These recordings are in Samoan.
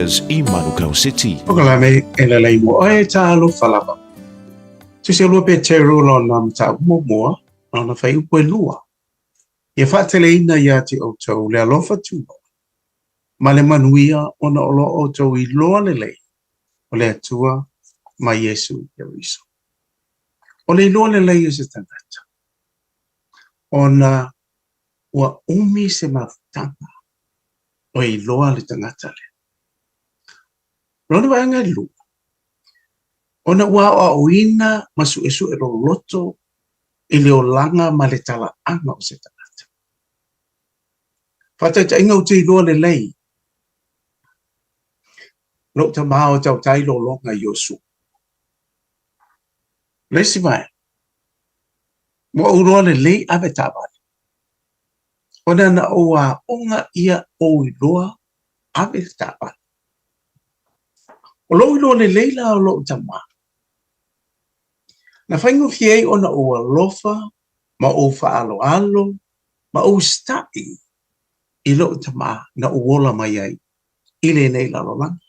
I Manukau City. Polokalame e lelei mo oe talofa lava. Tusi lua Peteru lona mataupu muamua, lona fuaiupu e lua. Ia faateleina ia te outou le alofa tunoa ma le manuia ona o lo outou iloa lelei o le Atua ma Iesu Keriso. O le iloa lelei o se tagata, ona ua umi se mafutaga o iloa le tagata lea. Lona vaega e lua, ona ua aoaoina ma suesue loloto i le olaga ma le talaaga o se tagata. Faataitaiga ou te iloa lelei lou tama o tautai lologa i Iosua. Le isi vaega, ua ou iloa lelei ave taavale. Ona na ou aoga ia ou iloa ave le taavale. O lou iloa lelei la o lou tama, na faigofie ai ona ou alofa ma ou faaaloalo ma ou usitai i lou tama na ou ola mai ai i lenei lalolagi.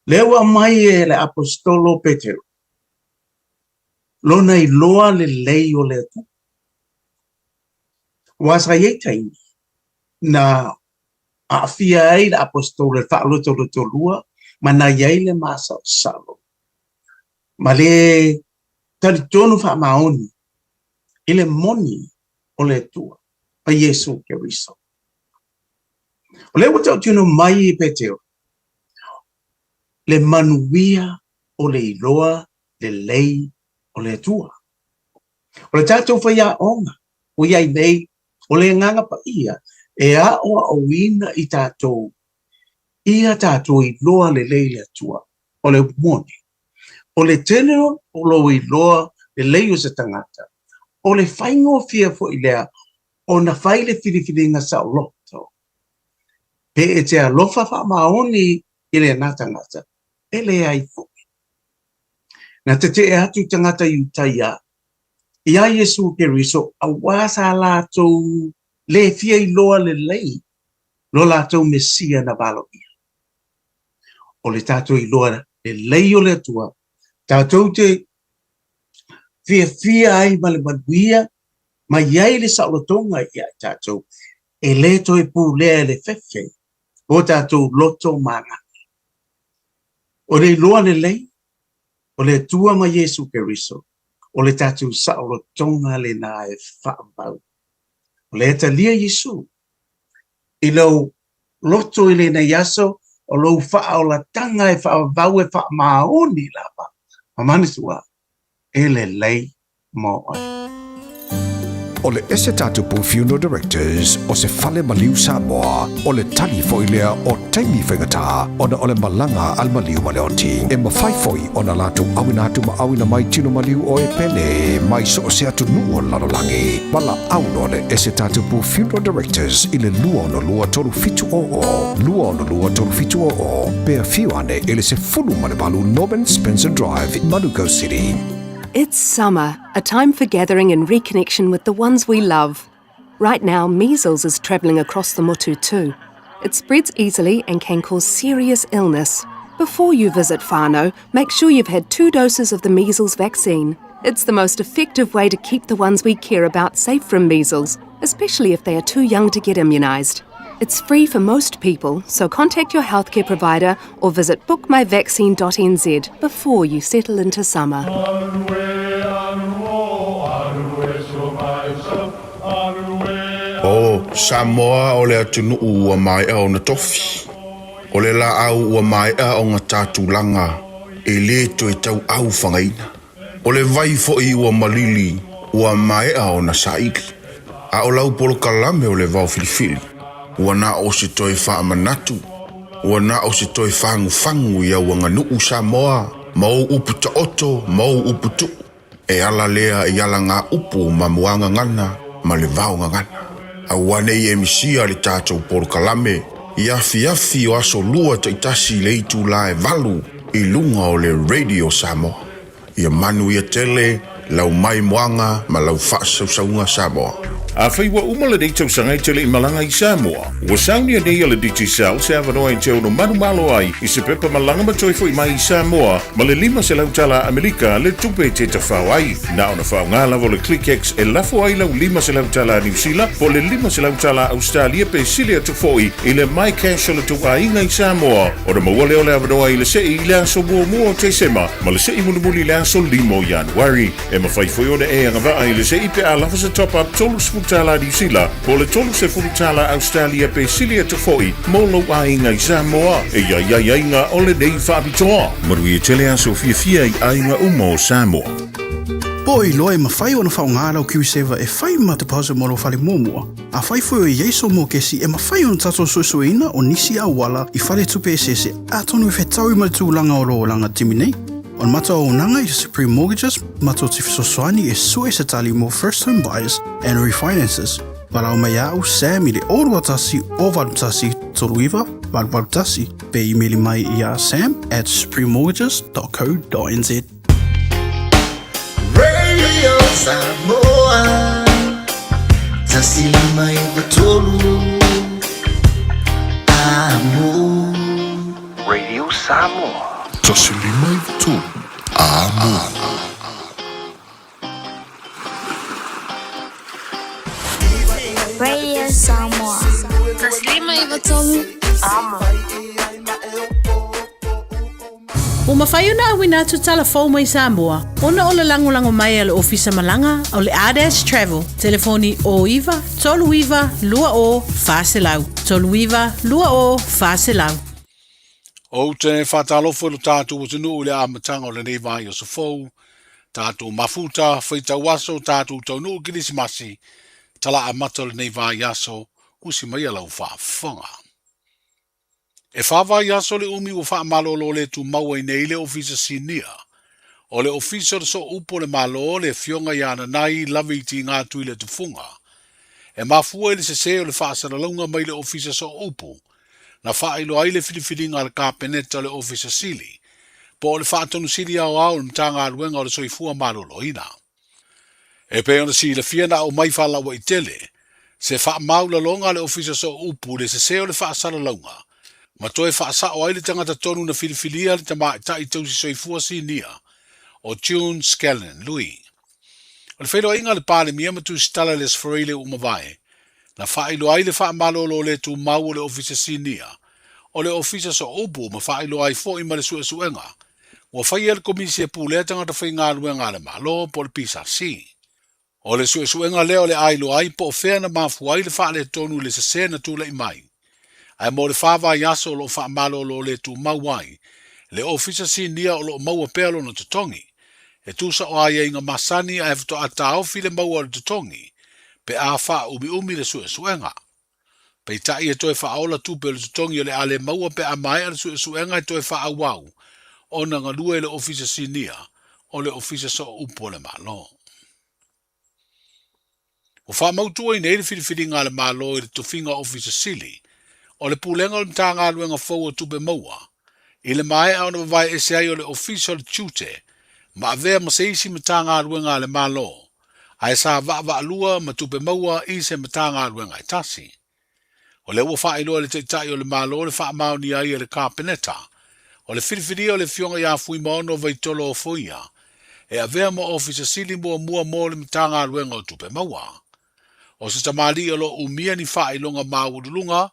Lea ua aumai e le Aposetolo Peteru lona iloa lelei o le Atua. Aua sa i ai taimi na aafia ai le Aposetolo i le faalotolotolua ma na i ai le masalosalo ma le talitonu faamaoni i le moni o le Atua ma Iesu Keriso. O lea ua tautino mai e Peteru le manuia o le iloa lelei o le Atua. O le tatou faiaoga ua i ai nei, o le Agaga Paia e aoaoina i tatou ia tatou iloa lelei le Atua. O le moni, o le tele o lou iloa lelei o se tagata, o le faigofie foi lea ona fai le filifiliga saoloto. Pe e te alofa faamaoni i lena tagata, e leai foi. Na tetee atu tagata Iutaia iā Iesu Keriso aua sa latou le fia iloa lelei lo latou Mesia na valoia. O le tatou iloa lelei o le Atua, tatou te fiafia ai ma le manuia ma i ai le saolotoga ia i tatou, e le toe pulea e le fefe o tatou loto ma agaga. O le iloa lelei o le Atua ma Iesu Keriso, o le tatou saolotoga lena e faavavau. O lea e talia Iesu i lou loto i lenei aso, o lou faaolataga e faavavau e faamaoni lava, ma manatua, e lelei mo oe. O le ese tatou Funeral Directors o se fale maliu Samoa, o le tali foi lea o taimi faigata ona o le malaga a le maliu ma le oti. E mafai foi ona latou auina atu ma auina mai tino maliu o e pele mai so o se atunuu o le lalolagi. Valaau loa le ese tatou Funeral Directors i le 262 3700, 262 3700, pe afio ane i le 18 Norman Spencer Drive, Manukau City. It's summer, a time for gathering and reconnection with the ones we love. Right now, measles is travelling across the motu too. It spreads easily and can cause serious illness. Before you visit whānau, make sure you've had two doses of the measles vaccine. It's the most effective way to keep the ones we care about safe from measles, especially if they are too young to get immunised. It's free for most people, so contact your healthcare provider or visit bookmyvaccine.nz before you settle into summer. O Samoa o le atunuu ua maea ona tofi. O le laau ua maea ona ta tulaga e le toe tauau fagaina. O le vai foi ua malili ua maea ona saili. A o lau polokalame o le vao filifili, ua na o se toe faamanatu, ua na o se toe fagufagu i au aganuu Samoa ma ou upu taoto ma ou upu tuu. E ala lea i alagaupu ma muagagana ma le vaogagana. Aua ne i e misia le tatou polokalame i afiafi o aso lua taitasi i le itula e valu i luga o le Radio Samoa. Ia manuia tele lau maimoaga ma lau faasausauga Samoa. Afai ua uma lenei tausaga e te le i malaga i Samoa, ua saunia nei e le Digicel se avanoa e te ono manumalo ai i se pepa malaga ma toe foi mai i Samoa ma le 500 tala Amerika le tupe e te tafao ai. Na ona faaaoga lava o le ClickX e lafo ai lau 500 tala Niu Sila po o le 500 tala Ausetalia pe sili atu foi i le MyCash o le tou aiga i Samoa ona maua lea o le avanoa i le sei i le aso muamua o Tesema ma le sei mulimuli i le aso 5 o Ianuari. E mafai foi ona e agavaa i le sei pe a lava se top-up $30 Niu Sila po o le $30 Ausetalia pe sili atu foi mo lou aiga i Samoa. E i ai aiaiga o lenei faapitoa. Manuia tele aso fiafia i aiga uma o Samoa. Po o iloa e mafai ona faaaoga lau KiwiSaver e fai ma deposit mo lou fale muamua? Afai foi o i ai sou mokesi, e mafai ona tatou suesueina o nisi auala i faletupe eseese atonu e fetaui ma le tulaga o lou olaga timi nei. O le matou auaunaga i Supreme Mortgages, matou te fesoasoani e sue se tali mo first home buyers and refinances. Valaau mai ia au Sam i le 021 081 39 881 pe imeli mai ia sam at suprememortgages.co.nz. Radio Samoa 153 Amo. Radio Samoa. 153 Amo. Radio Samoa. 153 Amo. Ua mafai ona auina atu tala fou mai Samoa ona o le lagolago mai a le Ofisa Malaga o le Ardash Travel, telefoni 09 39 20 400, 39 20 400. Ou te faatalofa i lo tatou atunuu i le amataga o lenei vaiaso fou, tatou mafuta, faitau aso, tatou taunuu i Kerisimasi, tala amata o lenei vaiaso, usi maia lau faafofoga. E wha vaiaso le umi ua faamalolo le tumau ai nei le Ofisa Sinia o le Ofisa o le Sooupu o le Malo, le Afioga ia Nanai Lave i Tiga atu i le Tufuga. E mafua i le sese o le faasalalauga mai le Ofisa Sooupu, na faailoa ai le filifiliga a le Kapeneta o le Ofisa Sili, po o le Faatonu Sili Aoao o le Matagaluega o le Soifua Maloloina. E pei ona silafia na aumai faalauaitele se faamaulalonga a le Ofisa Sooupu i le sese o le faasalalauga ma toe faasao ai le tagata tonu na filifilia le tamaitai tausi soifua sinia o June Scanlon Lui. O le feiloaiga a le Palemia ma Tusitala i le Aso Faraile ua mavae, na faailoa ai le faamalolo le tumau o le Ofisa Sinia o le Ofisa Sooupu ma faailoa ai foi ma le suesuega ua faia e le Komisi e Pulea Tagata Faigaluega a le Malo po o le PSC. O le suesuega lea o le a iloa ai po o fea na mafua ai le faaletonu i le sese na tulai mai. Ae mo le fa vaiaso o lo o faamalolo le tumau ai le Ofisa Sinia o lo o maua pea lona totogi, e tusa o aiaiga masani ae faatoa taofi le maua o le totogi pe a faaumiumi le suesuega. Peitai e toe faaola tupe o le totogi o le a le maua pe a maea le suesuega e toe faaauau ona galue i le Ofisa Sinia o le Ofisa Sooupu o le Malo. Ua faamautu ai nei le filifiliga a le Malo i le tofiga Ofisa Sili o le Pulega o le Matagaluega fou o Tupe Maua i le maea ona vavae ese ai o le Ofisa o le Tiute ma avea ma se isi Matagaluega a le Malo ae sa vaavaalua ma tupe maua i se Matagaluega e tasi. O lea ua faailoa e le Taitai o le Malo le faamaonia ai e le Kapeneta o le filifilia o le Afioga ia Fuimaono Vaitolo Ofoia e avea ma Ofisa Sili muamua mo le Matagaluega o Tupe Maua. O se tamalii o lo o umia ni faailoga maualuluga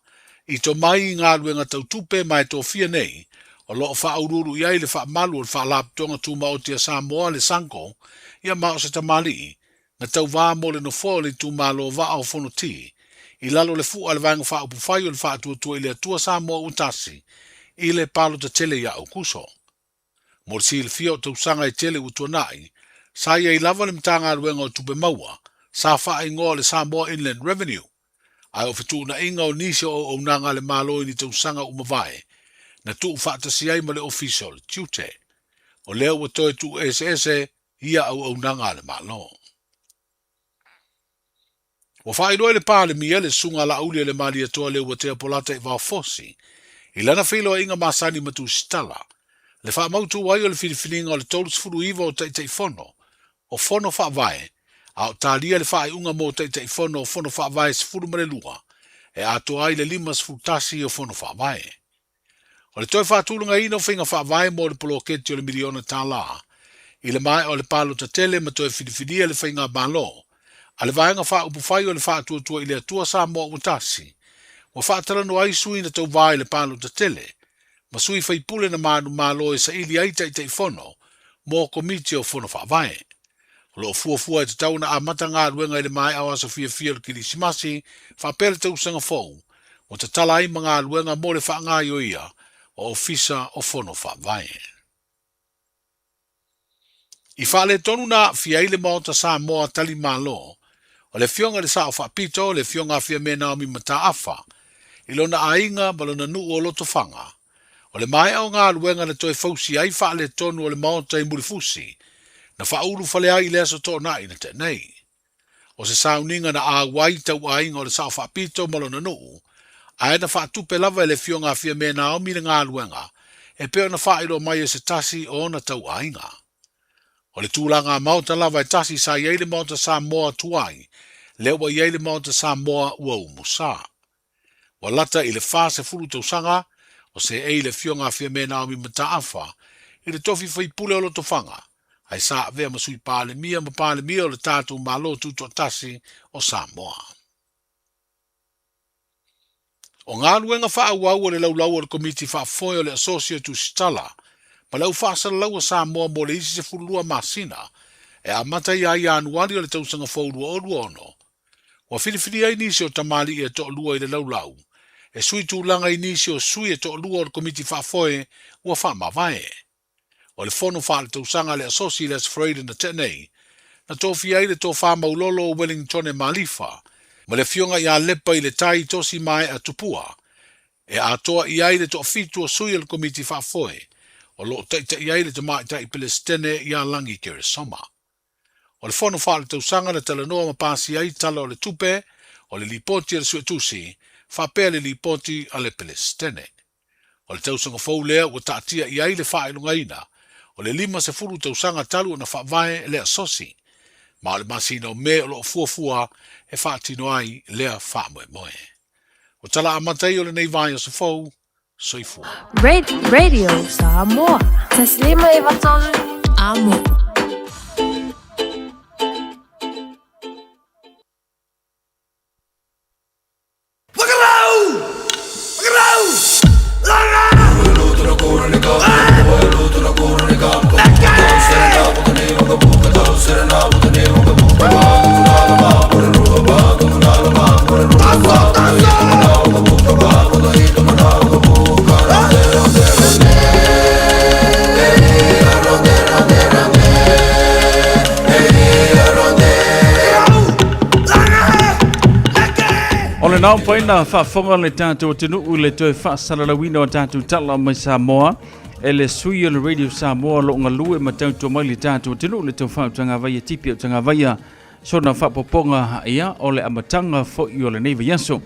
i tomai i galuega tau tupe ma e tofia nei, o lo o faauluulu i ai le faamalu o le Faalapotopotoga Tumaoti a Samoa, le SANCO, ia ma o se tamalii na tauvā mo le nofoa o le itumalo Vaa o Fonoti i lalo o le fu'a a le Vaega Faaupufai o le Faatuatua i le Atua Samoa Ua Tasi i le palota tele ia Aukuso. Mo le silafia o tausaga e tele ua tuanai, sa i ai lava le Matagaluega o Tupe Maua sa faaigoa o le Samoa Inland Revenue, ae o fetuunaiga o nisi o auaunaga a le Malo i ni tausaga ua mavae, na tuufaatasi ai ma le Ofisa o le Tiute. O lea ua toe tuueseese ia auaunaga a le Malo. Ua faailoa e le Palemia le Susuga a Laauli a le Malietoa Leuatea Polata i Vaofosi i lana feiloaiga masani ma Tusitala, le faamautu ai o le filifiliga o le 39 o Taitaifono o Fono Faavae a o talia le faaiuga mo Taitaifono o Fono Faavae 12 e atoa ai le 51 o Fono Faavae. O le toe faatulagaina o faiga faavae mo le poloketi o le miliona tala i le maea o le palota tele ma toe filifilia le faigamalo a le Vaega Faaupufai o le Faatuatua i le Atua Samoa Ua Tasi, ua faatalanoa ai sui na tauva i le palota tele ma sui faipule na manumalo e saili ai Taitaifono mo Komiti o Fono Faavae. O lo o fuafua e tatau ona amata galuega i le maea o aso fiafia o le Kerisimasi faapea le tausaga fou, ua tatala ai ma galuega mo le faagaoioia o Ofisa o Fono Faavae. I faaletonu na aafia ai le Maota Samoa Tali Malo, o le Afioga i le Sao Faapito, le Afioga a Fiame Naomi Mataafa, i lona aiga ma lona nuu o Lotofaga. O le maea o galuega na toe fausia ai faaletonu o le Maota i Mulifusi, na faaulufale ai i le Aso Toonai na tea nei. O se sauniga na auai tauaiga o le Sao Faapito ma lona nuu, ae na faatupe lava e le Afioga a Fiame Naomi le galuega e pei ona faailoa mai e se tasi o ona tauaiga. O le tulaga maota lava e tasi sa i ai le Maota Samoa tuai, lea ua i ai le Maota Samoa ua umusa. Ua lata i le 40 tausaga o seei le Afioga a Fiame Naomi Mataafa i le tofi faipule o Lotofaga, ae sa avea ma Sui Palemia ma Palemia o le tatou Malo Tutoatasi o Samoa. O galuega faaauau o le laulau o le Komiti Faafoe o le Asosi o Tusitala ma le Au Faasalalau a Samoa mo le isi 12 masina e amata ia Ianuari o le tausaga fou 2026, Ua filifili ai nisi o tamalii e toalua i le laulau, e sui tulaga i nisi o sui e toalua o le Komiti Faafoe ua faamavae. O le fono faaletausaga a le Asosi i le Aso Faraile na tea nei, na tofia ai le Tofa Maulolo o Wellingtone Malifa ma le Afioga ia Lepa i le Tai Tosi Maea Tupua, e atoa i ai le toafitu o sui o le Komiti Faafoe o lo o taitai ai le Tamaitai Pelesitene ia Lagi Keresoma. O le fono faaletausaga na talanoa ma pasia ai Tala o le Tupe, o le Lipoti a le Suetusi, faapea le Lipoti a le Pelesitene. O le tausaga fou lea ua taatia i ai le faailogaina o le 50 tausaga talu ona faavae le Asosi, ma o le masina o Me o lo o fuafua e faatino ai lea faamoemoe. O tala amata ia o lenei vaiaso fou, Soifua. Radio Samoa. Taslima 93 Amo. Whakarau! Whakarau! Langa! O le nao paina faafofoga le tatou atunuu i le toe faasalalauina o tatou tala mai Samoa e le sui o le Radio Samoa o lo o galue ma tautua mai le tatou atunuu le tau faautagavaia tipi autagavaia sona faapopoga ia o le amataga foi o lenei vaiaso.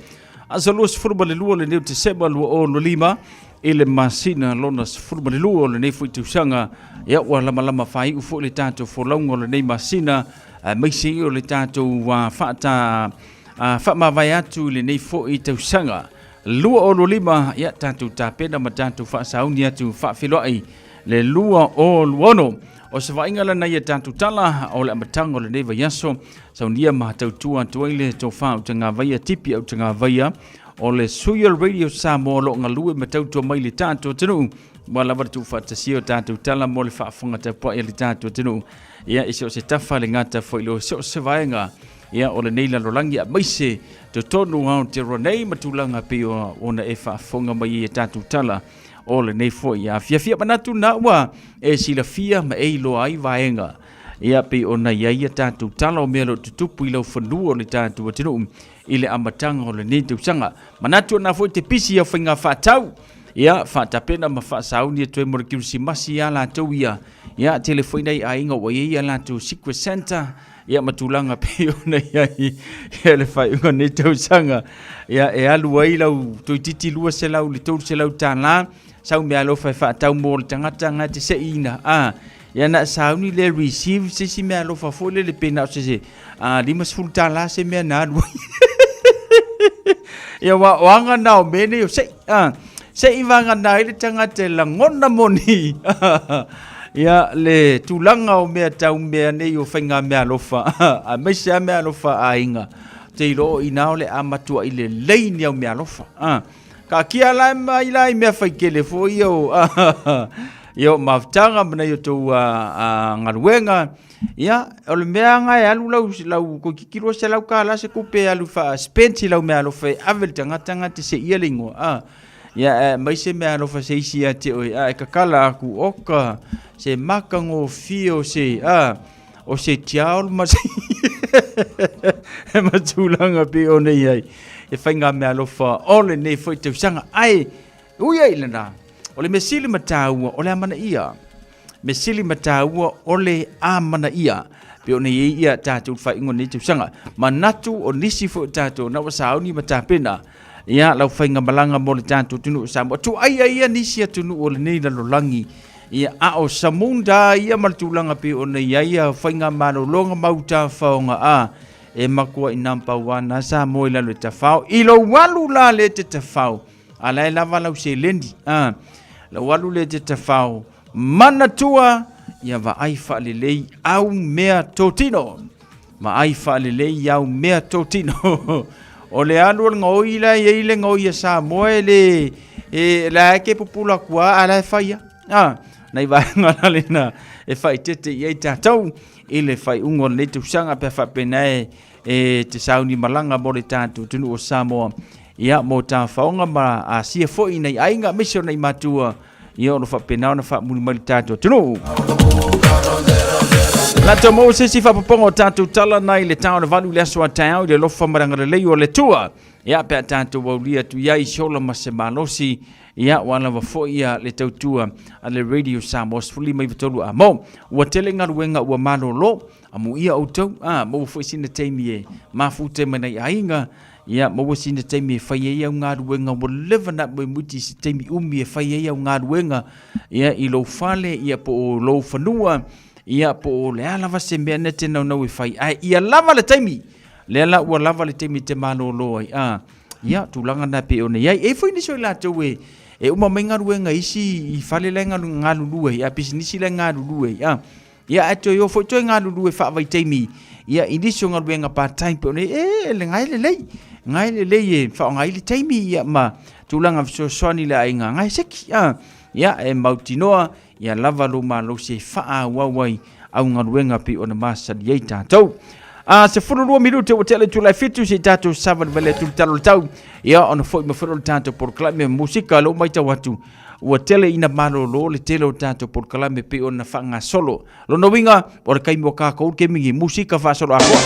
Aso 22 lenei o Tesema 2025 i le masina lona 12 o lenei foi tausaga ia ua lamalama faaiu foi le tatou folauga o lenei masina aemaise ia o le tatou faata faamavae atu i lenei foi tausaga 2025 ia tatou tapena ma tatou faasauni atu faafeiloai le 2026. O se vaaiga lana ia tatou tala o le amataga o lenei vaiaso, saunia ma tautua atu ai le tofa utagavaia tipi utagavaia o le sui o le Radio Samoa o lo o galue ma tautua mai le tatou atunuu ua lava le tuufaatasia o tatou tala mo le faafofoga tapuai a le tatou atunuu. Ia, i so o se tafa le gata foi lo so o se vaega ia o lenei lalolagi aemaise totonu o Aotearoa nei ma tulaga pei ona e faafofoga mai ai tatou tala o lenei foi afiafi. Manatu na ua e silafia ma e iloa ai vaega ia pei ona i ai a tatou tala o mea o lo o tutupu i laufanua o le tatou atunuu i le amataga o lenei tausaga. Manatu ona foi te pisi ia faiga faatau ia faatapena ma faasauni atu ai mo le Kerisimasi ia latou ia. Ia tele foi nai aiga ua i ai ia latou Secret Santa ia ma tulaga pei ona i ai ia le faaiuga o lenei tausaga. Ia e alu ai lau toeitiiti 200 i le 300 tala sau meaalofa e faatau mo le tagata na te seiina. A Ia na e sauni le receive se isi mea alofa foi lele pe na o se se 50 tala se mea na alu ai. Ia wa o aga na o mea nei o sei. Sei vanga na ai le tagata e lagona moni. Ia le tulaga o mea tau mea nei o faiga mea alofa. Aemaise lava mea alofa a aiga. Te iloa o i ina o le a matuai lelei ni au mea alofa. Kaakia la mai la i mea faitele foi ia o ia o mafutaga ma nai o tou galuega. Ia, o le mea lava e alu lau, lau toeitiiti $200 se tupe e alu faa-spend i lau meaalofa e ave i le tagata na te seia le igoa. A, ia, e aumai se meaalofa se isi ia te oe, a e tatala atu, oka, se matagofie o se, a, o se tiaolo ma se ma tulaga pei ona i ai e fai ngā mea alofa o lenei foi tausaga. Ae, ui ai lena, o le mea sili ma tāua o le amanaia. Mea sili ma tāua o le amanaia. Pei ona i ai ia tātou faaiuga o lenei tausaga. Manatu o nisi foi o tātou na ua sauni ma tapena ia lau faigamalaga mo le tātou atunuu o Samoa. Tuaia ia nisi atunuu o lenei lalolagi Ia, a o Samunda ia ma le tulaga pei ona i ai ia faigamalologa ma utafaoga a e matua i number one a Samoa i lalo e tafao. I lou alu la le te tafao, a la e lava lau seleni, a lau alu le te tafao, manatua ia vaai faalelei au mea totino. Vaai faalelei au mea totino. O le alu o le gaoi la e i ai le gaoi a Samoa e le e la e ke pupula atu a a la e fai a. A nai vaega la lena e faaeteete i ai tatou i le faaiuga o lenei tausaga pe a faapena e e te sauni malaga mo le tatou atunuu o Samoa ia mo tafaoga ma asia foi i nai aiga aemaise o nai matua ia o lo faapena ona faamuli mai le tatou atunuu. Latou maua se isi faapopoga o tatou tala nai le tao le valu i le aso a taeao i le alofa ma le agalelei o le Atua. Ia pe a tatou aulia atu i ai se ola ma se malosi, ia ua lava foi ia le tautua a le Radio Samoa 15 a mo. Ua tele galuega ua malolo, amuia outou, a maua foi sina taimi e mafute mai nai aiga, Ia, maua sina taimi e fai ai au galuega ua leva ona amoemuiti i se taimi umi e fai ai au galuega, ia, i lou fale, ia, po o lou fanua, ia, po o le a lava se mea na te naunau e fai, ae ia lava le taimi! Lea la ua lava le taimi e te malolo ai, a, ia, tulaga na e pei ona i ai. E i ai foi nisi o i latou e, e uma mai galuega i isi i fale la e galulue ai, a pisinisi la e galulue ai, a. Ia ae toe o foi toe galulue faavaitaimi ia i nisi o galuega part time pe ona e le gae lelei. Gae lelei e faaaoga ai le taimi ia ma tulaga fesoasoani i le aiga gae seki. A ia e mautinoa ia lava lou malosi e faaauau ai au galuega pei ona masani ai tatou. A 12 minute ua tea le itula e 7 se i tatou savalivali atu i le tala o le tau. Ia ona foi ma foi le tatou polokalame musika lou maitau atu. Ua tele ina malolo le tele o tatou polokalame pei ona faagasolo. Lona uiga, o le taimi o kākou le kemigi musika faasolo atoa.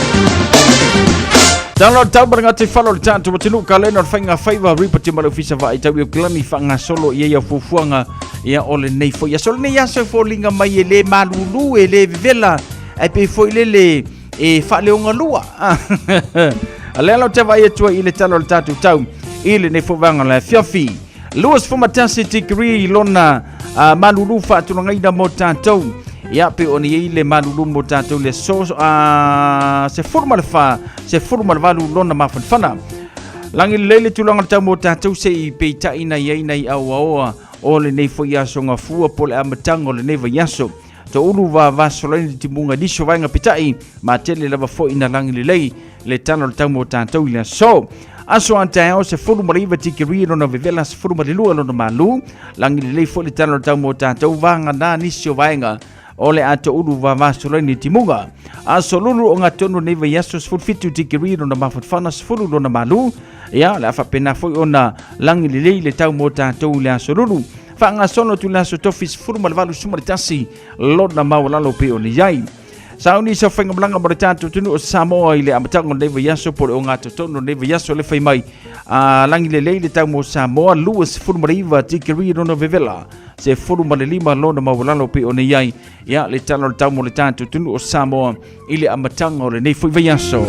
Tala o tau ma ngati falo le tatou atunuu kalena o le faiga faiva ripoti ma le ofisa vaai tau i Oklani faagasolo i ai fuafuaga ia o lenei foi aso. Lenei aso e foliga mai e le malulu e le vevela ae pei foi lele e faaleogalua. A lea lau te vaai atu ai i le tala o le tatou tau i lenei foi vaega o le afiafi. 21 degree lona uh, malulu faatulagaina mo tatou ia pe ona iai le malulu mo tatou le so uh, se fulu ma le fa se fulu ma le valu lona mafanafana lagi lelei le tulaga le tau mo tatou se i peitai na iai nai auaoa o lenei foi aso gafua po le amataga o lenei vaiaso Toulu vavasolaina le timuga i nisi o vaega pitaʻi, ma tele lava foi ina lagi lelei le tala o le tau mo tatou i le aso. Aso a taeao, 19 tikeri lona vevela, 12 lona malu. Lagi lelei foi le tala o le tau mo tatou, vagana nisi o vaega o le a toulu vavasolaina le timuga. Aso lulu o gatonu nei vaiaso, 17 tikeri lona mafanafana, 10 lona malu. Ia, o le a faapena foi ona lagi lelei le tau mo tatou i le aso lulu. Faagasolo atu le aso tofi 18 suma le tasi lona maualalo pei ona i ai. Sauni sa faigamalaga mo le tatou atunuu o Samoa i le amataga o lenei vaiaso po o le ogatotonu o lenei vaiaso le fai mai a lagi lelei le tau mo Samoa 29 tikeri lona vevela se 15 lona maualalo pei ona i ai ia le tala o le tau mo le tatou atunuu o Samoa i le amataga o lenei foi vaiaso.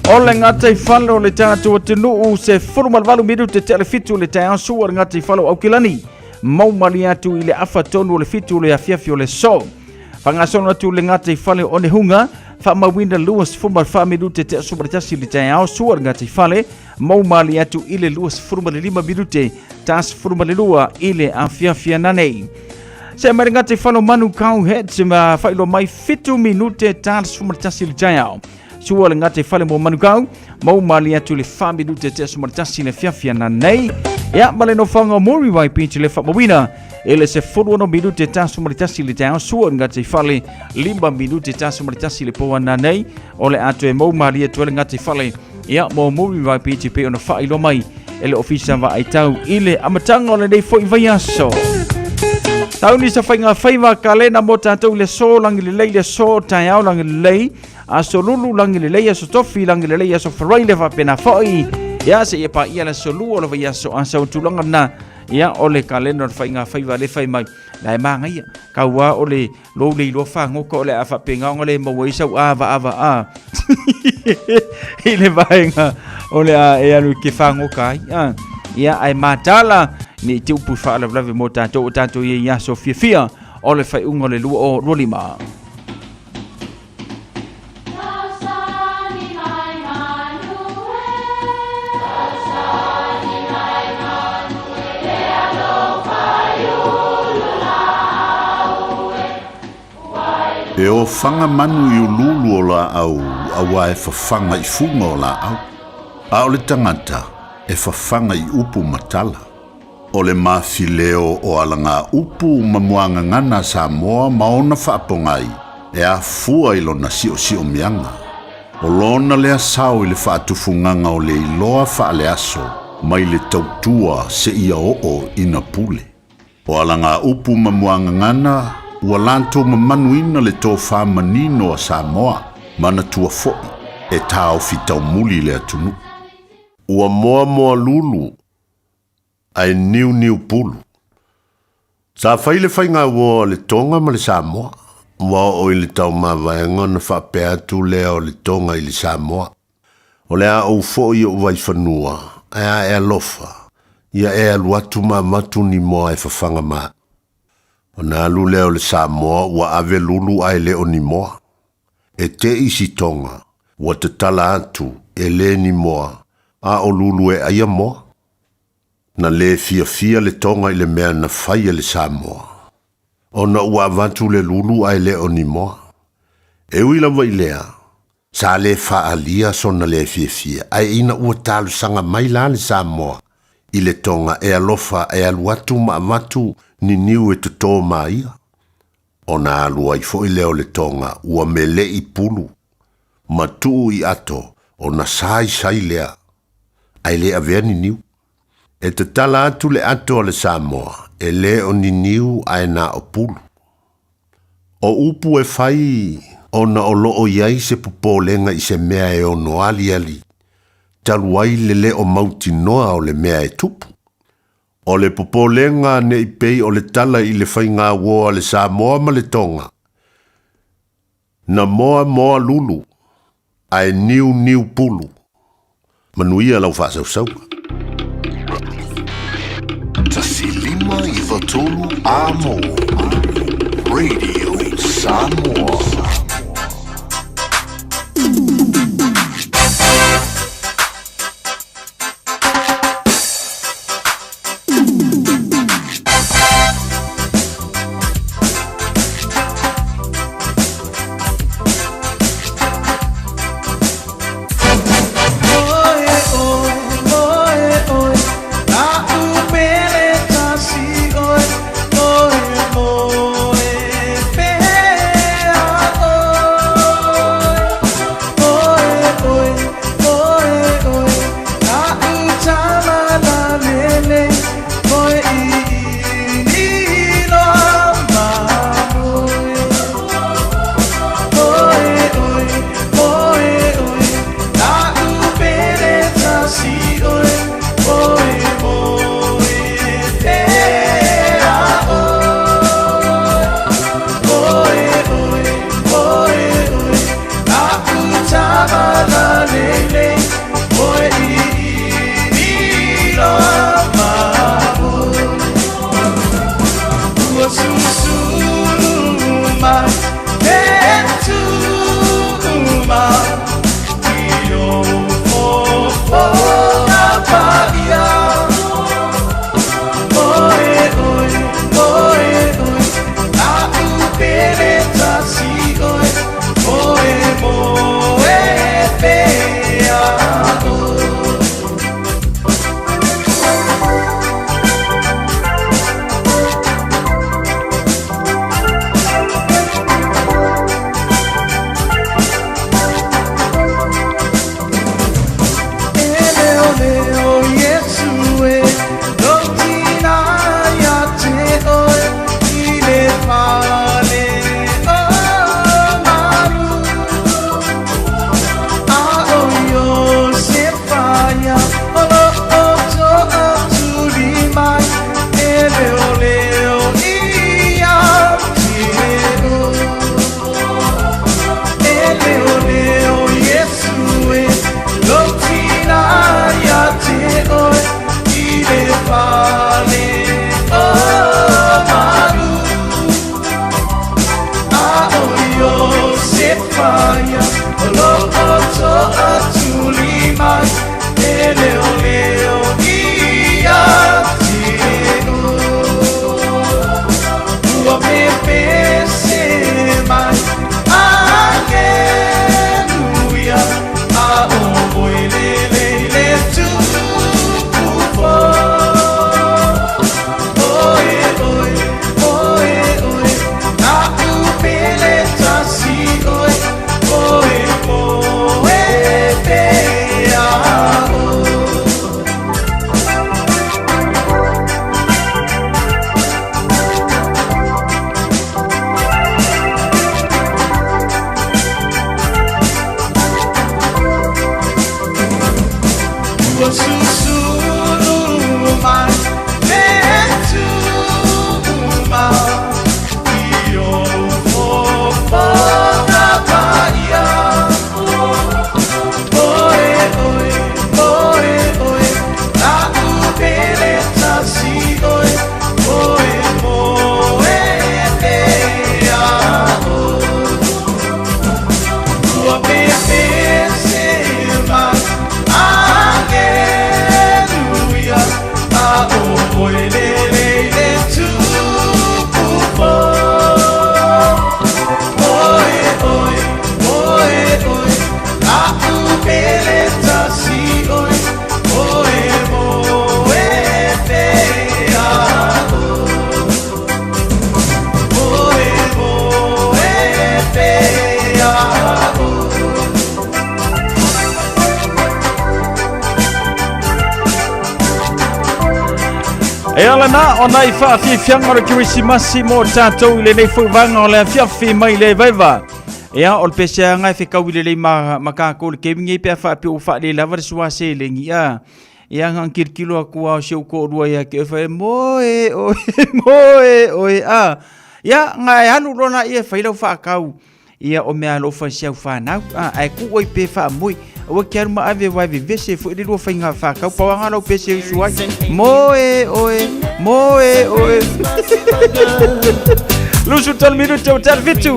O le gataifale o le tatou atunuu se 18 minute tea le 7 le taeao sua le gataifale o Aukilani. Maumali atu i le afa tonu o le fitu o le afiafi o le so. Faagasolo atu le gataifale o Onehunga, faamauina 24 minute tea 11 le taeao, sua le gataifale, maumali atu i le 25 minute ta 12 i le afiafi ananei. Se mai le gataifale o Manukau Heads ma faailoa mai 7 minute ta 11 le taeao. Sua le gataifale mo Manukau, maumali atu i le 4 minute tea 11 le afiafi ananei. Ia, ma le nofoaga o Muriwai Beach le faamauina e le 16 minute ta 11 le taeao, sua le gataifale 5 minute ta 11 le po ananei. O le a toe maumali atu ai le gataifale ia mo Muriwai Beach e pei ona faailoa mai e le Ofisa Vaai Tau i le amataga o lenei foi vaiaso. Tau ni sa faiga faiva kalena mo tātou i le aso lagi lelei, le aso taeao lagi lelei, aso lulu lagi lelei, aso tofi lagi lelei, aso farai le faapena foi. Ia seia paia le aso lua o le vaiaso a sau tulaga na ia o le kalena o le faiga faiva le fai mai la e magaia kaua o le lou le iloa fagoka o le a faapena ona le maua ai sau avaava a i le vaega o le a e alu ke fagoka ai a ia ae matala ni te upu faalavelave mo tatou o tatou i aso fiafia o le faaiuga o le 2025. E ofaga manu i uluulu o laau auā e fafaga i fuga o laau, a o le tagata e fafaga i upu ma tala. O le mafileo o alagaupu ma muagagana a Samoa ma ona faapogai e afua i lona siosiomiaga. O lona lea sao i le faatufugaga o le iloa faaleaso mai le tautua seia oo ina pule. O alagaupu ma muagagana ua latou mamanuina le tofa manino a Samoa, manatua foi e taofi taumuli le atunuu. Ua moamoa lulu ae niuniu pulu. Sa fai le faigauo a le Tonga ma le Samoa, ua oo i le taumavaega ona faapea atu lea o le Tonga i le Samoa, O le a ou foi ou vaifanua, ae a e alofa, ia e alu atu ma avatu ni moa e fafaga ma. Ona alu lea o le Samoa ua ave lulu ae le o ni moa. E te i si Tonga, ua tatala atu, e le ni moa, a o lulu e aia moa. Na lē fiafia le Tonga i le mea na fai e le Samoa, ona ua avatu le lulu ae le o ni moa. E ui lava i lea, sa lē faaalia sona lē fiafia, ae ina ua talosaga mai la le Samoa i le Tonga e alofa e alu atu ma avatu ni niu e totō ma ia, ona alu ai foi lea o le Tonga ua meleʻi pulu ma tuu i ato ona saisai lea ae le avea ni niu. E tatala atu le ato a le Samoa, e le o ni niu ae na o pulu. O upu e fai ona o lo o i ai se popolega i se mea e ono aliali, talu ai le le o mautinoa o le mea e tupu. O le popolega ne i pei o le tala i le faigauo a le Samoa ma le Tonga, Na moa moa lulu, ae niu niu pulu. Manuia lau faasausauga. 1 5 93 Amo Radio Samoa. Ua susulu mai le tuma i ou fofoga paia. Oe, oe, oe, oe, a'u pele tasi oe, oe moe pea oe. E leoleo Iesu e, lou tina ia te oe i le fale o malu. A o Iosefa ia o lo o toʻatuli mai, e leoleo ia te oe. E leoleo Iesu e, lou tina ia te oe i le fale o malu. A o Iosefa ia o lo o toʻatuli mai, e leoleo ia te oe. Ua pepese mai Aleluia, a o oe lele i le tupu fou. Oe, oe, oe, oe, a'u pele tasi oe, oe moe pea oe. Ua susulu mai le tuma i ou fofoga paia. Oe, oe, oe, oe, a'u pele tasi oe, oe moe pea oe. Ua pepese mai Aleluia, a o oe lele i le tupu fou. Oe, oe, oe, oe, a'u pele tasi oe, oe moe pea oe. Oe moe pea oe. E ala na o nai whaafiafianga o le Kerisimasi mo tātou i lenei foi vaega o le afiafi mai le vaiva. Ia, o le peseaga e fekau i lelei ma, ma kākou le kemi nei pe a faapea ua faalelava le suaselegi a. Ia, na ona kilokilo atu lava o si ou toalua ia te oe fai, moe oe, moe oe a. Ia, na e alu loa laia e fai lau faatau. Ia, o mea alofa i si au fanau, a, ae tuu ai pea faamoe. Aua e te alu ma ave aua e vevese foi le lua faiga faatau. Pau lava lau pese e usu ai. Moe oe, moe oe. 23 minute o tala fitu.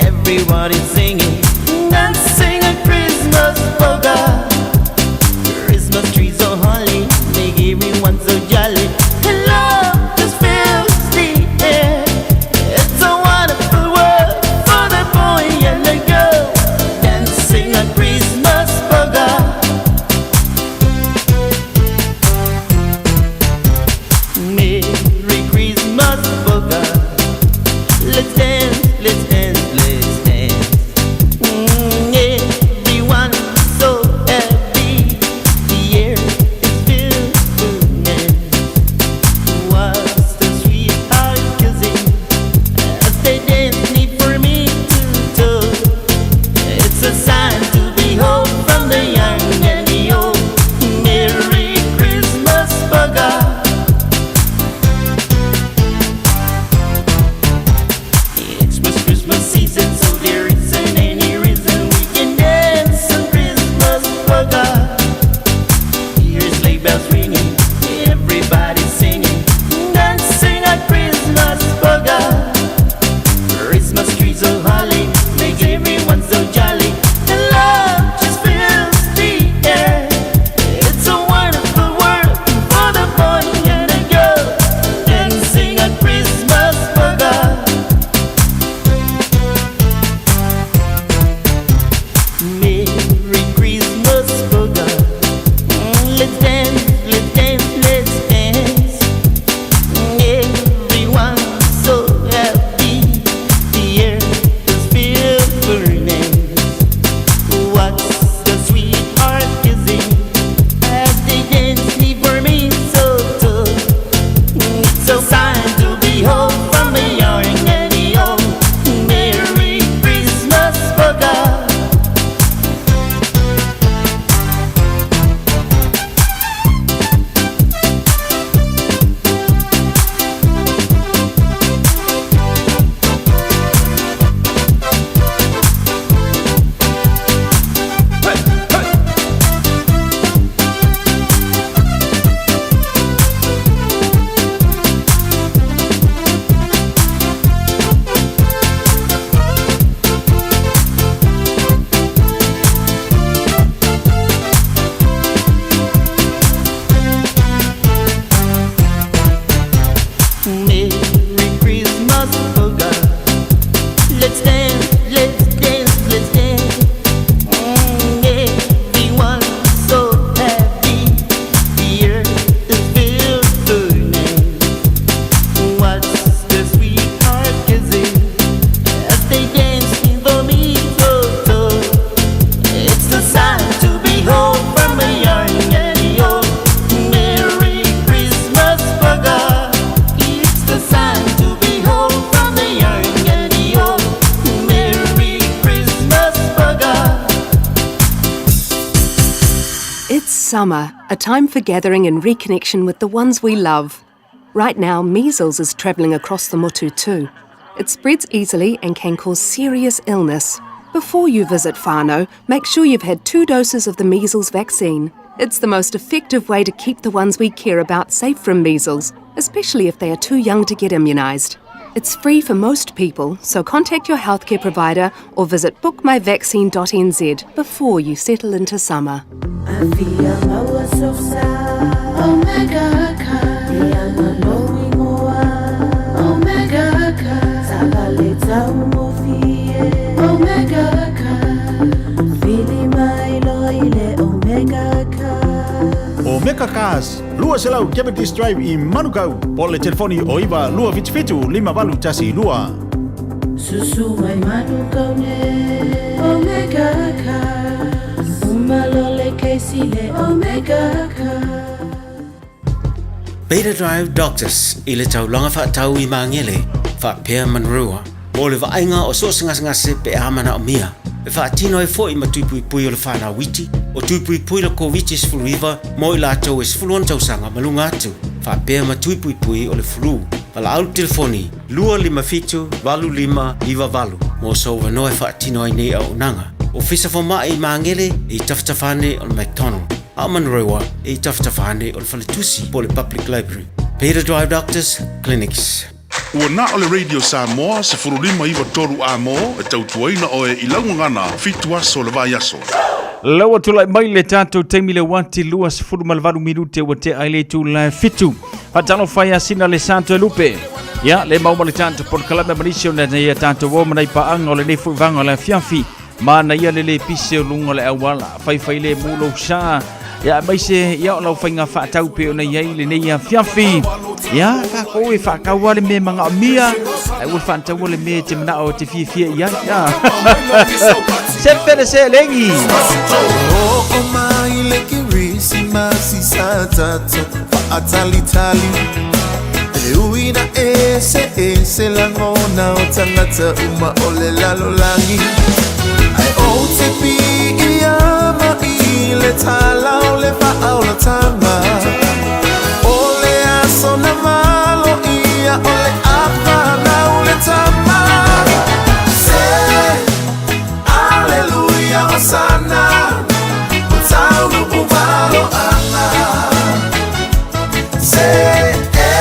Everybody's singing, dancing a Christmas polka. Christmas trees so holly, make everyone so jolly. And love just fills the air. It's a wonderful world for the boy and the girl. Dancing a Christmas polka. Merry Christmas polka. Let's dance, let's dance, let's dance. Summer, a time for gathering and reconnection with the ones we love. Right now, measles is travelling across the motu too. It spreads easily and can cause serious illness. Before you visit whānau, make sure you've had two doses of the measles vaccine. It's the most effective way to keep the ones we care about safe from measles, especially if they are too young to get immunised. It's free for most people, so contact your healthcare provider or visit bookmyvaccine.nz before you settle into summer. Omega Cars, 200 Cavendish Drive i Manukau, po o le telefoni o 9 277 5812. Susu mai Manukau ne Omega Cars Uma lole Casey le Omega Cars. Beta Drive Doctors i le taulaga faatau i Magele faapea Manurewa mo le vaaiga o so o se gasegase pe a manaomia e faatino ai foi ma tui puipui o le fanau iti, o tui puipui le Koviti-19 mo i latou e 16 tausaga ma luga atu, faapea ma tui puipui o le flu. Valaau le telefoni 257 8598 mo sou avanoa e faatino ai nei auaunaga. Ofisa Fomai i Magele e i tafatafa ane o le McDonald, a o Manurewa e i tafatafa ane o le Faletusi po o le Public Library. Beta Drive Doctors Clinics. Ua na o le Radio Samoa 15 9 3 A-mo e tautuaina oe i lau gagana fitu aso o le vaiaso. La ua tulai mai le tatou taimi le uati 28 minute ua tea ai le itula e fitu. Faatalofa ia sina le sa Toelupe. Ia, le mau ma le tatou polokalame ma nisi o na ia tatou o ma nai paaga o lenei foi vaega o le afiafi. Manaia le le pise o luga o le auala, faifai le mu lou sa, ia aemaise ia o lau faiga faatau pei ona i ai lenei afiafi. Ia, tatou e faatau lava le mea e manaomia, ae ua faataua le mea e te manao e te fiafia i ai. Ia. Se fele selegi. Oo mai le Kerisimasi sa tatou faatalitali E ui na eseese lagona o tagata uma o le lalolagi Ae ou te piiama i le tala o le faaolataga O le aso na maloia o le afanau le tama Se Aleluia Hosana Ua taunuu maloaga Se e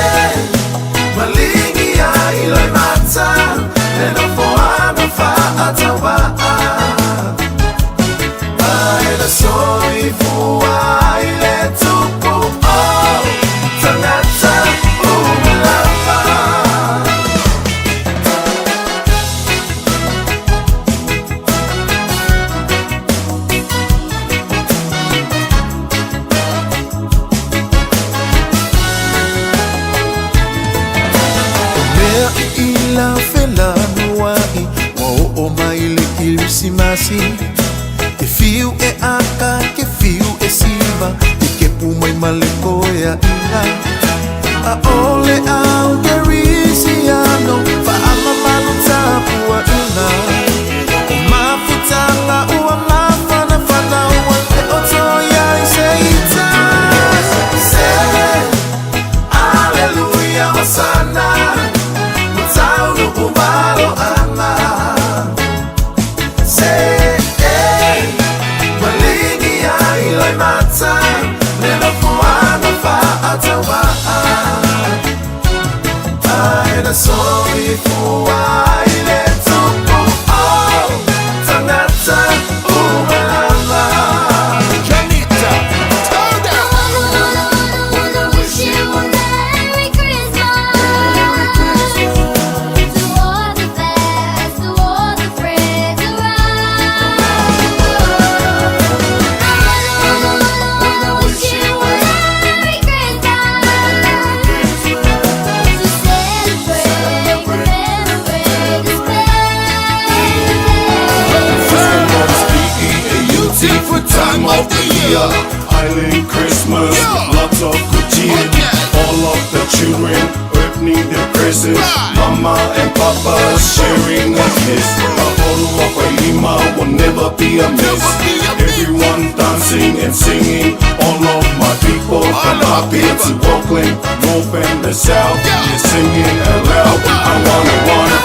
Maligi ai loimata Le nofoaga faatauvaa Mai na soifua ai le tupu o tagata uma lava. O mea i ila felanuai Ua oo mai le Kerisimasi Ke fiu e aka, ke fiu e siva Ke kepu mai ma le koeaʻiga ʻAʻole au Kerisiano Faamamalu tapuaiga O mafutaga ua mafanafana Ua le o toe i ai se ita Se Aleluia Hosana Ua taunuu maloaga Se e Maligi ai loimata Le nofoaga faatauvaa Ai na soifua ai le tupu o tagata uma lava. Janita, turn down. presents. Mama and Papa sharing a kiss. A follow up a lima will never be a miss. Everyone dancing and singing. All of my people from up here to Auckland, North and the South. They're singing aloud. I wanna, wanna.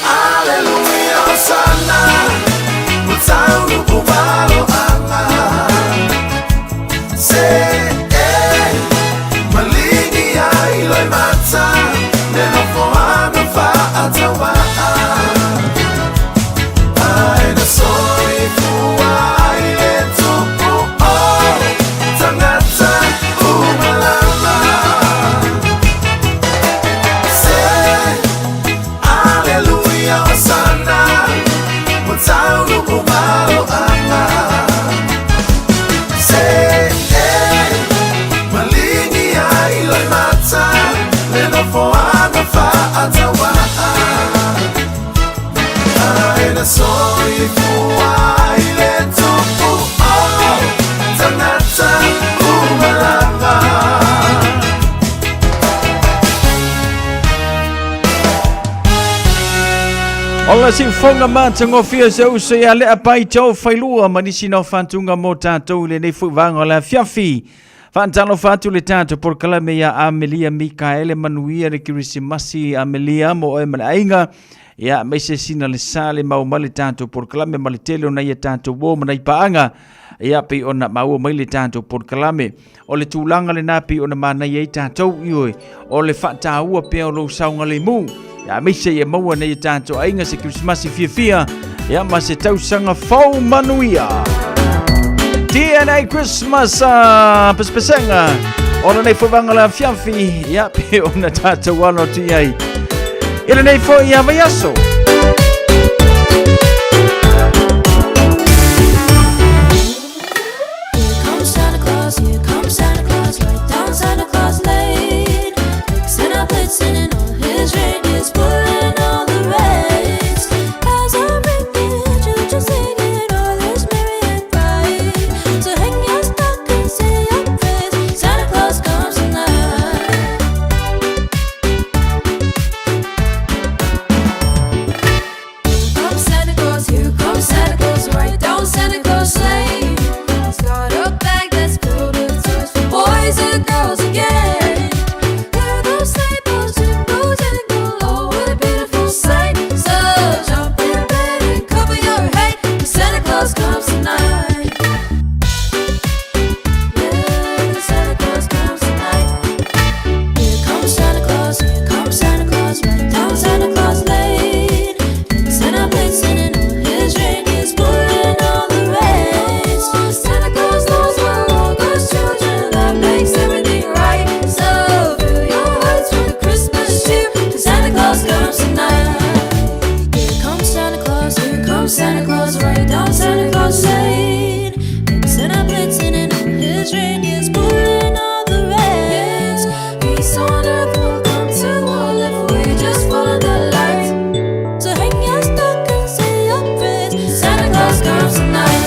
Hallelujah, Hosanna, Mutsaulu uvalo anga. Se eh, maligi ai loi mata, le nofo ana fa'atawa'a. Ai na soifua ai le tupu o, tangata umalama. Se Hallelujah, Hosanna, Mutsaulu uvalo anga. Se eh, maligi ai loi mata, le nofo ana fa'atawa'a. Ai na soifua ai le tupu o, tangata umalama. O le siufoga matagofie se uso ia lea paitau failua ma nisi na ofantuga mo tatou i lenei fo'i vaega o le afiafi. Faatalofa atu le tatou polokalame ia Amelia Mikaele manuia le Kerisimasi Amelia mo oe ma le aiga. Ia aemaise sina le sa le mau mai le tatou polokalame ma le tele o nai a tatou uo ma nai paaga. Ia pei ona maua mai le tatou polokalame. O le tulaga lena pei ona manaia ai tatou, ioe, o le faataua pea o lou saogalemu. Ia aemaise ia maua nei e tatou aiga se Kerisimasi fiafia, ia ma se tausaga fou manuia. DNA Christmas pesepesega o lenei foi vaega o le afiafi, ia pei ona tatou alo atu i ai i lenei foi vaiaso. Here comes Santa Claus, here comes Santa Claus, right down Santa Claus Lane. Vixen a blitzing and all his reindeers pulling all the reins. Bells are ringing, children singing, all is merry and bright. So hang your stockings, say your prayers, Santa Claus comes tonight. Here comes Santa Claus, here comes Santa Claus, right down Santa Claus Lane. He's got a bag that's filled with toys for boys and girls again. Hear those sleigh bells jingle, jingle, oh what a beautiful sight. So jump in bed and cover your head, 'cause Santa Claus comes tonight. Yeah, 'cause Santa Claus comes tonight. Here comes Santa Claus, here comes Santa Claus, right down Santa Claus Lane. Vixen a blitzen and all his reindeers pulling all the reins. Santa Claus knows we're all God's children, that makes everything right. So fill your hearts with Christmas cheer, 'cause Santa Claus comes tonight. Here comes Santa Claus, here comes Santa Claus, right down Santa Claus Lane. Vixen a blitzen and all his reindeers pulling all the reins. Peace on earth will come to all if we just follow the light. So hang your stockings, say your prayers, Santa Claus comes tonight.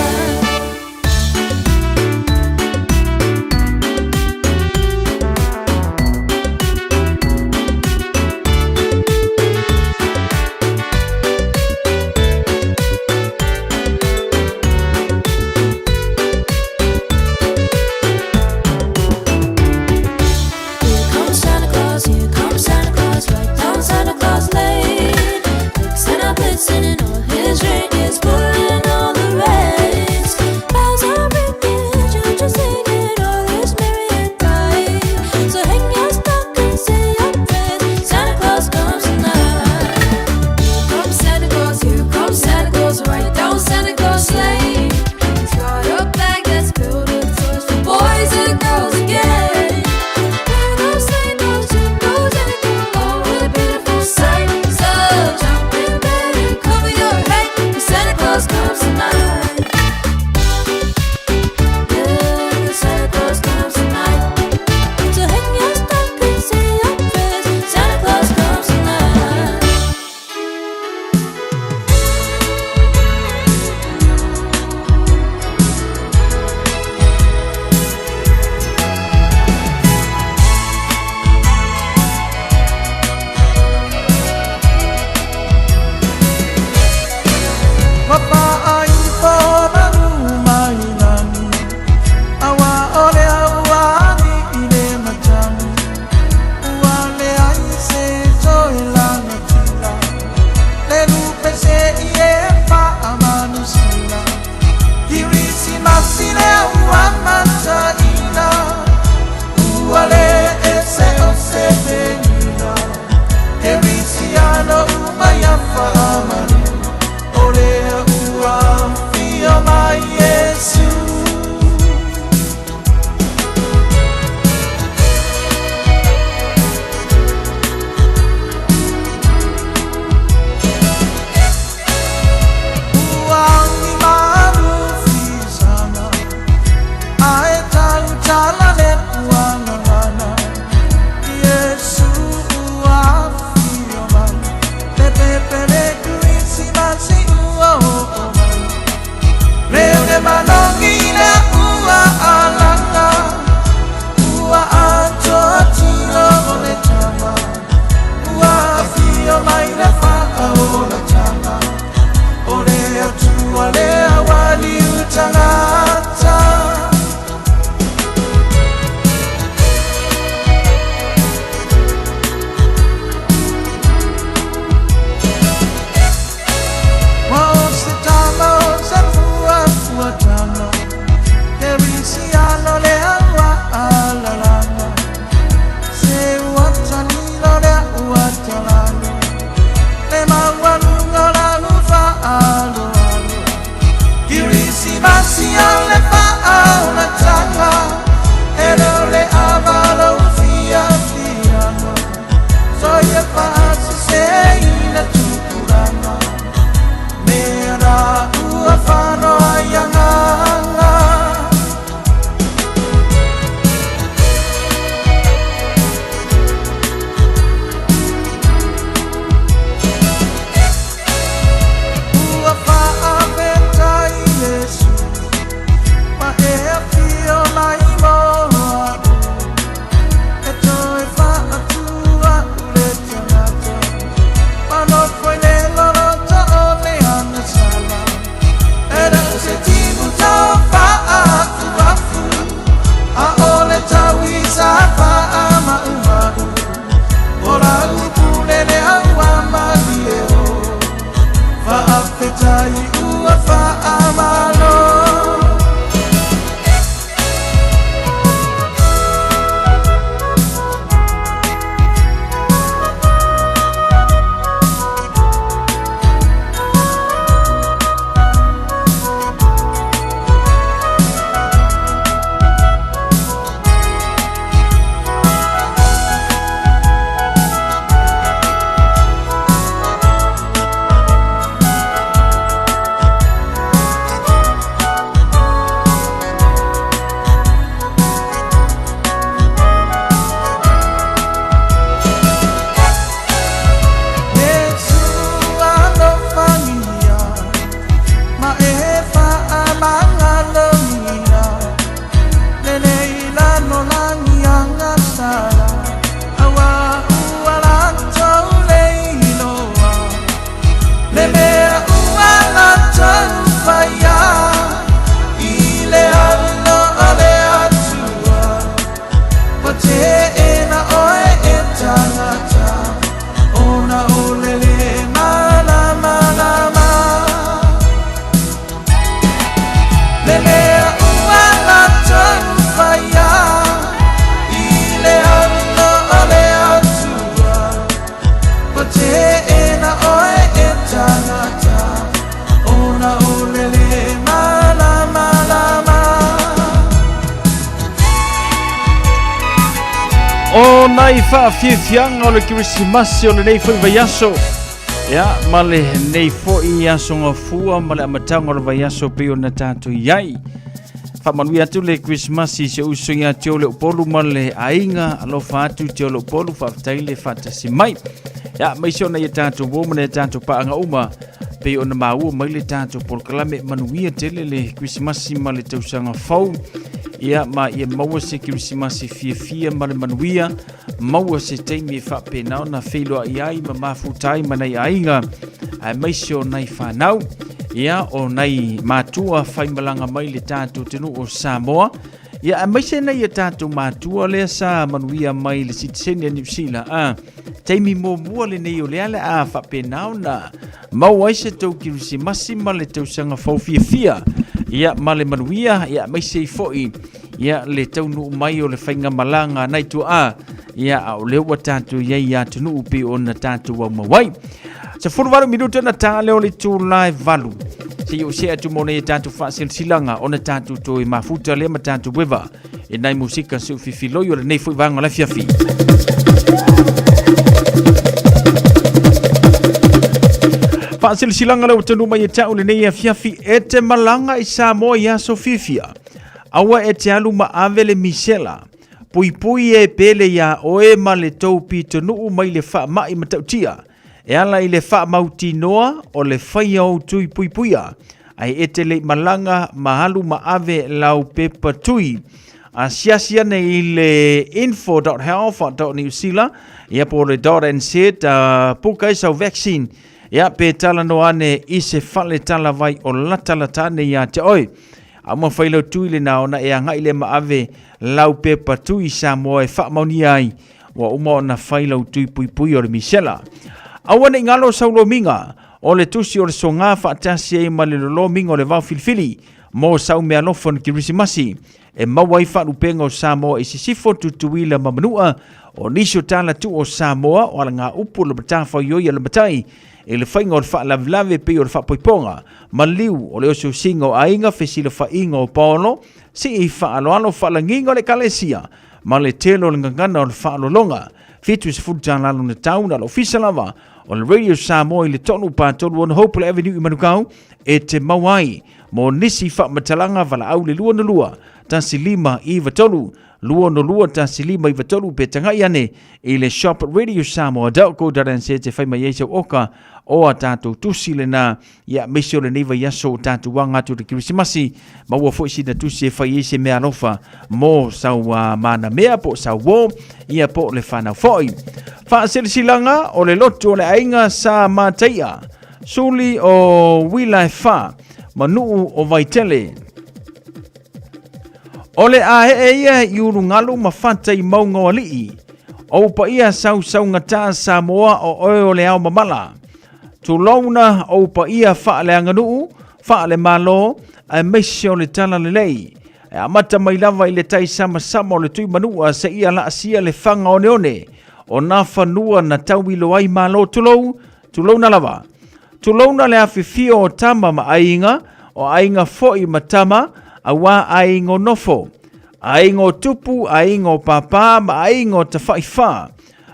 Here comes Santa Claus, here comes Santa Claus, right down Santa Claus Lane. Vixen a blitzen and all his reindeers pulling all the reins. Bells are ringing, children singing, all is merry and bright. So hang your stockings, say your prayers, Santa Claus comes tonight. Here comes Santa Claus, here comes Santa Claus, right down Santa Claus Lane. He's got a bag that's filled with toys for boys and girls again. Hear those sleigh bells jingle, jingle, oh what a beautiful sight. So jump in bed and cover Faafetai ua faamalo. O nai faafiafiaga o le Kerisimasi o lenei foi vaiaso. Ia, ma lenei foi aso gafua ma le amataga o le vaiaso pei ona tatou i ai. Faamanuia atu le Kerisimasi i si ou uso ia te le Upolu ma le aiga. Alofa atu te le Upolu, faafetai le faatasi mai. Ia, maise ona ia tatou uo ma le tatou paaga uma pei ona maua mai le tatou polokalame manuia tele le Kerisimasi ma le tausaga fou. Ia, ma ia maua se Kerisimasi fiafia ma le manuia, maua se taimi e faapena ona feiloai ai ma mafuta ai ma nai aiga, aemaise o nai fanau, ia, o nai matua faimalaga mai le tatou atunuu o Samoa, ia, aemaise nai a tatou matua lea sa manuia mai le sitiseni a Niu Sila, a, taimi muamua lenei o lea le a faapena ona maua ai se tou Kerisimasi ma le tausaga fou fiafia, ia, ma le manuia, ia, aemaise ai foi ia le taunuu mai o le faigamalaga a nai tuaa, ia, a o lea ua tatou i ai i atunuu pei ona tatou aumau ai. 18 minuta na ta lea o le itula e 8. Se i ou see atu mo nei e tatou faasilasilaga ona tatou toe mafuta lea ma tatou ueva e nai musika se ufifiloi o lenei foi vaega o le afiafi. Faasilasilaga lea ua taunuu mai e ta'u lenei afiafi e te malaga i Samoa i aso fiafia. Aua e te alu ma ave le misela. Puipui e pele iā oe ma le tou pitonuu mai le faamai matautia. E ala i le faamautinoa o le faia o tui puipuia, ae e te le i malaga ma alu ma ave lau pepa tui. Asiasi ane i le info.health.newzealand ia po o le .nz puka ai sau vaccine ia pe talanoa ane i se fale talavai o latalata ane iā te oe. A uma fai lau tui lena ona e agai lea ma ave lau pepa tui i Samoa e faamaonia ai ua uma ona fai lau tui puipui o le misela. Aua ne i galo sau lomiga o le tusi o le soga faatasi ai ma le lolomiga o le vao filifili mo sau meaalofa o le Kerisimasi e maua ai faalupega o Samoa i Sisifo, Tutuila ma Manua, o nisi o tala tuu o Samoa o alagaupu o le matafaioi a le matai i le faiga o le faalavelave pei o le faapoipoga, maliu o le osiosiga o aiga, fesilafaiga o paolo, sii faaaloalo faalagiga o le Ekalesia, ma le tele o le gagana o le faaaloaloga. 70 tala lona tau na le ofisa lava o le Radio Samoa i le 3 46 Hopewell Avenue i Manukau e te maua ai mo nisi faamatalaga valaau le 22 1593 22 1593 pe tagai ane i le shop radiosamoa.co.nz te fai mai ai sau oka o a tātou tusi lena ia aemaise o lenei vaiaso o tātou aga atu i le Kerisimasi maua foi sina tusi e fai ai se mea alofa mo sau manamea po o sau uō ia po o le whanau foi. Faasilasilaga o le lotu o le aiga sa Mataia, suli o Uila e wha, ma nuu o Vaitele. O le a ee ia i ulugalu ma fata i mauga o alii. O ou paia sausaugata Samoa o oe o le ao mamala. Tulouna ou paia faaleaganuu, faalemalo, aemaise o le talalelei. E amata mai lava i le tai samasama o le Tuimanua seia laasia le faga oneone o nā fanua na tauilo ai Malo tulou, tulouna lava. Tulouna le afifio o tama ma aiga, o aiga foi ma tama, auā aiga o nofo, aiga o tupu, aiga o pāpā ma aiga o tafaifā,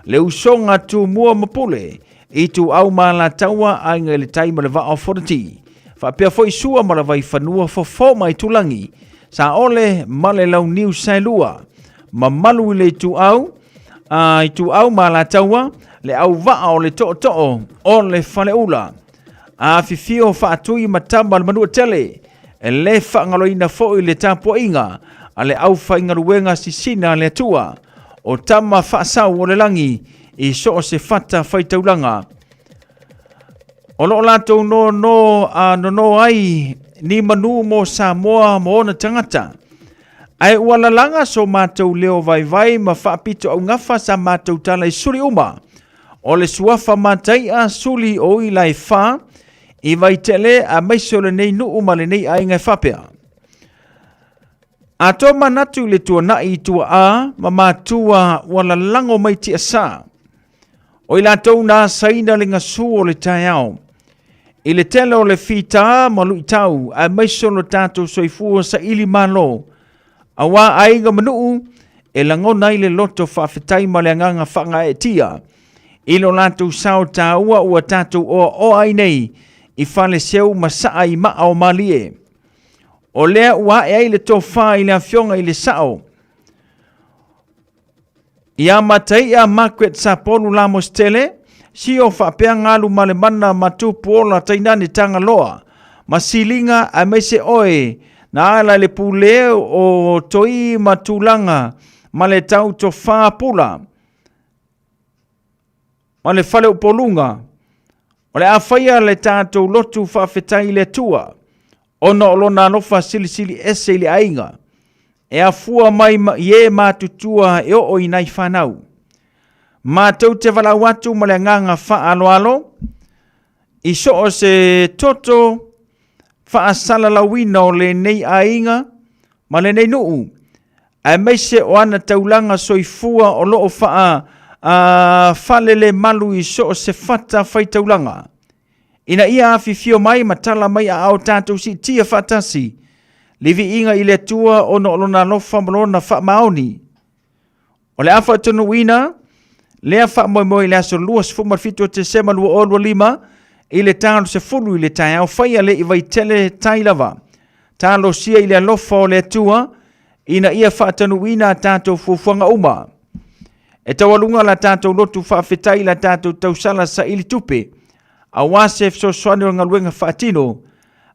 le usoga Tumua ma Pule, Ituau ma Alataua, Aiga i le Tai ma le Vaa o Fonoti. Faapea foi Sua ma le Vaifanua, Fofo ma Aitulagi, Saole ma le Launiu Saelua. Mamalu i le Ituau, a Ituau ma Alataua, le auvaa o le Tootoo o le Faleula. Afifio Faatui ma Tama o le Manuatele, e le faagaloina foi le tapuaiga a le aufaigaluega sisina a le Atua, o Tama Faasau o le Lagi i so o se fata faitaulaga. O lo o latou nono a nono ai ni manu mo Samoa ma ona tagata. Ae ua lalaga so matou leo vaivai ma faapito augafa sa matou tala i suli uma. O le suafa matai'a suli o ila e fa i Vaitele aemaise o lenei nuu ma lenei aiga e faapea. A to manatu i le tuanai i tuaa ma matua ua lalago mai tiasa. O i latou na asaina le gasu o le taeao. I le tele o le fita ma luitau aemaise o lo tatou soifua saili malo, auā aiga ma nuu e lagona ai le loto faafetai ma le agaga faagaeetia i lo latou sao taua ua tatou oaoa ai nei i Faleseu ma saa i maa o Malie. O lea ua ae ai le tofa i le afioga i le Sao Ia Mataia Margaret Sapolu Lamositele, Sio faapea Galu Malemana ma Tupuola tainane Tagaloa ma Siliga aemaise oe na ala i le pule o Toi ma Tulaga ma le tau tofa pula ma le faleupoluga. O le a faia le tatou lotu faafetai i le Atua ona o lona alofa silisili ese i le aiga, e afua mai i e matutua e oo i nai fanau. Matou te valaau atu ma le agaga faaaloalo i so o se toto faasalalauina o lenei aiga ma lenei nuu, aemaise o ana taulaga soifua o lo o faa falelemalu i so o se fata faitaulaga. Ina ia afifio mai ma tala mai aao tatou siitia faatasi le viiga i le Atua ona o lona alofa ma lona faamaoni. O le a faatonuina lea faamoemoe i le aso 27 o Tesema 2025 i le 30 i le taeao faia le i Vaitele tai lava. Talosia i le alofa o le Atua ina ia faatanuuina a tatou fuafuaga uma. E taualuga la tatou lotu faafetai i la tatou tausala saili tupe, aua se fesoasoani o le galuega faatino,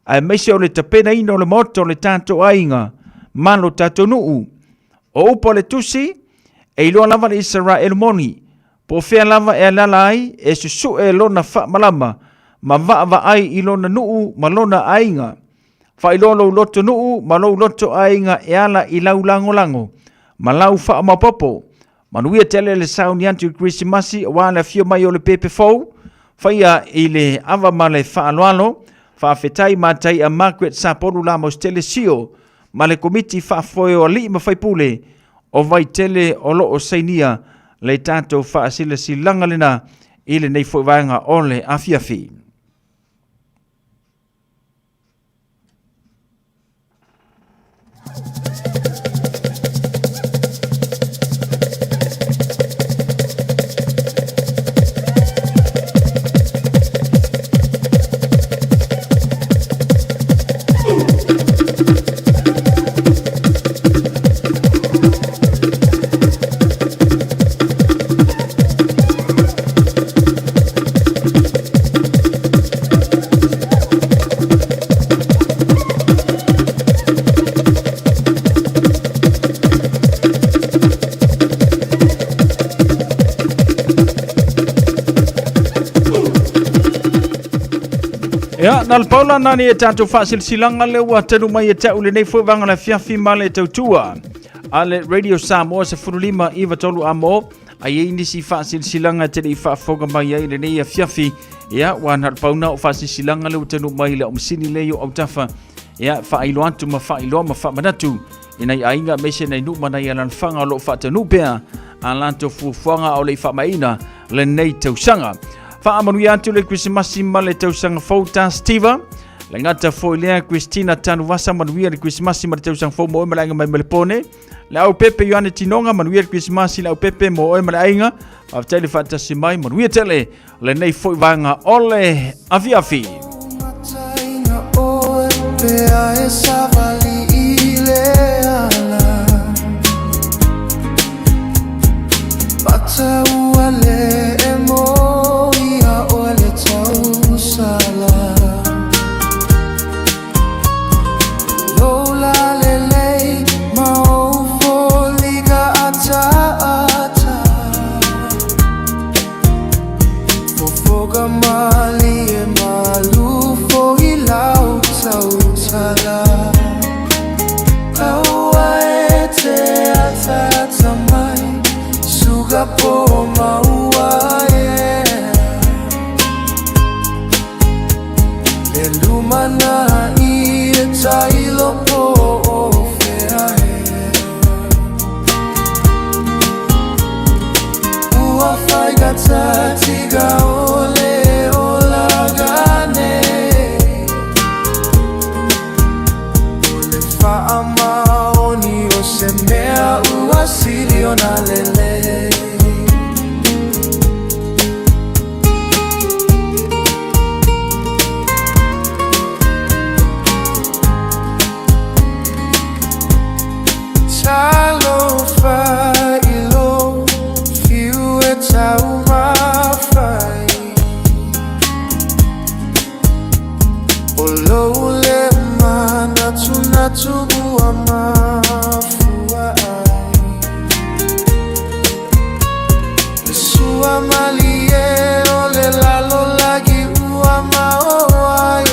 aemaise o le tapenaina o le maota o le tatou aiga ma lo tatou nuu. O upu a le tusi, e iloa lava le Isaraelu moni, po o fea lava e alaala ai, e susue lona faamalama ma vaavaai i lona nuu ma lona aiga. Faailoa lou loto nuu ma lou loto aiga e ala i lau lagolago ma lau faamaopoopo. Manuia tele le sauni atu i le Kerisimasi aua le afio mai o le pepe fou, faia i le ava ma le faaaloalo. Faafetai Mataia Margaret Sapolu Lamositele Sio ma le Komiti Faafoe o Alii ma Faipule o Vaitele o lo o sainia le tatou faasilasilaga lena i lenei foi vaega o le afiafi. Ia, na le paula nani e tātou whaasilasilaga le ua tanu mai e tau lenei foi vanga le fiafi ma le tautua a le Radio Samoa se 15 i 3 a mo. A i ai nisi faasilasilaga e te le i faafofoga mai ai i lenei afiafi, ia, ua na o le pau na o faasilasilaga lea ua taunuu mai i le Omasini lea i ou autafa, ia, faailoa atu ma faailoa ma faamanatu i nai aiga aemaise nai nuu ma nai alalafaga o lo o faataunuu pea a latou fuafuaga a o le i faamaeaina lenei tausaga. Faamanuia atu le Kerisimasi ma le tausaga fou ta Steva. Le gata foi lea Christina Tanuvasa manuia le Kerisimasi ma le tausaga fou mo oe ma le aiga mai Melepone. Le au pepe Ioane Tinoga manuia le Kerisimasi le au pepe mo oe ma le aiga. Faafetai le faatasi mai manuia tele lenei foi vaega o le afiafi. Pea e savali i le ala Mata ua le e mo ia oe le tausala Lola lelei ma ou foliga ataata Fofoga malie malu foi lau tautala Aua e te ataata mai Suga po maua yeah Le lumanai e tailo po o fea e Ua faigata o le olaga nei O le faamaoni o se mea ua sili ona lelei. Talofa i lou fiu e taumafai O lou le manatunatu ua mafua ai Le sua malie o le lalolagi ua maoa ai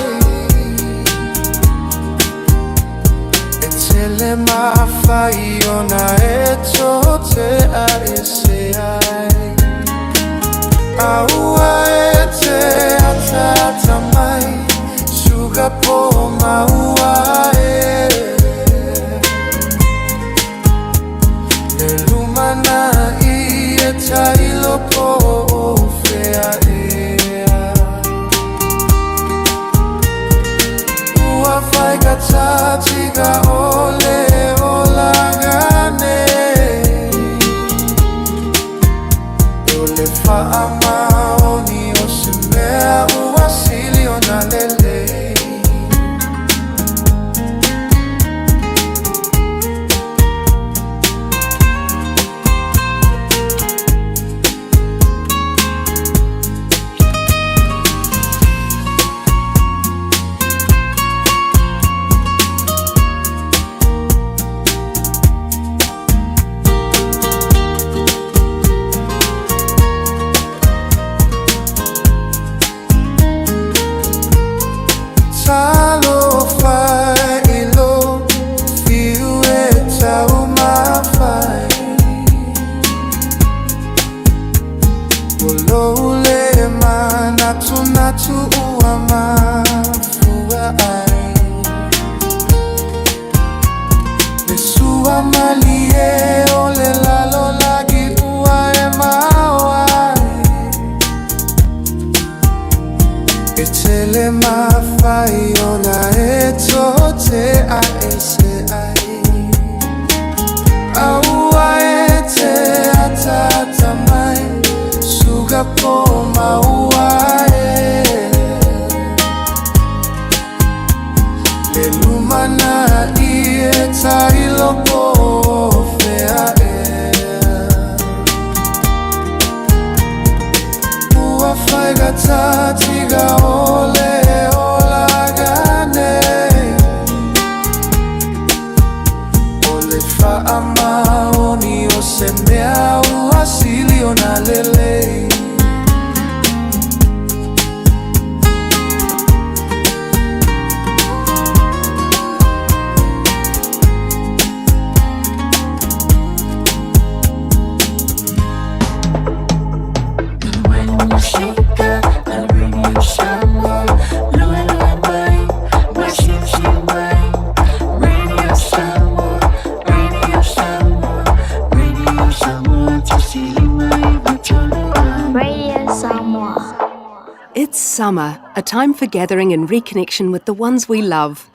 E tele mafai ona e to te aese ai Aua e te ataata mai Suga po maua e Le lumanai e tailo po o fea ea Ua faigata o le olaga nei O le faamaoni o se mea ua sili ona lelei. Talofa i lou fiu e taumafai O lou le manatunatu ua mafua ai Le sua malie o le lalolagi ua e maoa ai E tele mafai ona e to te aese ai Aua e te ataata mai Suga po maua e Le lumanai e tailo po o fea ea Ua faigata o le olaga nei O le faamaoni o se mea ua sili ona lelei. Summer, a time for gathering and reconnection with the ones we love.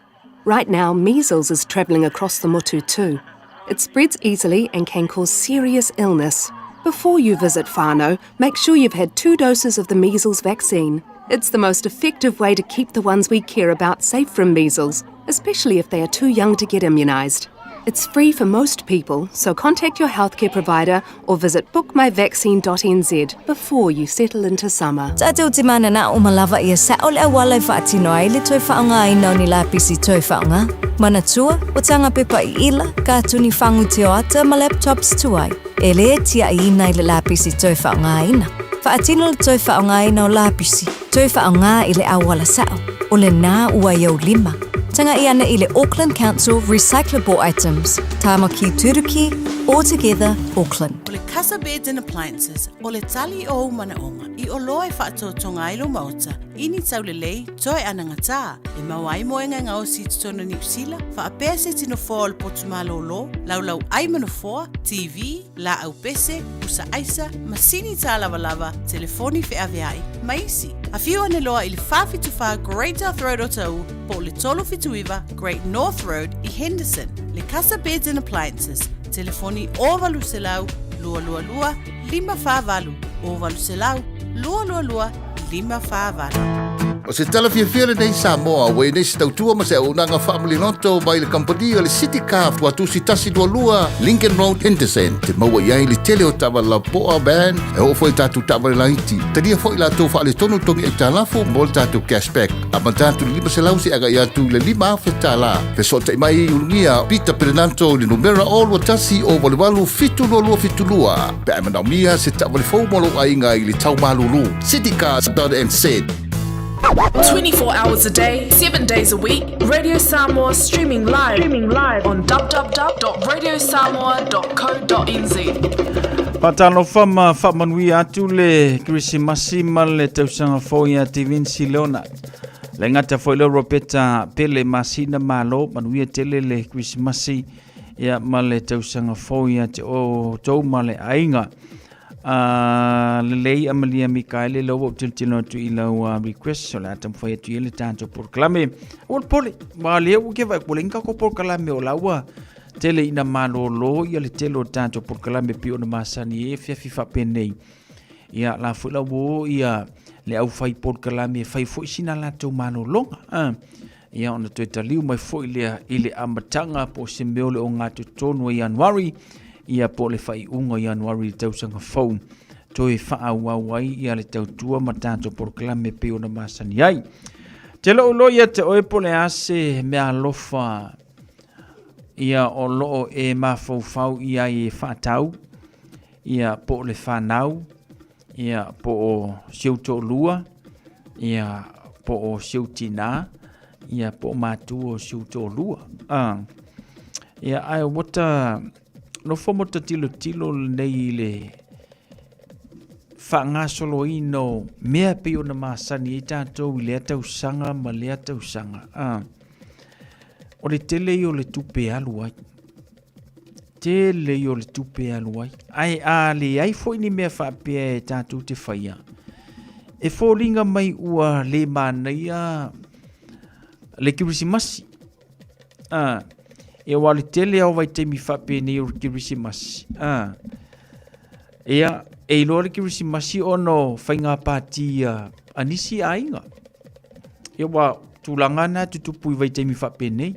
Right now, measles is travelling across the Motu too. It spreads easily and can cause serious illness. Before you visit whānau, make sure you've had two doses of the measles vaccine. It's the most effective way to keep the ones we care about safe from measles, especially if they are too young to get immunised. It's free for most people, so contact your healthcare provider or visit bookmyvaccine.nz before you settle into summer. Tatou te mananao ma lava ia sa'o le auala e faatino ai le toe faaaogaina o ni lapisi toe faaaoga. Manatua, ua taga pepa i ila, katuni fagu tioata ma laptops tuai. E lē tia'iina i le lapisi toe faaaogaina. Faatino le toe faaaogaina o lapisi, toe faaaoga i le auala sa'o. O lenā ua i ou lima. Taga'i ane i le Auckland Council Recyclable Items, Tāmaki Turuki, All Together Auckland. O le Casa Beds and Appliances, o le tali o ou manaoga i oloa e faatoatoga ai lou maota i ni taulelei toe anagatā e maua ai moega e gaosi i totonu o Niu Sila, faapea se tino foa o le potu malōlō, laulau ai ma nofoa, TV, laau pese, pusa aisa, masini tālavalava, telefoni feaveai, ma isi. Afio ane loa i le 474 Great South Road o Taʻu po o le 379 Great North Road i Henderson. Le Casa Beds and Appliances, telefoni 0800 222 548, 0800 222 548. O se tala fiafia lenei Samoa, ua i nei se tautua ma se auaunaga faamaliloto mai le kamupani o le City Car Tuatusi 122 Lincoln Road, Henderson. Te maua i ai le tele o taavale lapoa, van, e oo foi i tatou taavale laiti. Talia foi latou faaletonu togi aitalafu mo le tatou cashback. Amata atu i le 500 seia agai atu i le 5,000 tala. Fesootai mai i Ulugia Peter Perenanto i le numera 021 088 722 pe a e manaomia se taavale fou mo lou aiga i le tau malulu. Citycars.nz 24 hours a day, 7 days a week, Radio Samoa streaming live, streaming live on www.radiosamoa.co.nz. Faatalofa ma faamanuia atu le Kerisimasi ma le tausaga fou ia te Vinci Leona. Le gata foi leo Roberta Pele Masina Malo, manuia tele le Kerisimasi ia ma le tausaga fou ia te o tou ma le aiga. Uh, lelei Amalia Mikaele lau ua ou tilotilo atu i lau uh, request o le a taumafai atu i le tatou polokalame. Ua le pole, ma lea ua ke vai pole inga ko polokalame o la ua tele ina malōlō ia le tele o tatou polokalame pei ona masani e fiafi faapenei. Ia la foi la ua ia le au fai polokalame e fai foi sina latou malōlōga. Uh, ia ona toe taliu mai foi lea i le amataga po o se mea o le ogatotonu o Ianuari, ia po o le faaiuga o Ianuari i le tausaga fou, toe faaauau ai ia le tautua ma tatou polokalame pei ona masani ai. Te lou loa ia te oe po o le a se mea alofa ia o loo e mafaufau i ai e faatau, ia po o le fanau, ia po o si ou toalua, ia po o si ou tinā, ia po o matua o si ou toalua. Ah. Ia ae ua ta nofo ma ta tilotilo lenei i le faagasoloina o mea pei ona masani ai tatou i lea tausaga ma lea tausaga. Ah. O le tele ia o le tupe e alu ai. Tele ia o le tupe e alu ai. Ae a leai foi ni mea faapea e tatou te faia, e foliga mai ua le manaia le Kerisimasi. A, e aua o le tele lava o vaitaimi faapenei o le Kerisimasi. A, ia, e iloa le Kerisimasi ona o faiga pati a, a nisi aiga. Ia, aua o tulaga na e tutupu i vaitaimi faapenei.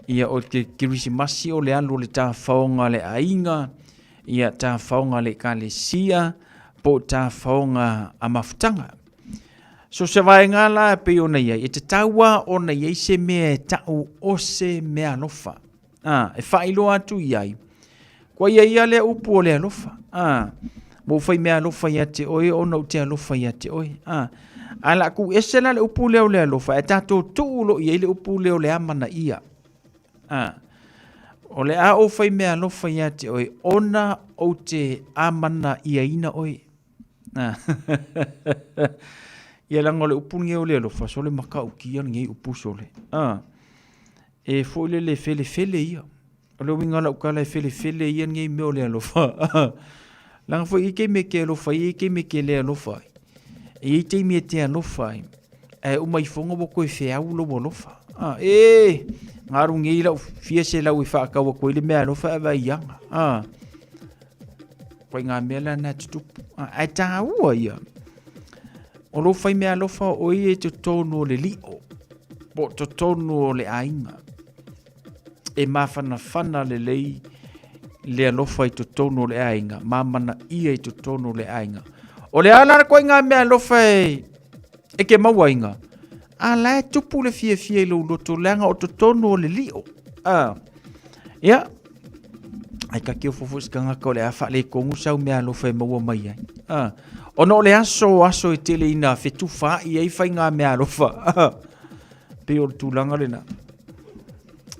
Ia, o te Kerisimasi o le alu o le tafaoga a le aiga, ia, tafaoga a le ekalesia, po o tafaoga a mafutaga. So se vaega la e pei ona i ai, e tatau lava ona i ai se mea e ta'u o se meaalofa, a, e faailoa atu i ai, kua i ai ia lea upu o le alofa, a, ua ou fai meaalofa ia te oe ona ou te alofa ia te oe, a. Ae o le a tuu ese la le upu lea o le alofa, ae tatou tuu loa i ai le upu lea o le amanaia. A, o le a ou fai meaalofa ia te oe ona ou te amanaiaina oe. Ia leaga o le upu lenei o le alofa, sole matautia lenei upu sole. A, e foi lele felefele ia. O le uiga o lau tala e felefele ia lenei mea o le alofa. Leaga foi e i ai taimi e te alofa ai, e i ai taimi e te le alofa ai. E i ai taimi e te alofa ai, ae uma ifoga ua toe feau lou alofa. A, e, galu nei lau fia selau e faatau atu ai le meaalofa ae vaai i aga. A, ituaiga mea la na tutupu. A, ae taua ia, o lou fai meaalofa o ia i totonu o le lio, po o totonu o le aiga. E mafanafana lelei le alofa i totonu o le aiga, mamanaia i totonu o le aiga. O le a la le ituaiga meaalofa e, e ke maua iga, a la e tupu le fiafia i lou loto, leaga o totonu o le lio. A, ia, ai ka ke ofo foi se tagata o le a faaletonu sau meaalofa e maua mai ai. A, ona o le aso o aso e tele ina fetufaai ai faiga meaalofa. A, pei o le tulaga lena.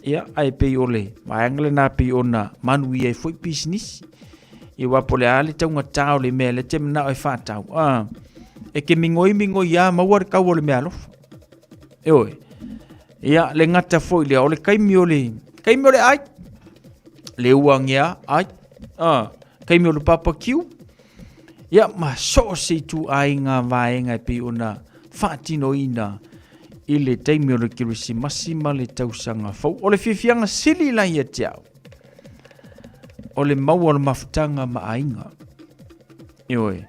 Ia, ae pei o le vaega lena pei ona manuia ai foi pisinisi. Ia aua po o le a le taugatā o le mea lea e te manao e faatau, a, e ke migoi migoi lava maua le tau o le meaalofa. Ioe. Ia, le gata foi lea, o le taimi o le, taimi o le ai, le uagea ai, a, taimi o le barbecue, ia, ma so o se ituaiga vaega e pei ona faatinoina i le taimi o le Kerisimasi ma le tausaga fou. O le fiafiaga sili la ia te au, o le maua o le mafutaga ma aiga. Ioe.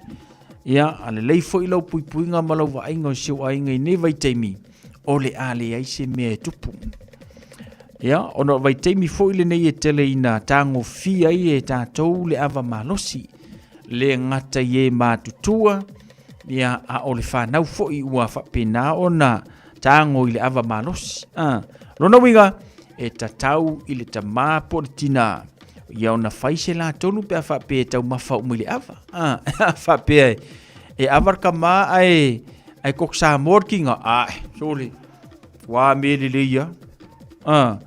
Ia, a lelei foi lau puipuiga ma lau vaaiga o si ou aiga i nei vaitaimi, o le a leai se mea e tupu. Ia, ona o le vaitaimi foi lenei e tele ina tagofia ai e tatou le ava malosi, le gata i e matutua, ia, a o le fanau foi ua faapena ona tago i le ava malosi. A, lona uiga, e tatau i le tamā po o le tinā, ia ona fai se la tonu pe a faapea e taumafa uma i le ava. A, a faapea e, e ava le tamā ae, ae koko Samoa le kiga, ae, sole, ua mea lelei lava. A,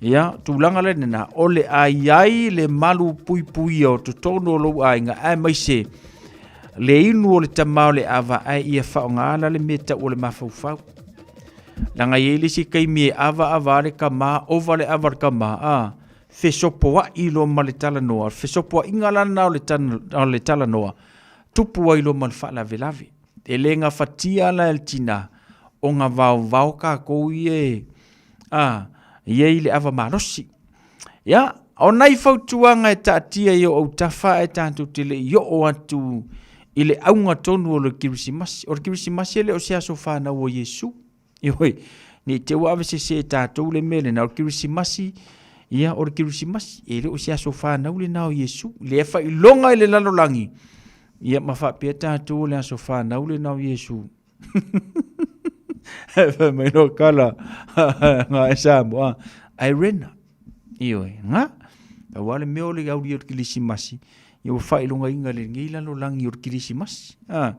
ia, tulaga la lena, o le a i ai le malu puipuia o totonu o lou aiga, aemaise le inu o le tama o le ava, ae ia faaaoga la le mea tau o le mafaufau. Leaga e i ai le isi taimi e ava ava lava le tama, ova le ava o le tama, a, fesopoai loa ma le talanoa. O le fesopoaiga la lena o le talanoa, tupu ai loa ma le faalavelave. E le gafatia la e le tinā ona vaovao tatou ia e, a, ia i le ava malosi. Ia, o nai fautuaga e taatia i ou autafa ae tatou te le i oo atu i le auga tonu o le Kerisimasi. O le Kerisimasi e le o se aso fanau o Iesu. Ioe, ne i te i ua avesese e tatou le mea lena. O le Kerisimasi, ia, o le Kerisimasi, e le o se aso fanau lena o Iesu. Lea faailoga i le lalolagi, ia ma faapea tatou o le aso fanau lena o Iesu. Ae fai mai loa kala nga e Samoa, ai rena. Ioe, nga. Pau lava le mea o le auli o le Kerisimasi, ia ua faailogaina i lenei lalolagi o le Kerisimasi. A.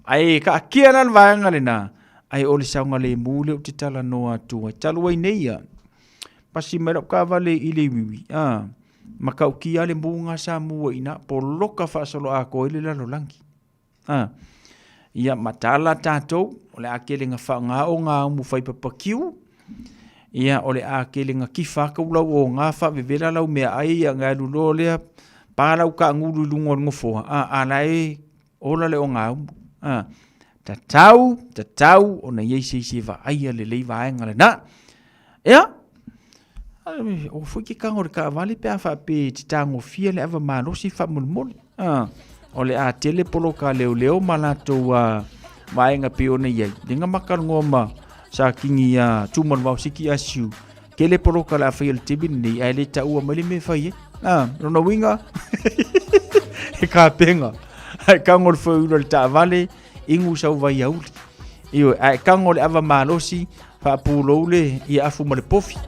Ae kaatia la le vaega lena, ae o le saogalemu lea ou te talanoa atu ai. Talu ai nei ia, pasi mai lau taavale i Leiwiwi, a, matautia le muga sa mu ai i ina, poloka faasoloatoa ai le lalolagi. A, ia matala tatou, o le a tele na faaaoga o gaumu fai papakiu, ia o le a tele na tifa atu lau oga faavevela lau meaai, ia ona e alu loa lea, pa lau taagulu i luga o le nofoa, a, a la e ola le ogaumu. A, tatau, tatau ona i ai se isi e vaaia lelei vaega lena. Ia, o foi ke tago o le taavale pe a faapea e te tagofia le ava malosi faamolemole. A, o le a tele poloka leoleo ma latou a, vaega pei ona i ai. Lenga makalongoa ma sa kingi ia Tumanuvao Siki Asiu. Tele poloka le a faia i le taimi lenei ae le taua mai le mea e fai ai. A, lona uiga, he kapenga. Ae tago le foeula o le taavale, inu sau vaiauli. Ioe, ae tago le ava malosi, faapulou le ia afu ma le pofi.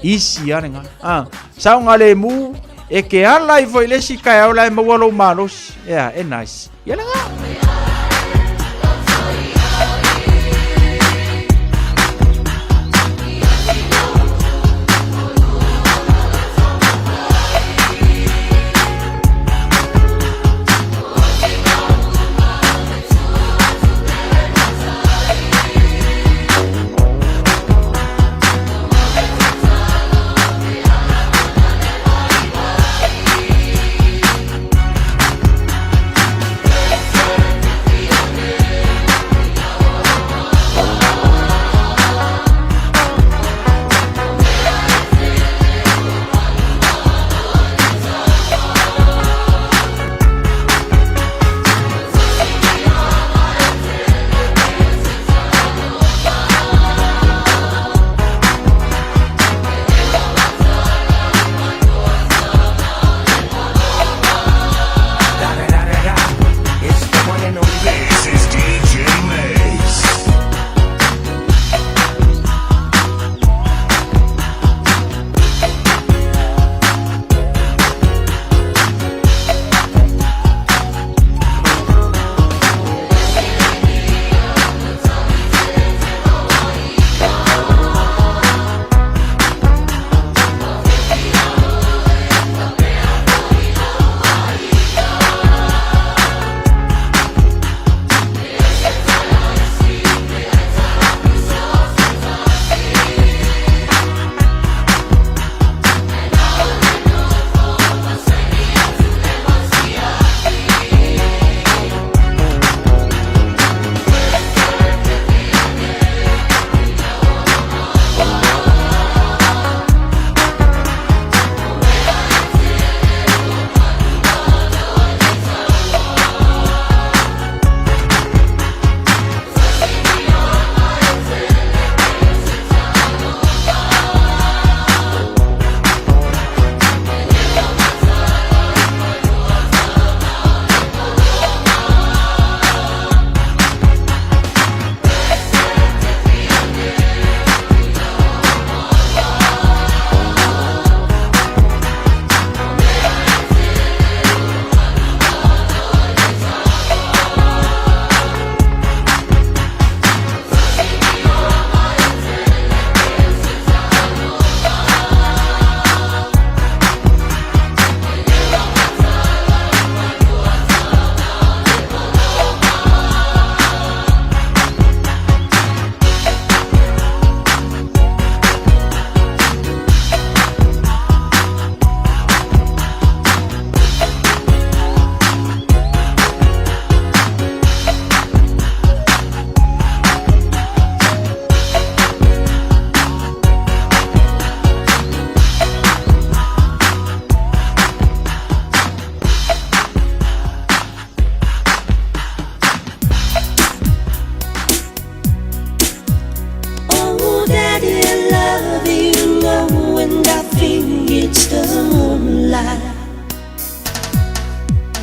Isi lava lena. A, saogalemu, e te ala ifo i le isi taeao la e maua lou malosi. Ea, e nice. Ia lena.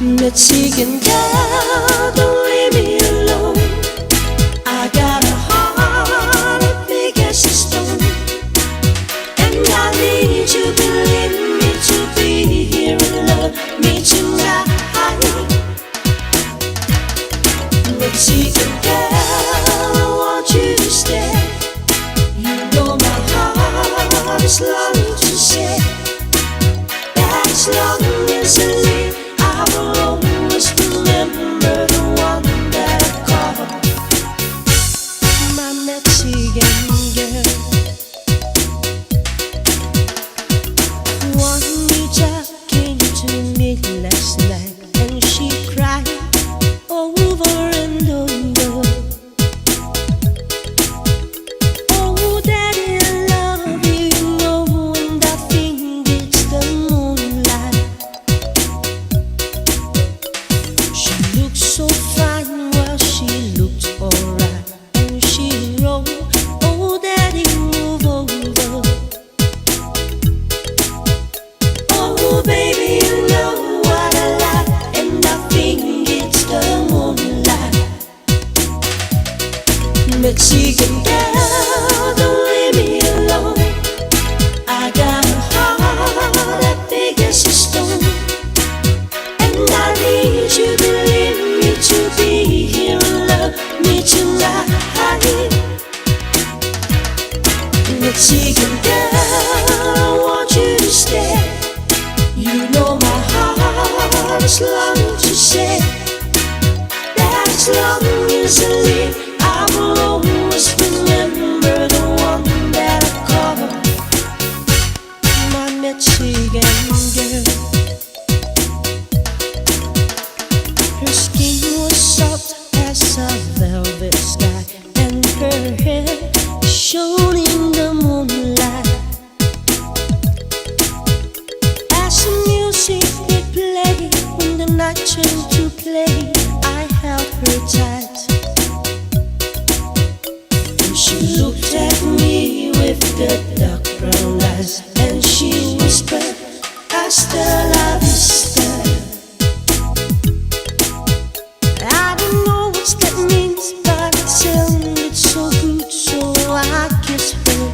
Mexican girl, don't leave me alone. I got a heart as big as a stone, and I need you, believe me, to be here and love me tonight. Mexican girl, I want you to stay. You know my heart is longing to say that as long as I live, I will always remember the one that I call my Mexican girl. Juanita came to me last night and she cried over and over. Oh, Daddy, I love you, you know, and I think it's the moonlight. She looked so fine, well, she looked alright, and she wrote, Oh, Daddy, move over. Oh, baby, you know what I like, and I think it's the moonlight. Mexican girl, don't leave me alone. I got a heart as big as a stone, and I need you, believe me, to be here and love me tonight. Mexican girl, I want you to stay. You know my heart is longing to say that as long as I live, I will always remember the one that I call my Mexican girl. Her skin was soft as a velvet sky, and her hair shone in the moonlight. As the music it played, when the night turned to play, I held her tight. And she looked at me with the dark brown eyes, and she whispered, Hasta la vista. I don't know what that means, but it sounded so good, so I kissed her.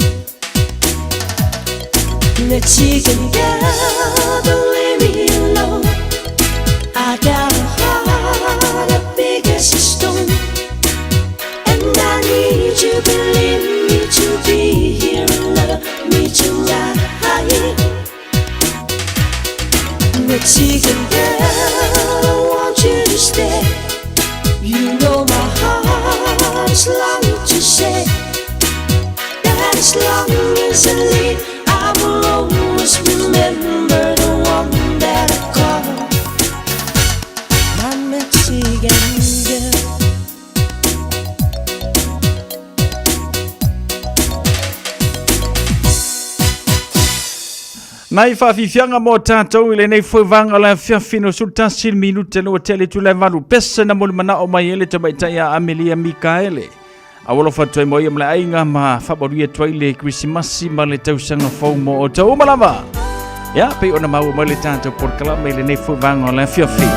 Mexican girl, don't leave me alone. I got a heart as big as a stone, and I need you, believe me, to be here and love me tonight. Mexican girl, I want you to stay. You know my heart is longing to say that as long as I live, I will always remember the one that I call my Mexican girl. Nai faafiafiaga mo tatou i lenei foi vaga o le afiafi no 11 minute le ua tea le itula e valu pese na molimanaʻo mai ai le tamaitai a Amelia Mikaele. Aualofa atu ai mo ia ma le aiga ma faamanuia atu ai le Kerisimasi ma le tausaga fou mo outou uma lava. Ia, pei ona maua mai le tatou polokalame i lenei foi vaega o le afiafi.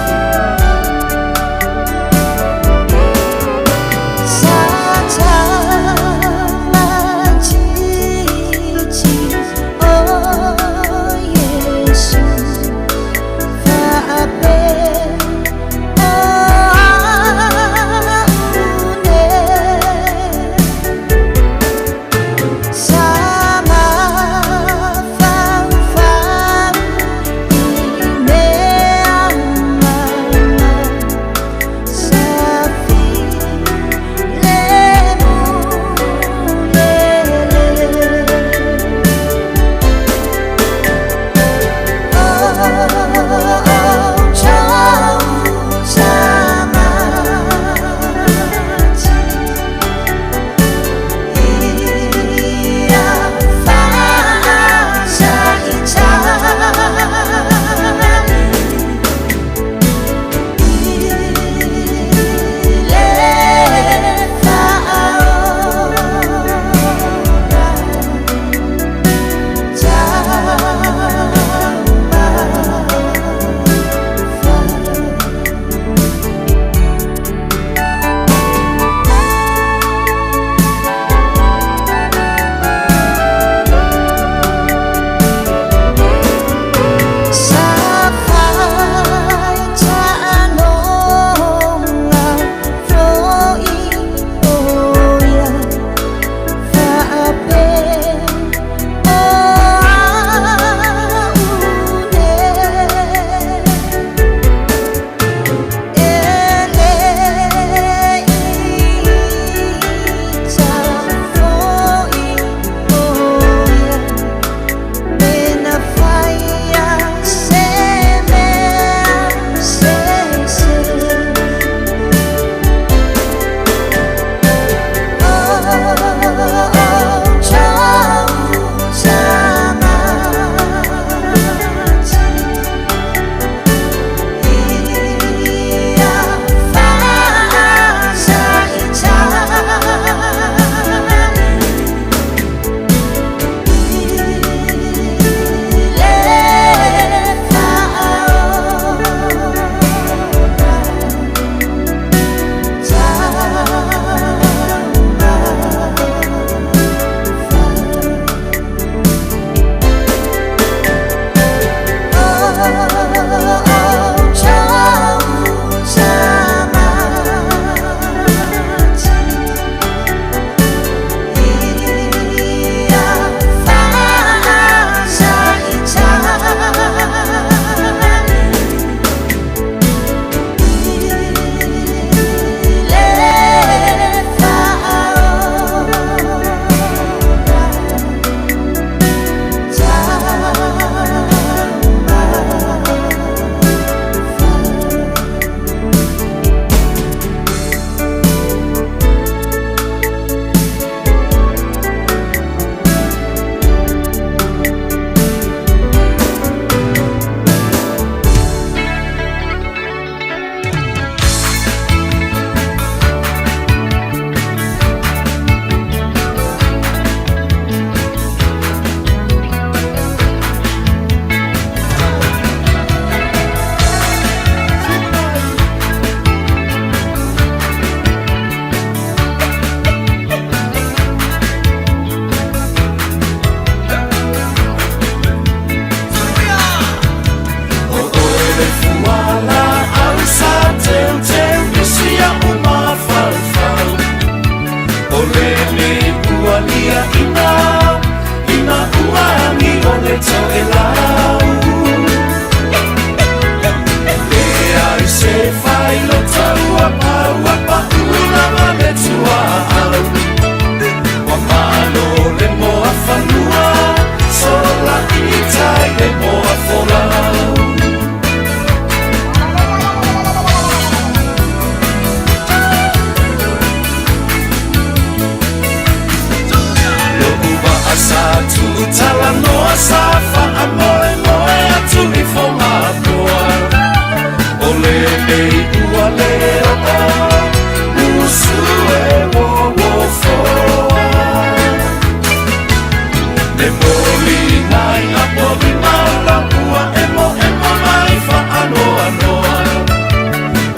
Le moli nai a poli maula ua emo emo mai fa anoa noa.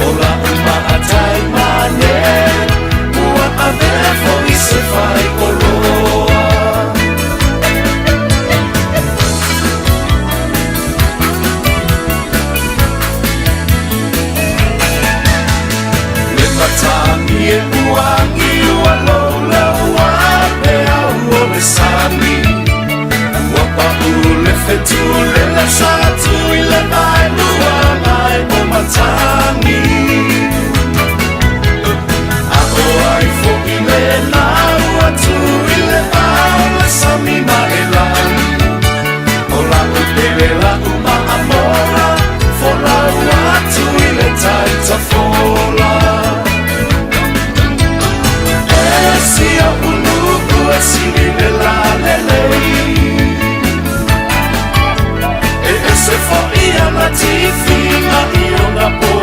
O la uma a tai mane, ua avea fo i se fai o loa. Le matagi e uagi ua lola ua pe au o le sani. Ua pau le fetu le la sa tu i le mai lua mai o matagi. A o ai fo i le la ua tu i le au le sami ma e lani. O la u pele la u ma amora, fo la ua tu i le taita fola. E sia ulu e sili le la lelei. E ese fo ia na tifinga i ona po.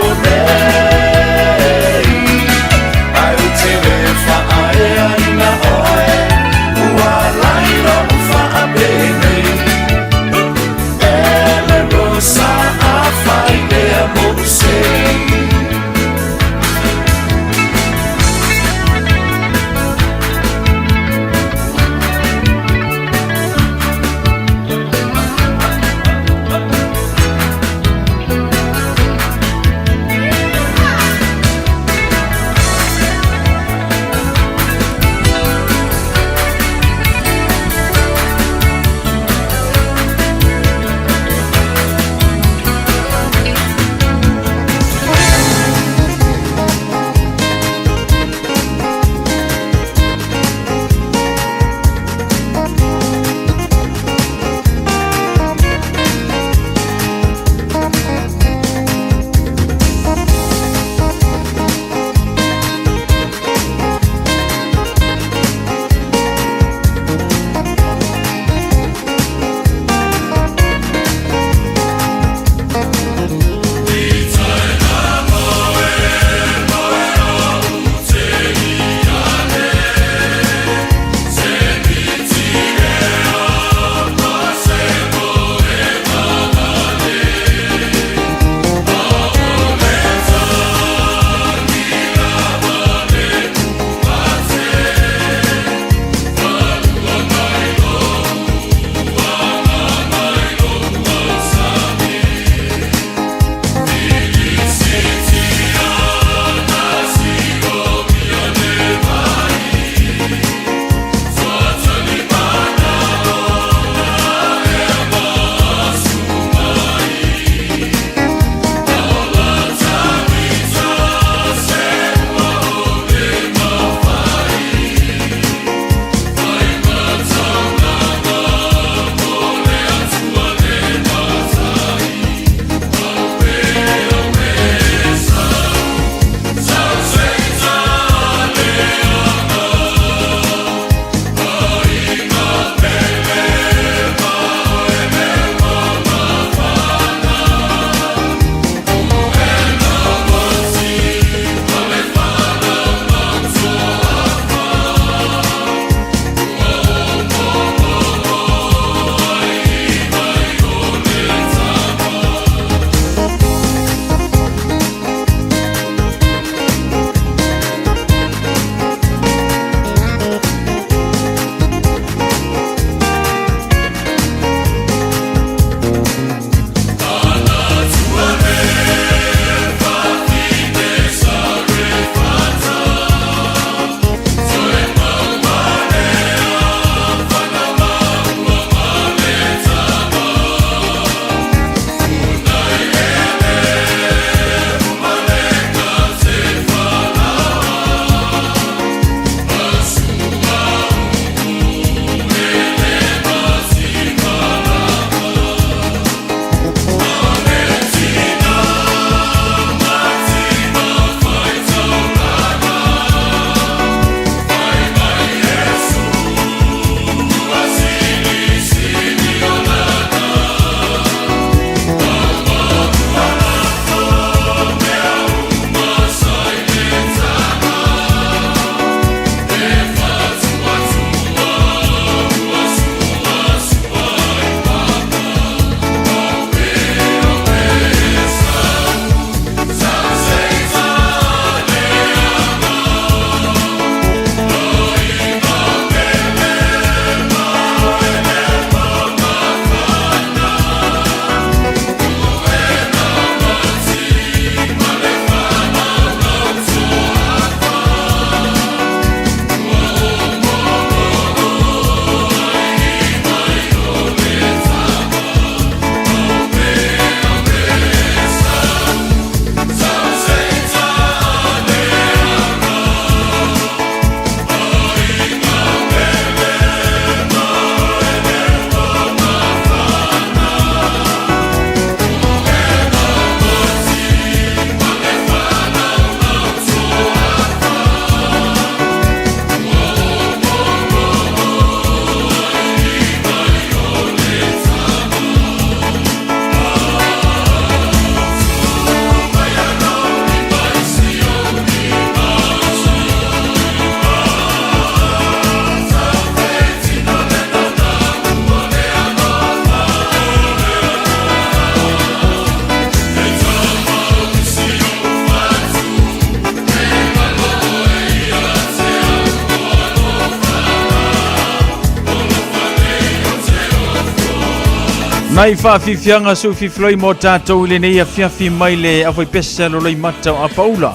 Nai whaafifianga su fifiloi mo tātou i lenei afiafi mai le awhaipesa loloimata o Apaula.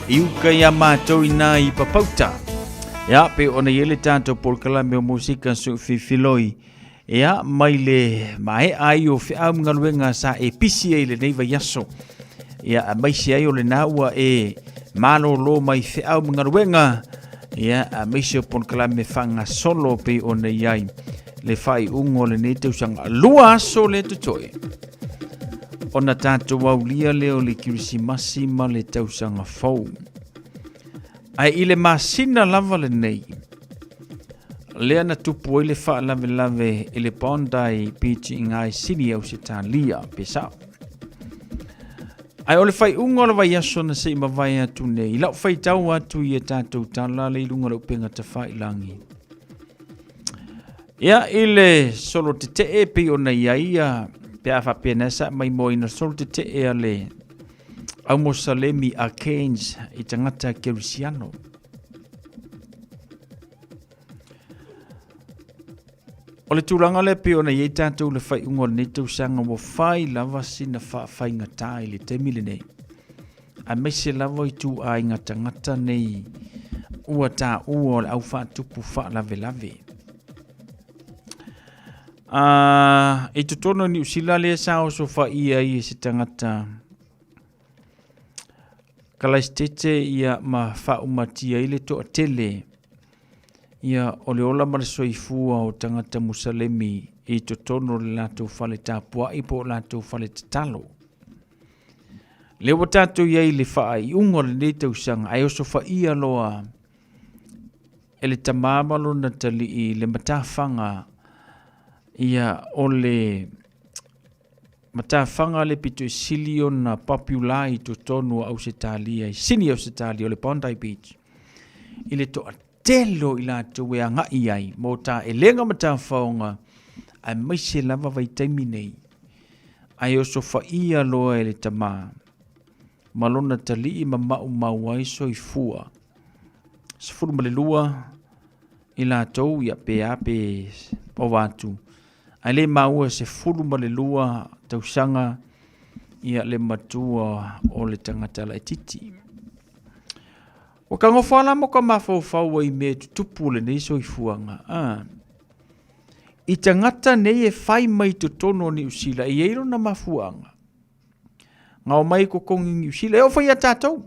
I uka ia mātou i nā i Papauta. Ia, pe ona i ele tātou polokalame o musika su fifiloi. Ia, mai le maea ai o feau ma galuega sa e pisi ai i lenei vaiaso. Ia, aemaise ai o lena ua e malōlō mai feau ma galuega, ia, aemaise o polokalame faagasolo pei ona i ai le faaiuga o lenei tausaga. 2 aso le totoe ona tatou aulia lea o le Kirisimasi ma le tausaga fou. Ae i le masina lava lenei, lea na tupu ai le faalavelave i le Bondi Beach i ngai Sydney, Ausetalia, pe sao. Ae o le faaiuga o le vaiaso na se i mavae atu nei, i lau faitau atu i a tatou tala le i luga o le upega tafailagi. Ia, i le solo tetee pei ona i ai ia, pe a faapea na sa maimoaina solo tetee a le au Mosalemi a Cairns i tagata Kerisiano. O le tulaga lea pei ona i ai tatou le faaiuga o lenei tausaga ua fai lava sina faafaigata i le taimi lenei. Aemaise lava ituaiga tagata nei ua taua o le au faatupu faalavelave. I totonu o Niu Sila lea sa osofaia ai e se tagata Kalaisitete ia ma faaumatia ai le toatele ia o le ola ma le soifua o tagata Musalemi i totonu o le latou fale tapuai po o latou fale tatalo. Lea ua tatou i ai i le faaiuga o lenei tausaga ae osofaia loa e le tamā ma lona talii le matafaga ia o le matafaga le pito i sili ona popular i totonu o Ausetalia, i Sini Ausetalia, o le Bondi Beach, i le toatele o i latou e agai ai mo taelega ma tafaoga, aemaise lava vaitaimi nei, ae osofaia loa e le tamā ma lona talii ma maumau ai soifua. 12 i latou, ia pe a pe ova atu, ae le maua 12 tausaga ia le matua o le tagata laitiiti. Ua kagofo ala mo ka mafaufau ai mea e tutupu lenei soifuaga. Ah. I tagata nei e fai mai totonu o Niu Sila, e i ai lona mafuaaga. Ngao mai kokogi i Niu Sila, e oo foi ia tatou.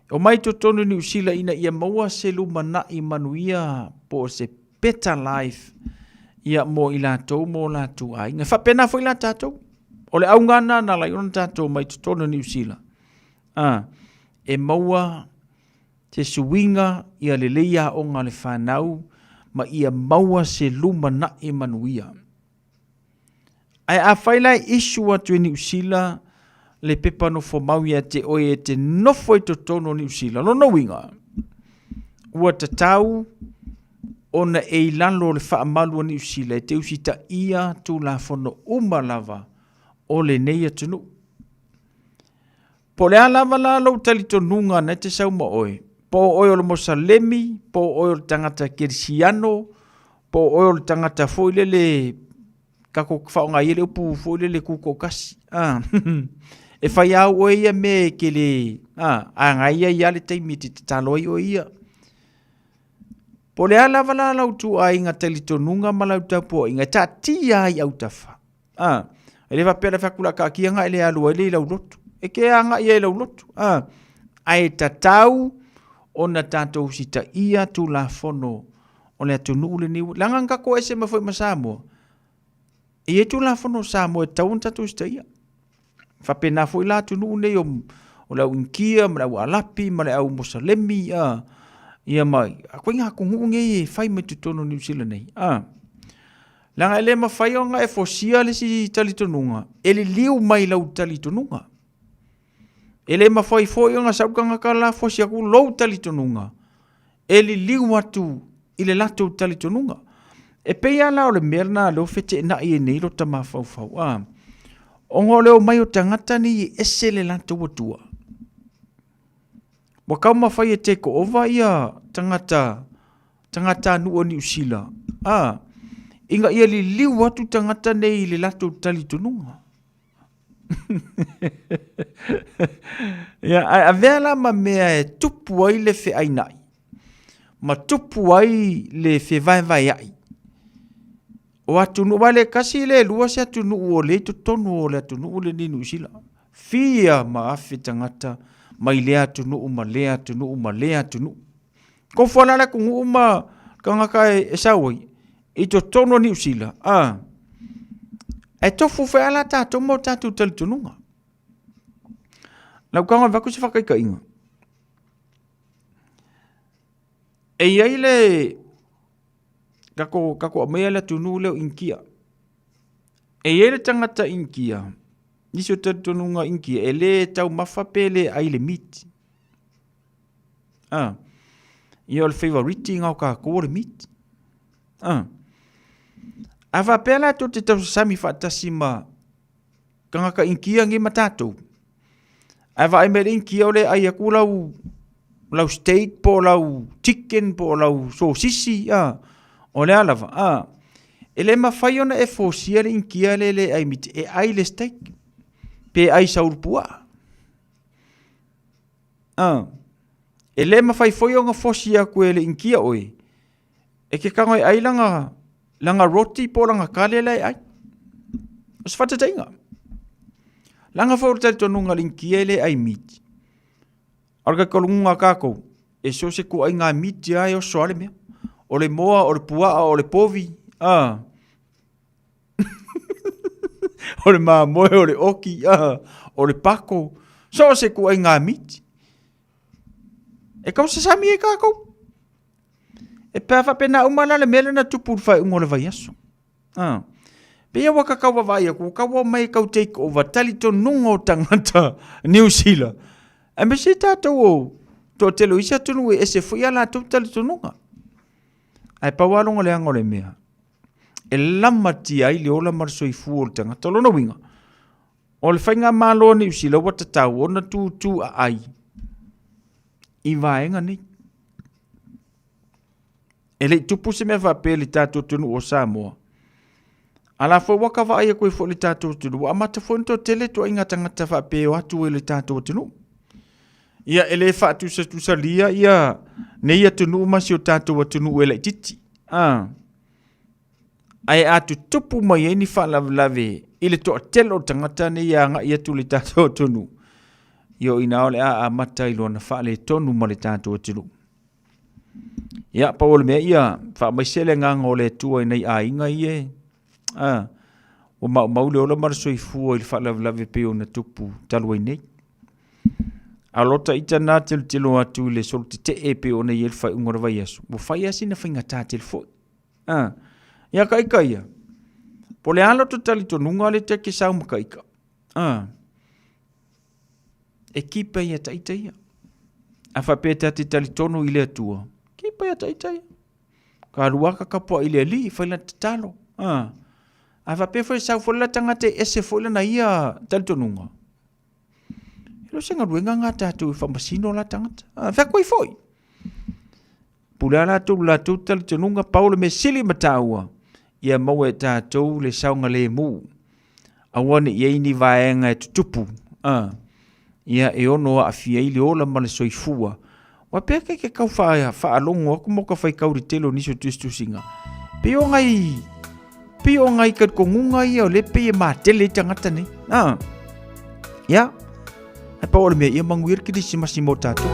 E omai totonu i Niu Sila ina ia maua se lumanai manuia po o se better life ia mo i latou mo latou aiga. E faapena foi la tatou. O le auga na na lai ona tatou mai totonu o Niu Sila. Ah, e maua se suiga ia lelei aoga a le fanau ma ia maua se lumanai manuia. Ae afai la e issue atu e Niu Sila le pepa nofomau ia te oe e te nofo i totonu o Niu Sila, lona uiga, ua tatau ona e i lalo o le faamalu a Niu Sila e te usitaia Tulafono uma lava o lenei atunuu. Po o le a lava la lou talitonuga na e te sau ma oe, po o oe o le Mosalemi, po o oe o le tagata Kerisiano, po o oe o le tagata foi lele kako faaaoga ai le upu foi lele tutoatasi, a e fai lava oe ia mea e te le, a agai ai lava le taimi e te tatalo ai oe ia. Po o le a lava la lau ituaiga talitonuga ma lau tapuaiga, e taatia lava i autafa. A, e le faapea le fai atu la taatia na e le alu ai le i lau lotu. E te agai ai i lau lotu. A, ae tatau ona tatou usitaia Tulafono o le atunuu lenei. Leaga na tatou ese mai foi ma Samoa. E i ai Tulafono o Samoa e tatau ona tatou usitaia. E faapena foi la atunuu nei o, o le au Initia ma le au Alapi ma le au Mosalemi, a, ia ma koiga atunuu nei e fai mai totonu o Niu Sila nei. A, Leaga e le mafai ona e fosia le isi talitonuga, e liliu mai lau talitonuga. E le mafai foi ona sau tagata la fosi atu lou talitonuga, e liliu atu i le latou talitonuga. E pei lava la o le mea lena lea ua feteenai ai nei lota mafaufau, a, ona o le omai o tagata nei e ese le latou Atua. Ua taumafai e take over ia tagata tagatanuu o Niu Sila, a, Ina ia liliu atu tagata nei i le latou talitonuga. Ia, ae avea la ma mea e tupu ai le feaina'i, ma tupu ai le fevaevaea'i o atunuu, aua e le tasi le lua se atunuu o lea i totonu o le atunuu lenei Niu Sila. Fia ma afe tagata mai lea atunuu ma lea atunuu ma lea atunuu. Tofu lava la le atunuu ma tagata e sau ai i totonu o Niu Sila, a, e tofu foi lava la tatou ma o tatou talitonuga. Lau tago e avatu se faataitaiga, e i ai le tatou, tatou aumaia le atunuu lea o Initia. E i ai le tagata Initia, nisi o talitonuga Initia, e le taumafa pe le ai le meat. Ah. Ia o le favorite nga o tatou o le meat. Ah. A faapea la tou te tausasami faatasi ma tagata Initia nei ma tatou, ae vaai mai le Initia o lea e ai atu lau lau steak po o lau chicken po o lau sosisi, ah, o le a lava, ah, e le mafai ona e fosia le Initia lea e le ai miti e ai le steak pe ai sau puaa. Ah. E le mafai foi ona fosi atu e le Initia oe e ke tago e ai lana, lana roti po o lana kale la e ai. O se faataitaiga. Leaga foi o le talitonuga a le Initia e le ai miti. A o le talitonuga a tatou, e so o se ituaiga miti lava e oso lava le mea. O le moa, o le puaa, o le povi, a. o le mamoe, o le oki, a, o le pako, so o se ituaiga miti. E tausasami ai tatou. E pe a faapena uma la le mea lea na tupu i le faaiuga o le vaiaso. A. Pei ua ka tau vaavaai atu, ua tau omai e tau take over talitonuga o tagata Niu Sila. Aemaise tatou o toatele o isi atunuu e ese foi a latou talitonuga. Ae pau lava lona leaga o le mea, e lamatia ai le ola ma le soifua o le tagata. O lona uiga, o le faigamalo a Niu Sila ua tatau ona tutu aai i vaega nei. E le i tupu se mea faapea i le tatou atunuu o Samoa. A la foi ua ka vaai atu ai foi i le tatou atunuu, ua amata foi ona toatele ituaiga tagata faapea e o atu ai i le tatou atunuu. Ia, e le faatusatusalia ia nei atunuu ma si o tatou atunuu e laitiiti. Ah. Ae a tutupu mai ai ni faalavelave i le toatele o tagata nei e agai atu i le tatou atunuu, ia o i ina o le a amata ai loa ona faaletonu ma le tatou atunuu. Ia, pau o le mea ia faamaise le agaga o le Atua i nai aiga ia e, a, ua maumau le ola ma le soifua i le faalavelave pei ona tupu talu ai nei. A o lota ita na tilotilo atu i le solo tetee pei ona i ai le faaiuga o le vaiaso, ua fai lava sina faigata tele foi. A, ia ka ika ia, po o le a lota talitonuga lea ta te sau ma ka ika. A, e kipa ia ta ita ia. A faapea ta te talitonu i le Atua, kipa ia ta ita ia. Ka alu lava ka kapuaʻi i le Alii, fai lana tatalo. A, a faapea foi e sau foi le la tagata e ese foi lana ia talitonuga, E le o se galuega lena a tatou e faamasino la tagata. A, fai atu ai foi. Pule lava latou i le latou talitonuga, pau le mea sili ma taua, ia maua e tatou le saogalemu. Aua ne i i ai ni vaega e tutupu, a, ia e ono aafia ai le ola ma le soifua. Ua pea ke ke kau faalogo atu ma ka faitau i le tele o nisi o tusitusiga. Pei o ngai pei o ngai talitonuga ia o lea pei e matele ai tagata nei. Ah. Ia. Ae pau o le mea ia manuia le Kerisimasi mo tatou.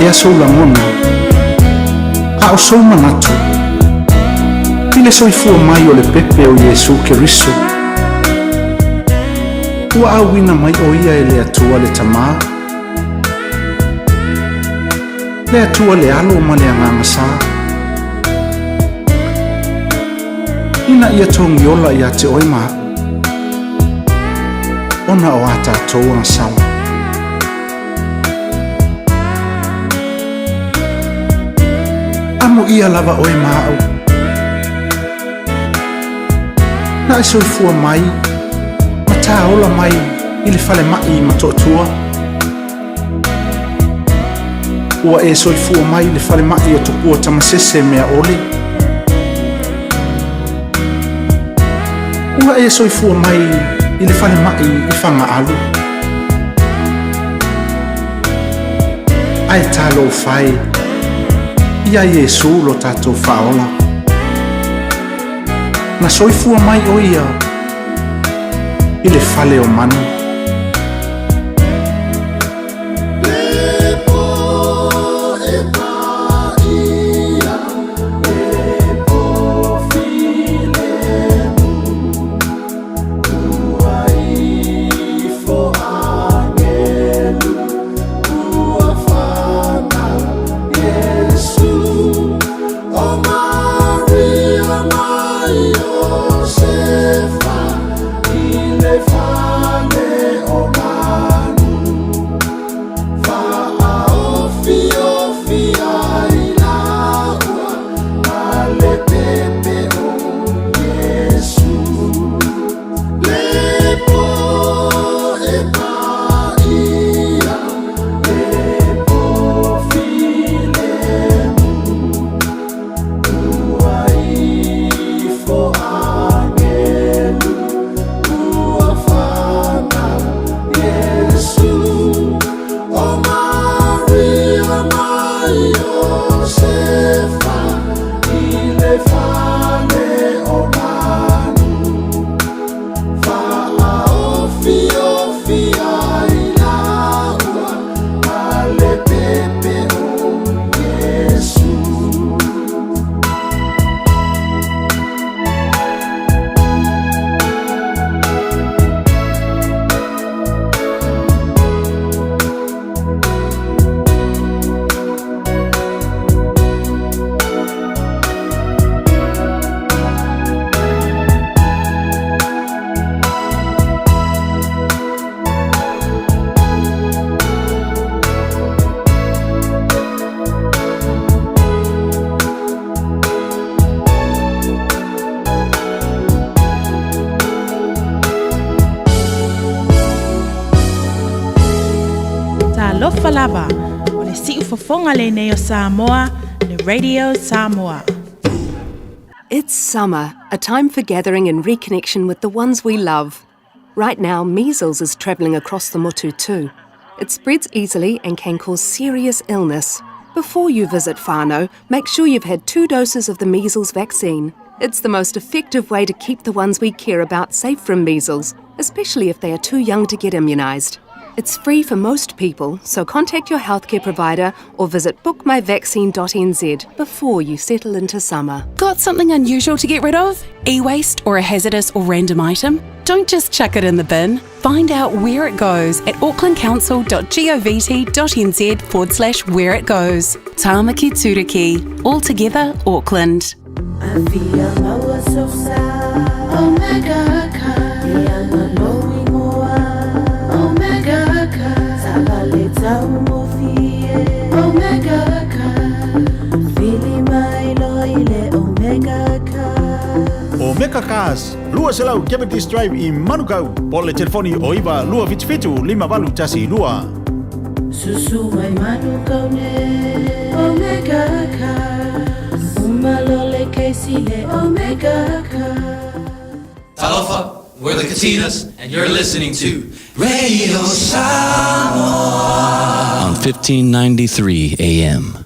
ea sou lagona, a o sou manatu, i le soifua mai o le pepe o Iesu Keriso? Ua auina mai o ia e le Atua le Tamā, le Atua le Alo ma le Agaga Sa, ina ia togiola ia te oe ma a'u, ona o a tatou agasala. Amo ia lava oe ma a'u. Na e soifua mai ma tāola mai i le falema'i i Motootua. Ua e soifua mai i le falema'i o Tupua Tamasese Meaole. Ua e soifua mai i le falemai i Fagaalu. Ae talofa e ia Iesu lo tatou Faaola. Na soifua mai o ia i le fale o manu. Talofa lava, o le siufofoga lenei o Samoa, le Radio Samoa. It's summer, a time for gathering and reconnection with the ones we love. Right now, measles is travelling across the motu too. It spreads easily and can cause serious illness. Before you visit whānau, make sure you've had two doses of the measles vaccine. It's the most effective way to keep the ones we care about safe from measles, especially if they are too young to get immunised. It's free for most people, so contact your healthcare provider or visit bookmyvaccine.nz before you settle into summer. Got something unusual to get rid of? E waste or a hazardous or random item? Don't just chuck it in the bin. Find out where it goes at aucklandcouncil.govt.nz forward slash where it goes. Tāmaki Turuki. All together, Auckland. Omega Cars, 200 Cavendish Drive i Manukau, po le telefoni o 9 277 5812. Susu mai Manukau ne Omega Cars Uma le Casey le Omega Cars Talofa, we're the Katinas, and you're listening to Radio Samoa on 1593 AM.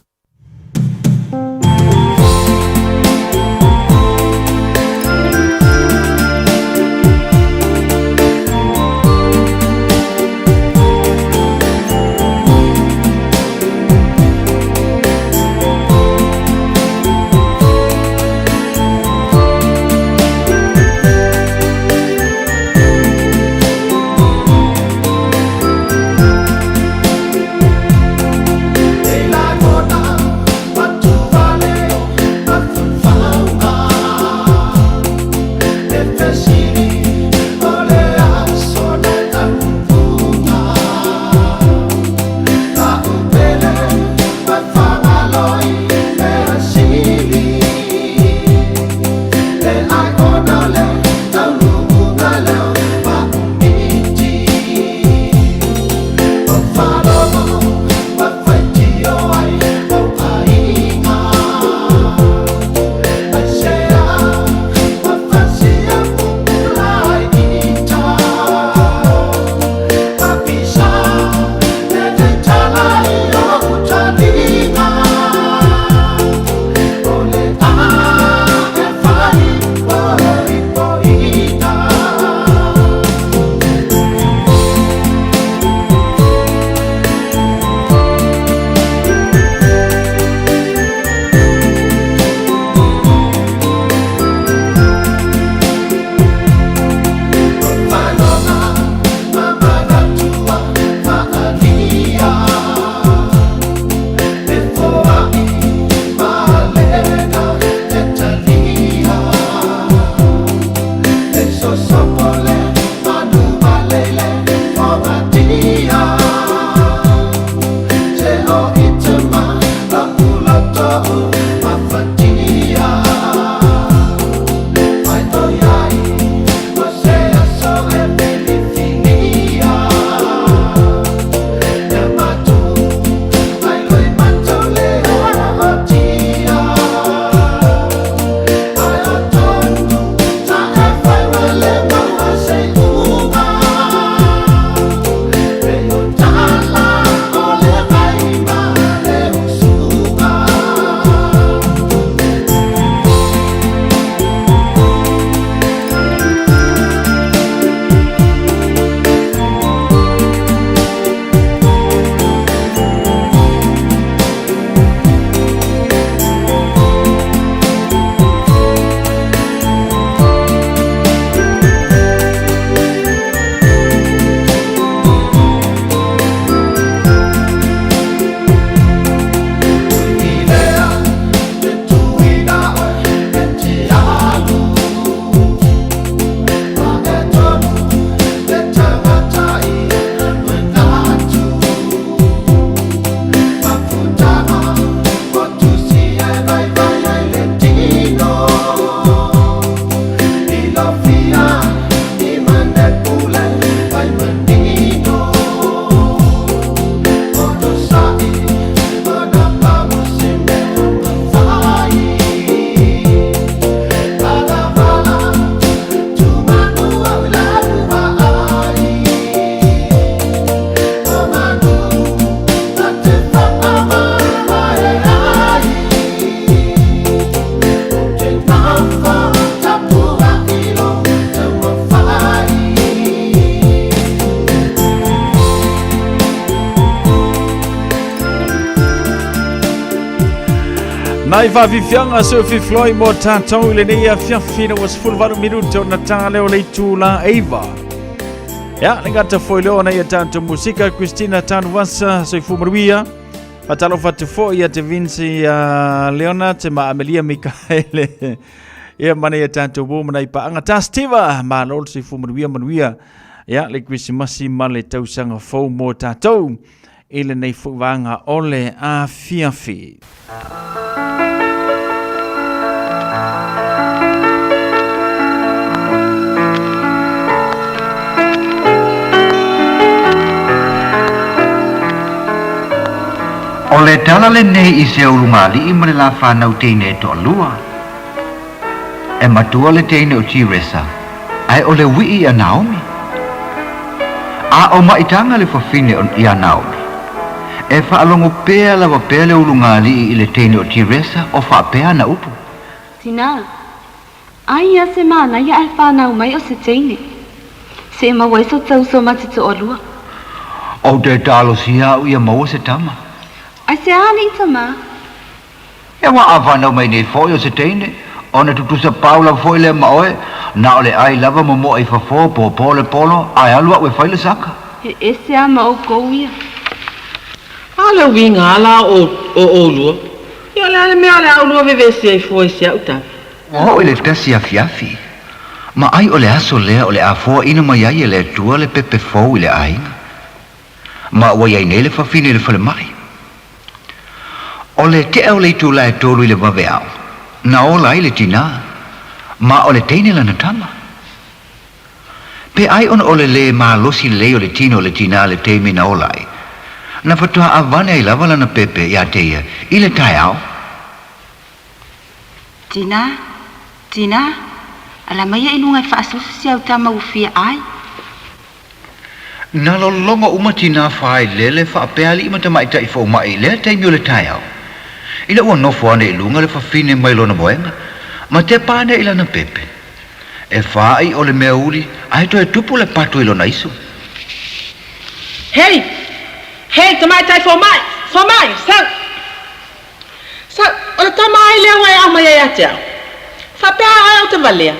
Nai faafiafiaga Sophie Floyd mo tatou i lenei afiafi ina ua 18 minute ona ta lea o le itula 9. Ia, le gata foi lea ona ia tatou musika Christina Tanuvasa, soifua manuia. Faatalofa atu foi ia te Vince ia Leona te ma Amelia Mikaele. Ia mana ia tatou mo mana i paanga ta Steva, malo le soifua manuia manuia. Ia, le Krisimasi ma le tausaga fou mo tatou i lenei foi vaega o le afiafi. O le tala lenei i se ulugalii ma le lafanau teine e toalua. E matua le teine o Tiresa, ae o le ui'i ia Naomi. A o maitaga le fafine o ia Naomi. E faalogo pea lava pea le ulugalii i le teine o Tiresa o faapea ana upu. Tinā, ai ia se manaia ae fanau mai o se teine. Se e maua ai so tauso ma te toalua. Ou te talosia au ia maua se tama. Ai se a alii tamā? Ia ua a fanau mai nei foi o se teine, ona tutusa pau lava foi lea ma oe, na o le ai lava momoa i fafo, pōpō le polo, ae alu au e fai le saka. He ese a ma oukou ia. A le uiga a la o oulua, ia o le a le mea o le a oulua vevesi ai fua i si a'u tala? Ua oo i le tasi afiafi, ma ai o le aso lea o le a foaina mai ai e le Atua le pepe fou i le aiga. Ma ua i ai nei le fafine i le falemai. O le tea o le itula e tolu i le vaveao, na ola ai le tinā, ma o le teine lana tama. Pe ai ona o le lē malosi lelei o le tino o le tinā le taimi na ola ai, na faatoa avane ai lava lana pepe iā te ia i le taeao. Tinā, tinā, ala mai ia i luga e faasusu si au tama ua fia ai. Na lologo uma tinā faaeleele faapea alii ma tamaitai fomai i lea taimi o le taeao. Ina ua nofo ane i luga le fafine mai lona moega, ma tepa ane i lana pepe. E fāʻi o le mea uli, ae toe tupu le patu i lona iso. Hei! Hei, tamaitai fomai! Fomai! Sau! Sau, o le tama ai lea ua e aumai ai ia te au? Faapea a oe ou te valea.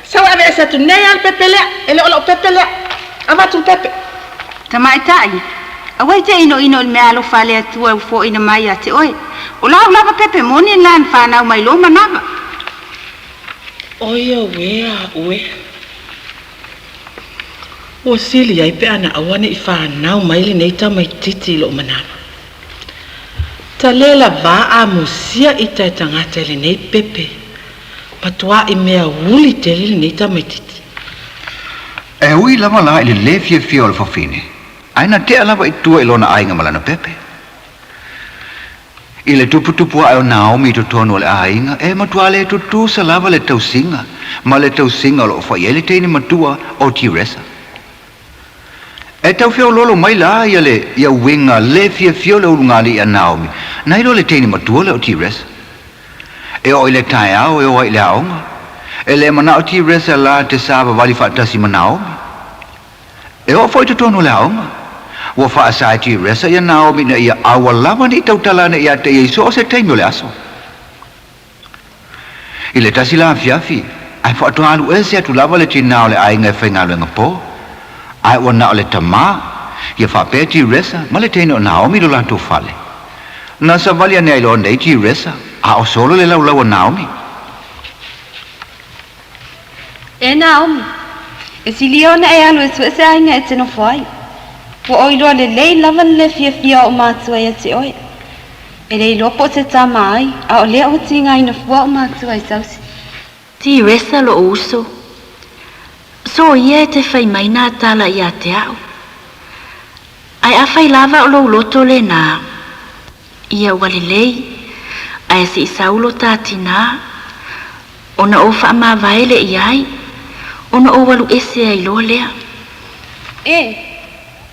Sau e aveese atu nei a le pepe lea, e le o lou pepe lea. Avatu le pepe. Tamaitai, aua e te inoino i le mea alofa a le Atua ua foaina mai ia te oe. O lau lava pepe moni na na fanau mai lou manava. Oi auē a oe. Ua sili ai pe ana aua ne i fanau mai lenei tamaititi i lou manava. Talela va a mosia ita e tagata i lenei pepe, matuaʻi mea uli tele lenei tamaititi. E ui lava la i le lē fiafia o le fafine, ae na tea lava i tua i lona aiga ma lana pepe. I le tuputupu ae o Naomi i totonu o le aiga, e matua le tutusa lava le tausiga ma le tausiga o lo o fai ai le teine matua o Tiresa. E tau feoloolo mai la ia le ia uiga le fiafia o le ulugalii a Naomi, na iloa le teine matua lea o Tiresa. E oo i le taeao e o ai i le aoga, e le manao Tiresa la te savavali faatasi ma Naomi. E oo foi i totonu o le aoga, ua faasa e Tiresa ia Naomi ina ia aua lava ne i tautala ane ia te ia i so o se taimi o le aso. I le tasi la afiafi, ae faatoa alu ese atu lava le tinā o le aiga e faigaluega po, ae ua na o le tamā, ia faapea Tiresa ma le teine o Naomi i lo latou fale. Na savali ane ai loa nei Tiresa, a o solo le laulau a Naomi. E Naomi, e silia ona e alu e sue se aiga e te nofo ai. Ua ou iloa lelei lava le le fiafia o ou matua ia te oe. E le iloa po o se tama ai, a o lea ua tigaina fua ou matua i sausi. Tiresa loʻu uso. So ia e te fai mai nā tala iā te a'u. Ae afai lava o lou loto lenā, ia ua lelei, ae se i sau lo tā tinā, ona ou faamavae lea i ai, ona ou alu ese ai loa lea. E,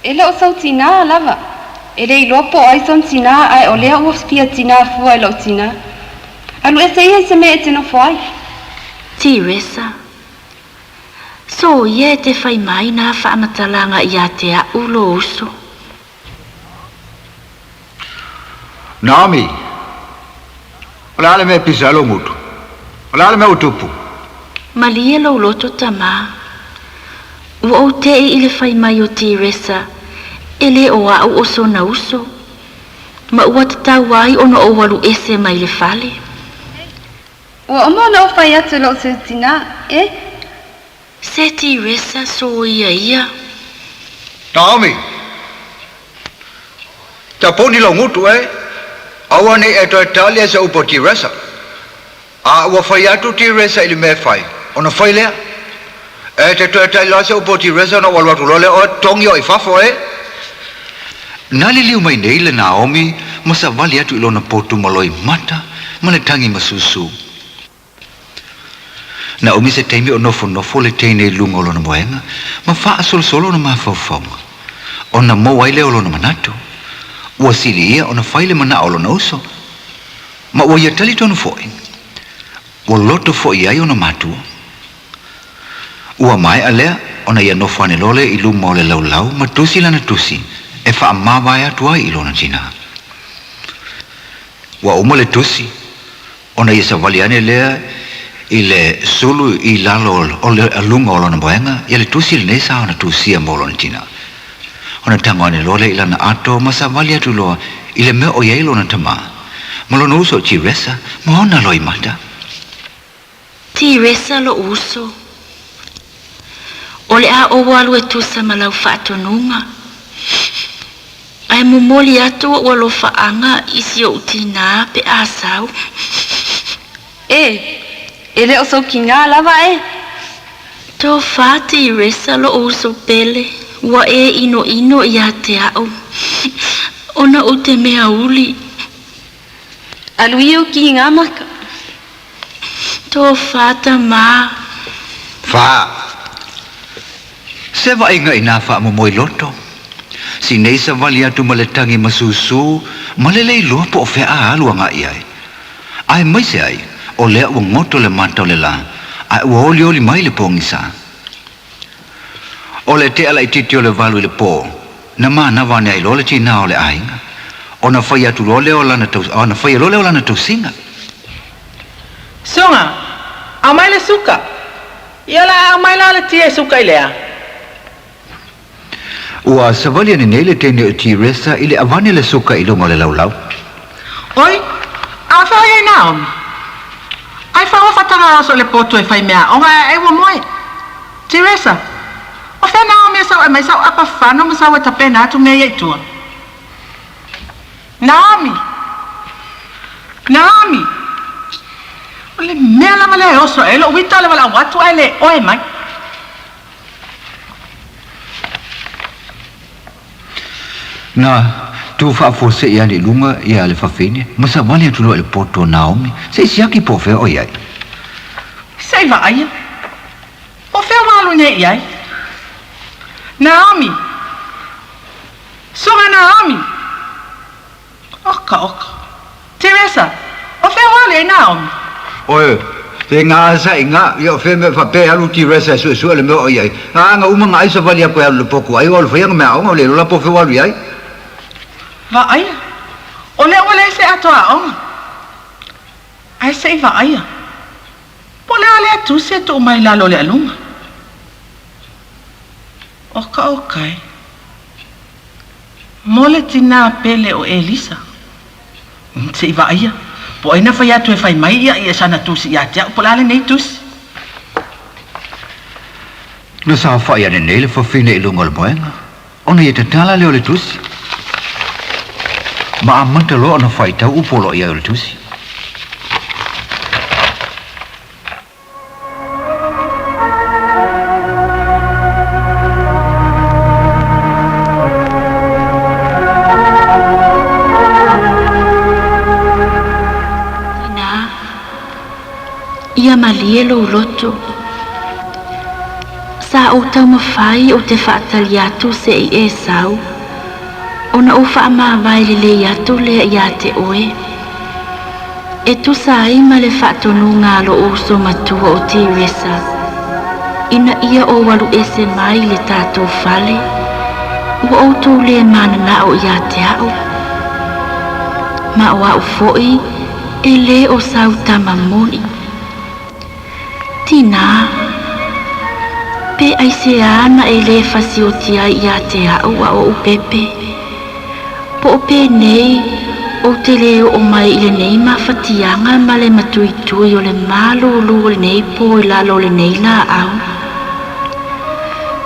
e le o sou tinā lava. E le iloa po o ai sona tinā, ae o lea ua fia tinā fua i lou tinā. Alu ese ia i se mea e te nofo ai. Tiresa, So ia e te fai mai nā faamatalaga iā te a'u lo uso. Naomi! O le a le mea e pisa ai lou gutu? O le a le mea ua tupu? Malie lou loto tamā. Ua ou te'i i le fai mai o Tiresa, e lē o a'u o sona uso, ma ua tatau ai ona ou alu ese mai le fale. Ua uma ona ou fai atu i lou sui tinā, e. Se Tiresa soia ia. Naomi! Tapuni lou gutu, e. Aua ne i e toe tali ai se upu a Tiresa. A ua fai atu Tiresa i le mea e fai, ona fai lea. E te toe tali loa se upu a Tiresa ona ou alu atu loa lea oe togi oe i fafo, e. Na liliu mai nei le Naomi ma savali atu i lona potu ma loimata ma le tagi masusu. Na umi se taimi o nofonofo le teine i luga o lona moega ma faasolosolo ona mafaufauga, ona maua ai lea o lona manatu, ua sili ia ona fai le manao o lona uso, ma ua ia talitonu foi, ua loto foi i ai ona matua. Ua maea lea ona ia nofo ane loa lea i luma o le laulau ma tusi lana tusi e faamavae atu ai i lona tinā. Ua uma le tusi, Ona ia savali ane lea i le sulu i lalo o le luga o lona moega, ia le tusi lenei sa ona tusia mo lona tina. Ona tago ane loa lea i lana ato ma savali atu loa i le mea o i ai lona tamā, ma lona uso o Tiresa, ma ona loimata. Tiresa lo'u uso. O le a ou alu e tusa ma lau faatonuga. Ae momoli atu ou alofaaga i si ou tinā pe a sau. E, e le o sou kinā lava e. Tofa Tiresa lo'u uso pele, ua e inoino iā te a'u, ona ou te mea uli. Alu ia ou kīgā maka. Tofa tamā. Fa. Se vaaiga i nā faamomoe loto. Si nei savali atu ma le tagi ma susū ma le le iloa po o fea a alu agai ai. Aemaise ai, o lea ua goto le mata o le lā, ae ua olioli mai le pogisa. O le tea laitiiti o le 8 i le pō, na manava ane ai loa le tinā o le aiga, ona fai atu loa lea o lana tau, ona faia loa lea o lana tausiga. Suga, aumai le suka. Ia o le a aumai la le tia e suka i le a? Ua savali ane nei le teine o Tiresa i le avane le suka i luga o le laulau. Oi, a fea oi ai Naomi? Ai fea ua whataga aso le poto e whai mea aonga e ai ua moe. Tiresa, o fea Naomi e sau e mai sau apa whano ma sau e tapena atu mea ia i tua. Naomi! Naomi! O le mea lava lea e oso ai lou uita o le walaau atu ae le oe mai. Na tu faafuasei ane i luga ia le fafine ma savali atu loa i le poto o Naomi, se i siaki po o fea o i ai. Se i vaaia, po o fea ua alu nei i ai. Naomi! Suga Naomi! Oka, oka. Teresa, o fea ua alu i ai Naomi? Oe, te nga sa i nga, ia o fea mea faapea e alu Teresa e suesue le mea o i ai. Nga nga uma nga ai savali aku e alu le poku ai, o alu fai anga mea aoga, o le iloa la po o fea ua alu i ai. Vaaia, o lea ua leai se ato aoga. Ae se i vaaia, po o le a lea tusi e tuu mai i lalo o le aluga. Oka oka e. Mo le tinā pele o Elisa. Se i vaaia, po o ai na fai atu e fai mai ia i sana tusi iā te a'u po o le a lenei tusi. Na saofai ane nei le fafine i luga o le moega, ona ia tatala lea o le tusi. Ma amata loa ona faitau upu o lo o i ai o le tusi. Tinā, ia malie lou loto. Sa ou taumafai ou te faatali atu se i e sau, ona ou faamavae lelei atu lea iā te oe. E tusa ai ma le faatonuga a lou uso matua o Teresa, ina ia ou alu ese mai le tatou fale, ua outou le mananao iā te a'u. Ma o a'u foi, E lē o sau tama moni. Tinā, pe aiseā na e lē fasioti ai ia te a'u a o'u pepe? Po o penei, ou te lē oo mai i lenei mafatiaga ma le matuitui o le malūlū o lenei pō i lalo o lenei laau?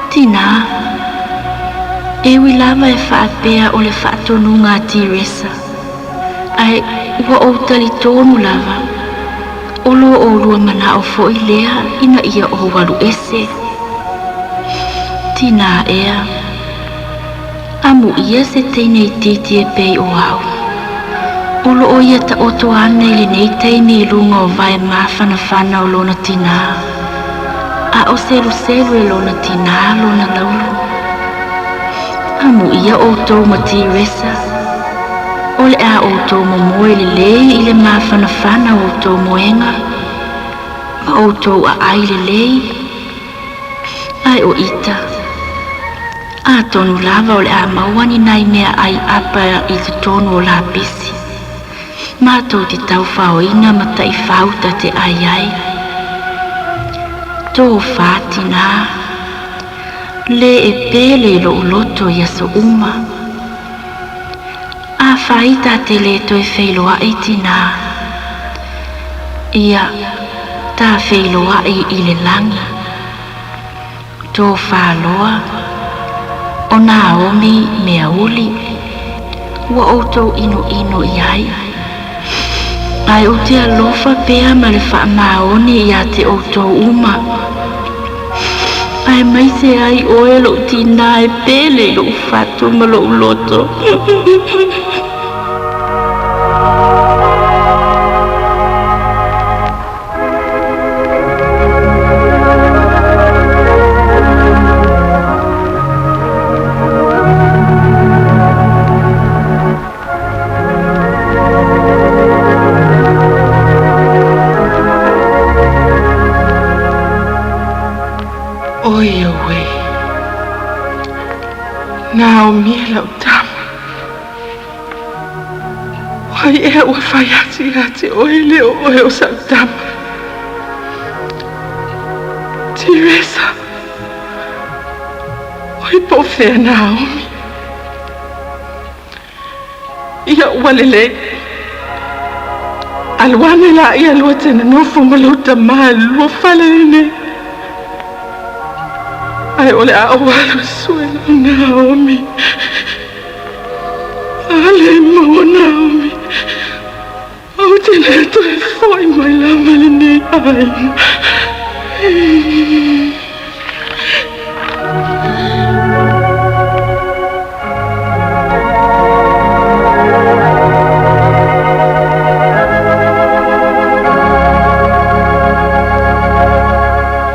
Tinā, e ui lava e faapea o le faatonuga a Tiresa, ae ua ou talitonu lava, o lo ʻolua manaʻo foi lea ina ia ou alu ese. Tinā ea, amuia se teine itiiti e pei o a'u. O loo ia taoto ana i lenei taimi i luga o vae mafanafana o lona tinā, a o seluselu e lona tinā lona laulu. Amuia ʻoutou ma Tiresa, o le a ʻoutou momoe lelei i le mafanafana o ʻoutou moega, ma ʻoutou aʻai lelei, ae o ita, atonu lava o le a maua ni nai meaʻai ʻapa i totonu o lapisi, matou te taufaoina ma taʻifauta te ʻai ai. Tofā tinā, lē e pele i loʻu loto i aso uma. Afai ta te lē toe feiloaʻi tinā, ia ta feiloaʻi i le lagi. Tofā loa, o Naomi meauli, ua ʻoutou ʻinoʻino i ai. Ae ou te alofa pea ma le faamaoni iā te ʻoutou uma. Aemaise ai ʻoe loʻu tinā e pele i loʻu fatu ma loʻu loto. Oi auē! Naomi e lau tama. O ai ea ua fai atu iā te oe e le o oe o sa'u tama? Teresa! Oi po o fea Naomi? Ia ua lelei. Alu ane laia lua te nonofo ma lou tamā i le lua fale lenei. Ae o le a ou alu e sue lau Naomi. Ale e maua Naomi. Ou te le toe foʻi mai lava i lenei aiga.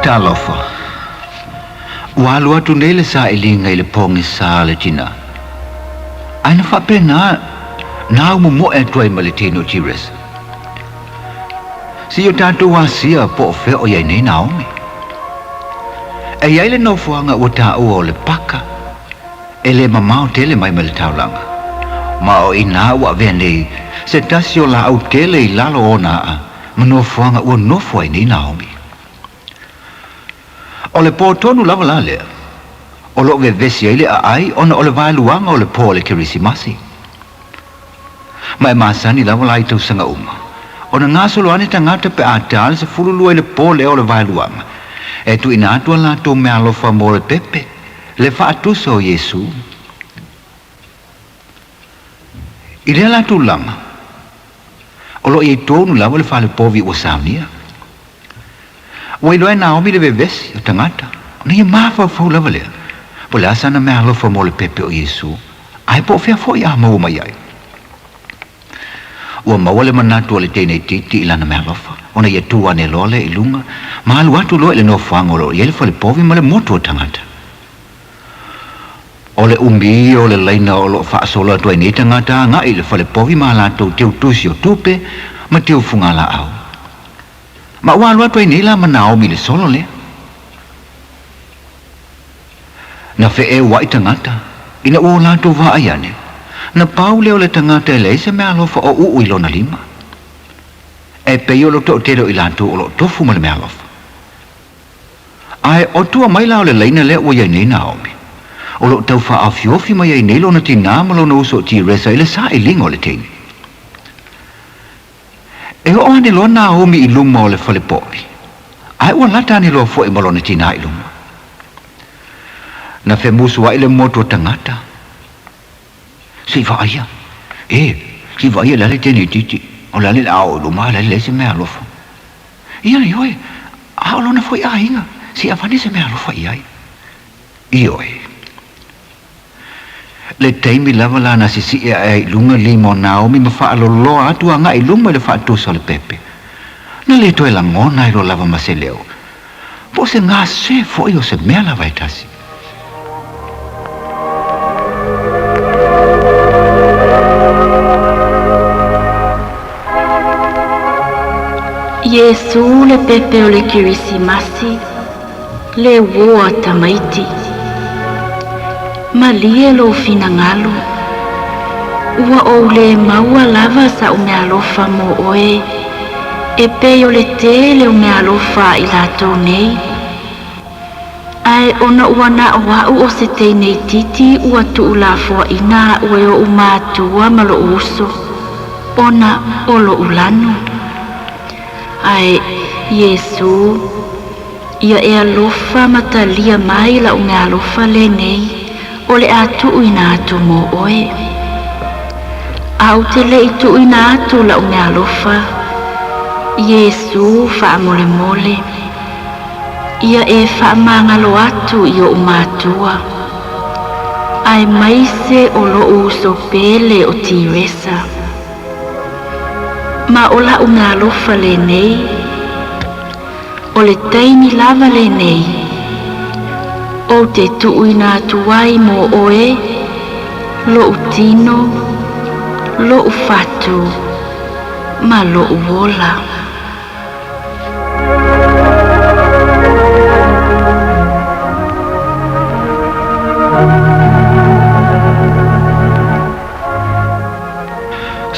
Talofa. Ua alu atu nei le sailiga i le pogisa a le tinā. Ae na faapena na au momoe atu ai ma le teine o Tiresa. Se i o tatou asia po o fea o i ai nei Naomi. E i ai le nofoaga ua taua o le paka, e le mamao tele mai ma le taulaga. Ma o i nā ua avea nei se tasi o laau tele i lalo ona aa ma nofoaga ua nofo ai nei Naomi. O le pō tonu lava la lea, o lo o vevesi ai le aai ona o le vaeluaga o le pō o le Kerisimasi. Ma e masani lava la i tausaga uma, ona gasolo ane tagata pe a tā le 12 i le pō lea o le vaeluaga, e tuuina atu a latou meaalofa mo le pepe, le faatusa o Iesu. I lea la tulaga, o lo o i ai tonu lava le fale povi ua saunia. Ua iloa e Naomi le vevesi o tagata, ona ia mafaufau lava lea, po o le a sana meaalofa mo le pepe o Iesu, ae po o fea foi a maua mai ai. Ua maua le manatu o le teine itiiti i lana meaalofa, ona ia tu ane loa lea i luga, ma alu atu loa i le nofoaga o lo o i ai le fale povi ma le motu o tagata. O le umi o le laina o lo o faasolo atu ai nei tagata agai i le fale povi ma a latou teutusi o tupe ma teu fugalaau. Ma ua alu atu ai nei la ma Naomi i le solo lea. Na feʻeuaʻi tagata, ina ua o latou vaai ane, na pau lea o le tagata e leai se meaalofa o ʻuʻu i lona lima. E pei o le toatele o i latou o lo o tofu ma le meaalofa. Ae o tua mai la o le laina lea ua i ai nei Naomi. O lo o tau faaofiofi mai ai nei lona tinā ma lona uso o Tiresa i le sailiga o le teine. E oo ane loa Naomi i luma o le fale povi, ae ua lata ane loa foi ma lona tinā i luma. Na femusuai le motu o tagata. Se i vaaia. E, se i vaaia le a le teine itiiti, o le a le a oo i luma ae o le a le leai se meaalofa. Ia ioe, a o lona foi aiga, se i avane se meaalofa i ai. Ioe. Le taimi lava la na sisii ae ai i luga lima o Naomi ma faaloloa atu agai i luma i le faatusa o le pepe. Na le toe lagona ai loa lava ma se leo, po o se gase foi o se mea lava e tasi. Iesū le pepe o le Kerisimasi, le uo a tamaiti. Malie lou finagalo, ua ou le maua lava sa'u meaalofa mo oe, e pei o le tele o meaalofa a i latou nei. Ae ona ua na o a'u o se teine itiiti ua tu'ulafoa'ina a'u e o'u matua ma lo'u uso, ona o lo'u lanu. Ae, Iesū, ia e alofa ma talia mai la'u meaalofa lenei o le a tuuina atu mo oe. A ou te le i tuuina atu la'u meaalofa, Iesū faamolemole, Ia e faamagalo atu i oʻu matua, aemaise o loʻu uso pele o Tiresa. Ma o laʻu meaalofa lenei, o le taimi lava lenei, ou te tuuina atu ai mo oe loʻu tino, loʻu fatu, ma loʻu ola.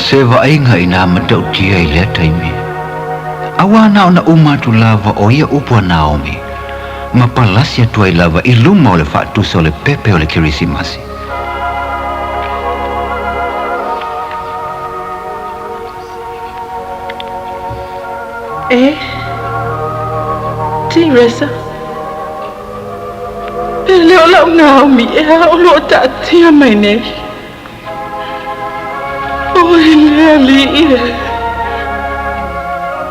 Se vaaiga i nā matautia i lea taimi. Auā na ona uma atu lava o ia upu a Naomi, ma palasi atu ai lava i luma o le faatusa o le pepe o le Kerisimasi. E Teresa, e le o lau Naomi ea o lo o taatia mai nei. Oi le Alii e,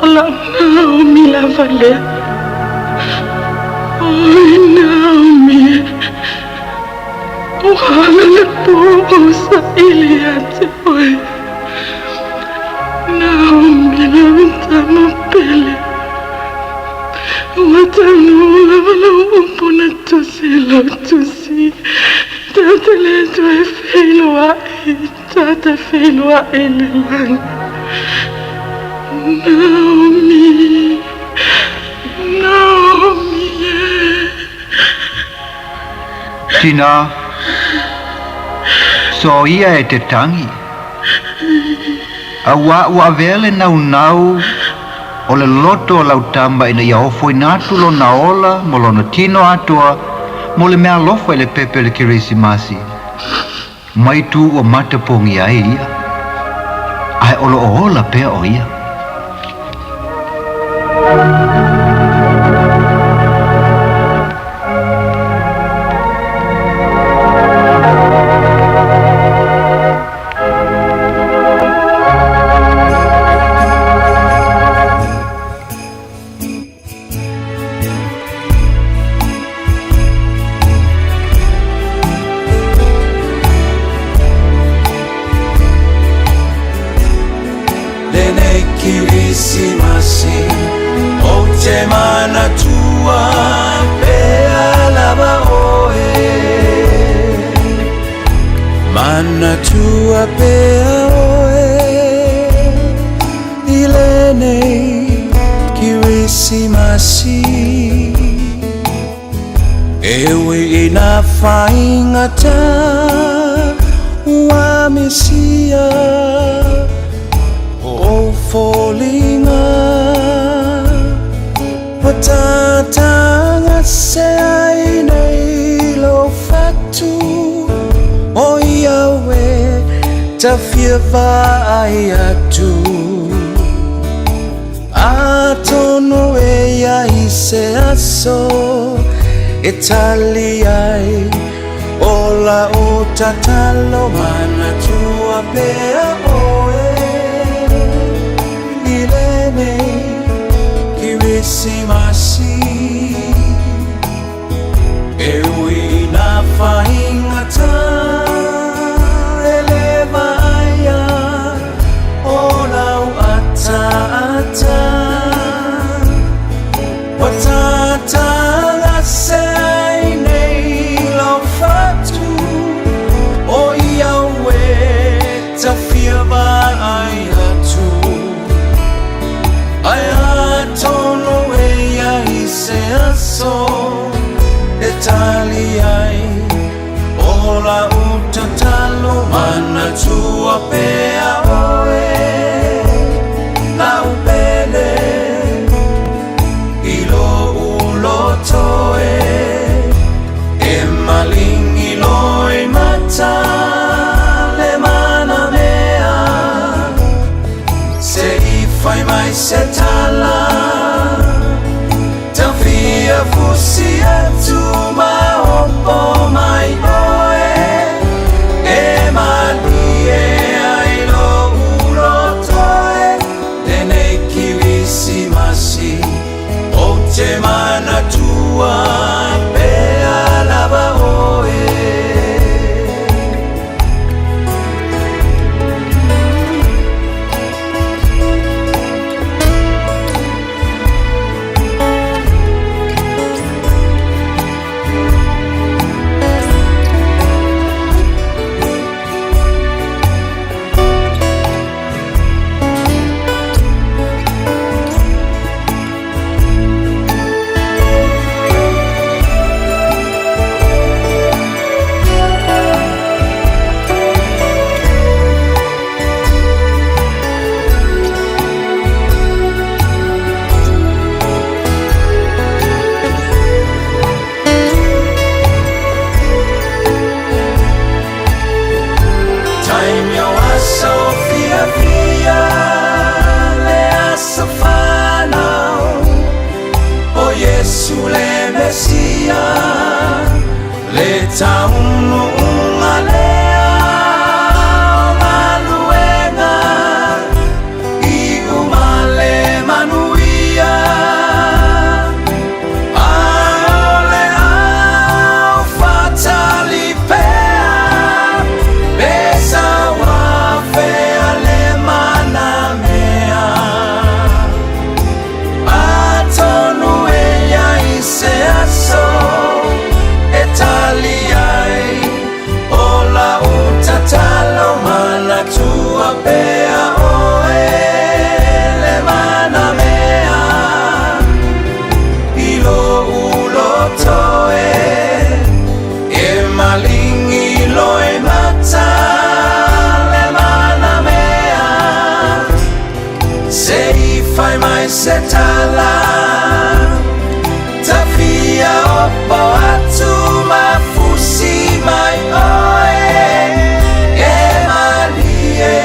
o lau Naomi lava lea. Oi Naomi e, ua ala le pō ou saili ia te oe. Naomi lau tama pele, ua taunuu lava lau upu na tusi i lau tusi, ta te le toe feiloai, ta te feiloai i le lagi. Naomi, Naomi e. Tinā, soia e te tangi. Auā ua avea le naunau o le loto o lau tama ina ia ofoina atu lona ola ma lona tino atoa mo le meaalofa i le pepe o le Keresimasi. Mai tu ua matapogia ai ia, ae o lo o ola pea o ia. Lenei Kirisimasi Ou te manatua pea lava oe Manatua pea oe I lenei Kirisimasi E ui ina faigata ua misia. foliga Ua tatagase ai nei lou fatu O ia e ta fia vaai atu Atonu e i ai se aso e tali ai o lau tatalo manatua pea oe i lenei Kirisimasi E ui ina faigata e le vaaia o lau ataata Ua tatagase ai nei lau fatu O ia e ta fia vaai atu Ae atonu e i ai se aso e tali ai o lau tatalo manatua pea oe lau pele i lou loto e e maligi loimata le manamea se i fai mai se tala ta fia fusi atu ma opo mai oe e malie ai lou loto e lenei Kirisimasi ou te manatua pea lava oe. Taimi o aso fiafia le aso fanau o Iesu le Mesia le taunuuga lea o galuega i uma le manuia Ae o le au faatali pea pe sau afea le manamea Atonu e i ai se aso e tali ai o lau tatalo manatua pea oe le manamea i lou loto e e maligi loimata le manamea se i fai mai se tala ta fia opo atu ma fusi mai oe e malie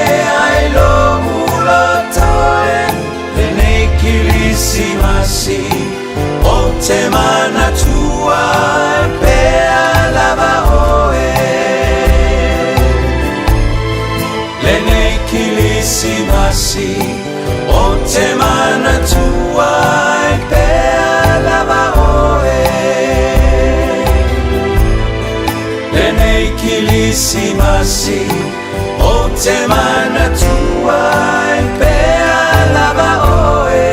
ai lou loto e lenei Kirisimasi ou te manatua pea lava oe lenei Kirisimasi ou te manatua pea lava oe lenei Kirisimasi ou te manatua pea lava oe.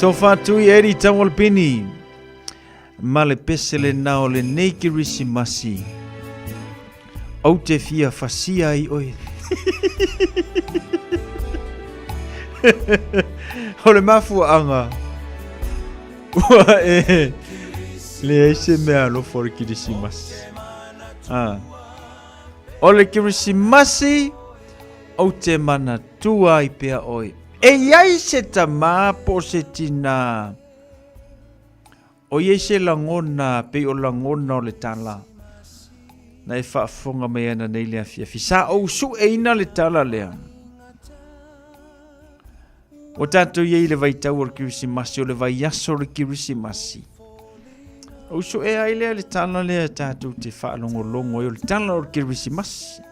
Tofa Tui Eddie Taualpini ma le pese lenā o lenei Kerisimasi. Ou te fia fasia ai oe. O le mafuaaga ua e Leai se mea alofa o le Kirisimasi. Ah. O le Kirisimasi, ou te manatua ai pea oe. E i ai se tamā po o se tinā o i ai se lagona pei o lagona o le tala na e faafofoga mai ana nei le afiafi. Sa ou sueina le tala lea. Ua tatou i ai i le vaitau o le Kirisimasi, o le vaiaso o le Kirisimasi. Ou suea ai lea le tala lea tatou te faalogologo ai, o le tala o le Kirisimasi.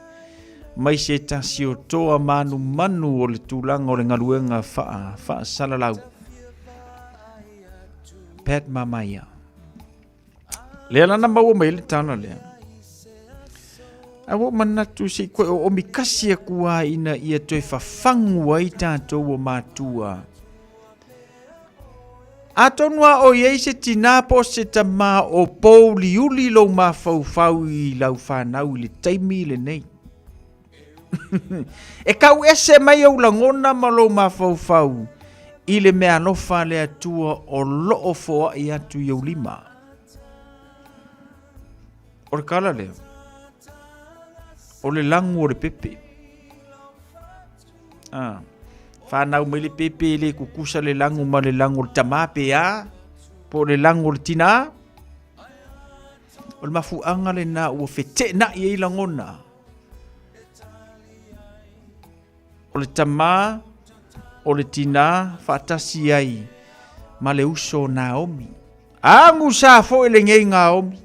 Mai se tasi o toa manumanu o le tulaga o le galuega faa, faasalalau. Pat Mamaia. Lea la na maua mai le tala lea. Ae ua ou manatu se i koe oomi kasi aku lava ina ia toe fafagu ai tatou o matua. Atonu a o i ai se tinā po o se tamā o pōuliuli lou mafaufau i lau fanau i le taimi lenei. E kau ese mai ou lagona ma lou mafaufau i le meaalofa a le Atua o loo foai atu i ou lima. O le kala lea, o le lagu o le pepe. Ah, whanau mai le pepe e le kukusa le lagu ma le lagu o le tamā pe a, po o le lagu o le tinā. O le mafuaaga lenā ua feteenai ai lagona. O le tamā, o le tinā, faatasi ai ma le uso o Naomi. Agu sa foi lenei Naomi.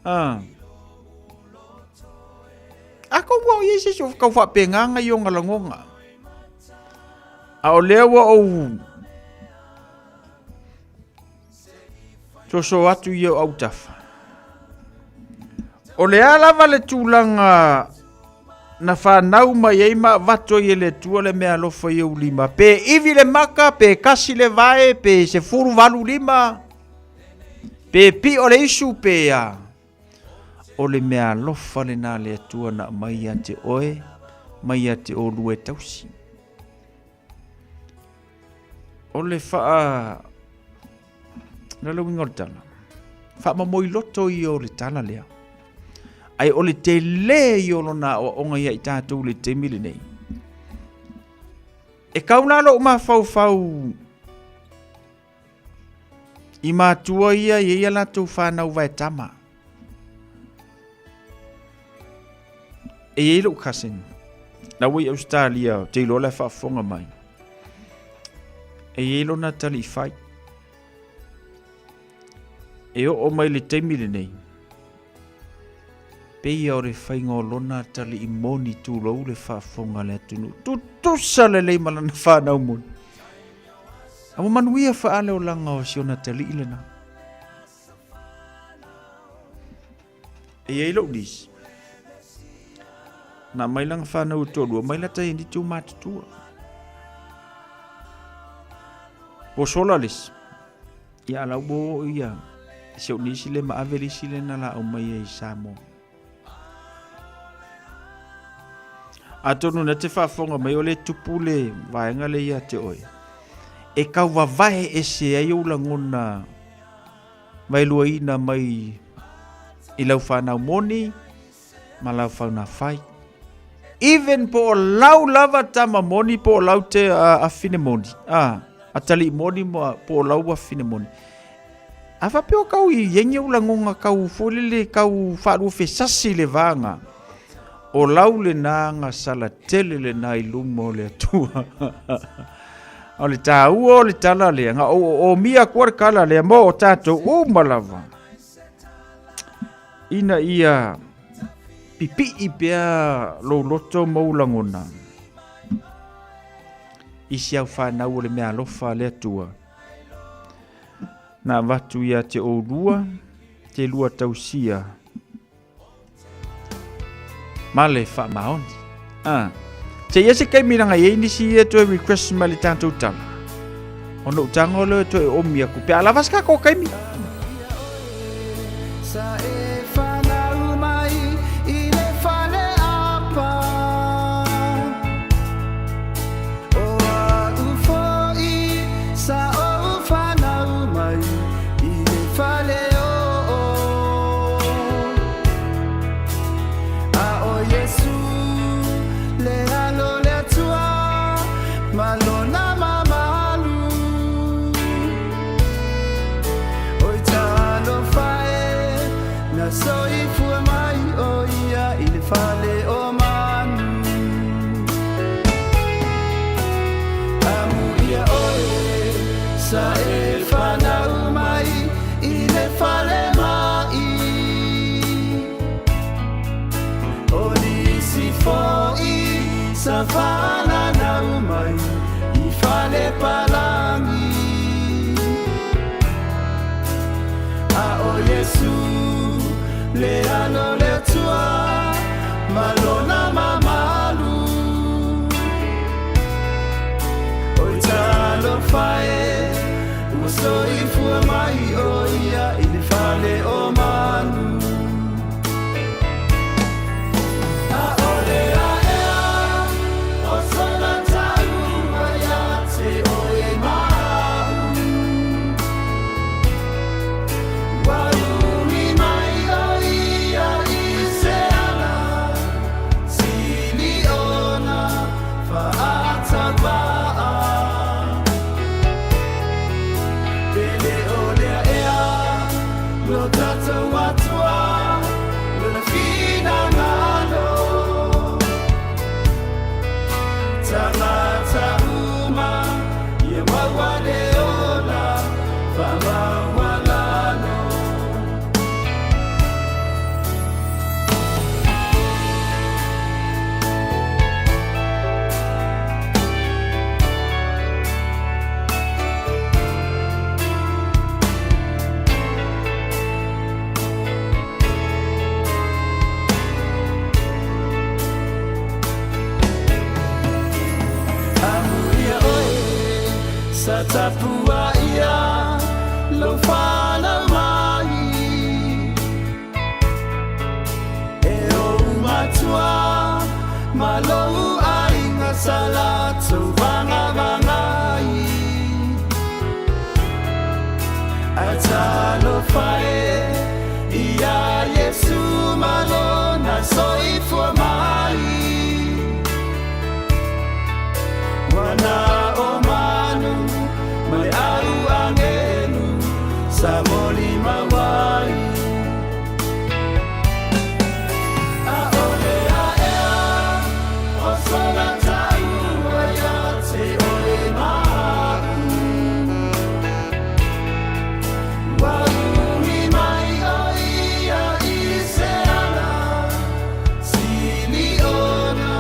Ah. A kou ua o i ai se isi o kau faapegaga i ona lagoga. A o lea ua ou soso atu i ou autafa. O le a lava le tulaga na fanau mai ai ma avatu ai e le Atua le meaalofa i ou lima, pe ivi le maka, pe kasi le vae, pe 18 lima, pe pio le isu, pe a. O le meaalofa lenā a le Atua na aumai ia te oe, ma ia te olua e tausi. O le faa lalauina o le tala, faamomoi loto ia o le tala lea. Ae o le tele ia o lona aoaoga ia i tatou i le taimi lenei. E kau la lou mafaufau i matua ia e i ai a latou fanau vaetama. E i ai lou cousin, la ua i Australia, ou te iloa la e faafofoga mai. E i ai lona talifai. E oo mai le taimi lenei, peia o le faiga o lona atalii moni tulou le faafofoga a le atunuu. Tutusa lelei ma lana fanau moni. A ua manuia faa le olaga o si ona atalii lena. E i ai lou niece. Na aumai lana fanau e toalua mai lata i o matutua. Ua sola le isi. Ia a la ua oo ia si ou niece lea ma ave le isi lea na laau mai ai i Samoa. Atonu na te faafofoga mai o le tupu le vaega lea ia te oe. E kau vavae ese ai ou lagona vaeluaina mai i lau fanau moni ma lau fauna fai. Even po o lau lava tama moni po o lau te afine moni. Ah, atalii moni mo po o lau afine moni. A faapea o kau i iai ni ou lagoga kau foi lele kau faaluafesasi le vaga, o lau lena agasala tele lena i luma o le Atua. O le taua o le tala lea, na ou oomia atua le tala lea mo o tatou uma lava. Ina ia pipii pea lou loto ma ou lagona i si au fanau o le meaalofa a le Atua. Na avatu ia te oulua, te lua tausia ma le faamaoni. Ah. Se ia se kaimi langa i ai nisi ia toe request mai le tatou tala. Ona ou tago lea toe omi aku pe a lava se tatou kaimi. Sa e whanau mai i le fale apa. O au fo'i sa ou whanau mai i le fale Sa whananau mai i whale palangi A o Yesu le ano le tua malona mamalu O talo fae ua soifua mai o ia i le fale o manu A o le aea o sona taua ia te oe ma'u Ua umi mai o ia i se ala Sili ona fa'atauva'a Pele o le a'ea lo tatou Atua Lona finagalo Tagata uma ia maua le ola faamaualalo. Amuia oe sa tapuaia lou fanau mai E ou matua ma lou aiga sa latou vagavagai Ae talofa e ia Iesu ma lona soifua mai Ua na o manu ma le au agelu sa molimau ai A o le aea o sona taua ia te oe ma a'u Ua umi mai o ia i se ala Sili ona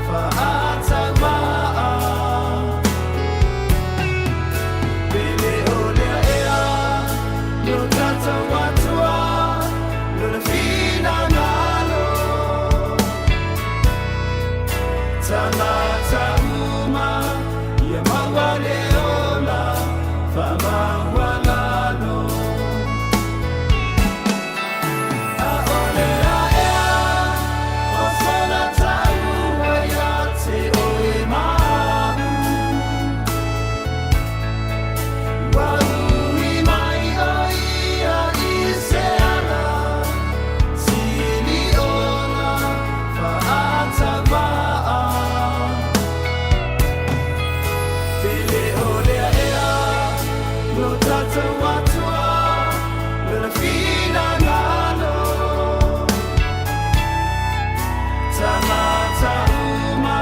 fa'atauva'a Pele o le aea lo tatou Atua Lona finagalo Tagata uma ia maua le ola faamaualalo A o le aea o sona taua ia te oe ma a'u Ua umi mai o ia i se ala Sili ona fa'atauva'a Pele o le aea lo tatou Atua Lona finagalo Tagata uma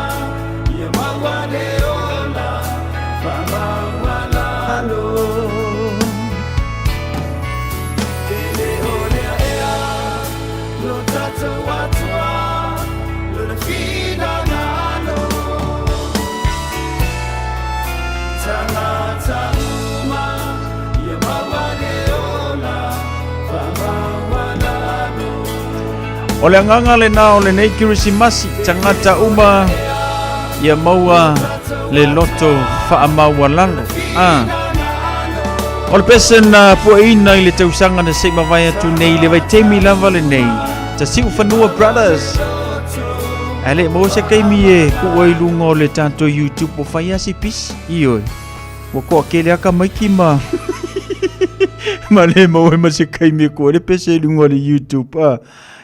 ia maua le ola faamaualalo Pele o le aea lo tatou Atua Lona finagalo Tagata uma ia maua le ola faamaualalo O le agaga lenā o lenei Kerisimasi, tagata uma ia maua le loto faamaualalo. A. O le pese na pueina i le tausaga na se i mavae atu nei i le vaitaimi lava lenei, ta Siufanua Brothers. Ae le i maua se taimi e tuu ai i luga o le tatou YouTube ua fai lava si pisi. Ioe. Ua toatele lava tamaiti ma ma le maua ai ma se taimi e tuu ai le pese i luga o le YouTube. A.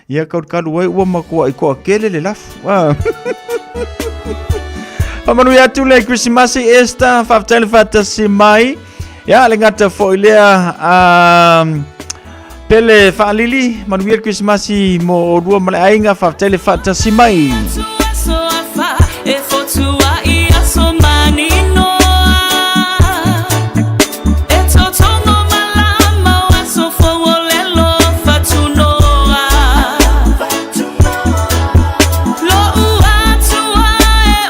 Ia kalukalu ai ua matuai toatele le lafu. A. Faamanuia atu le Krisimasi Esther, faafetai le faatasi mai. Ia le gata foi lea Pele Faalili, manuia le Krisimasi mo olua ma le aiga, faafetai le faatasi mai. E fotu ai aso maninoa E totogo malama o aso fou o lelo fatunoa Lo'u atua e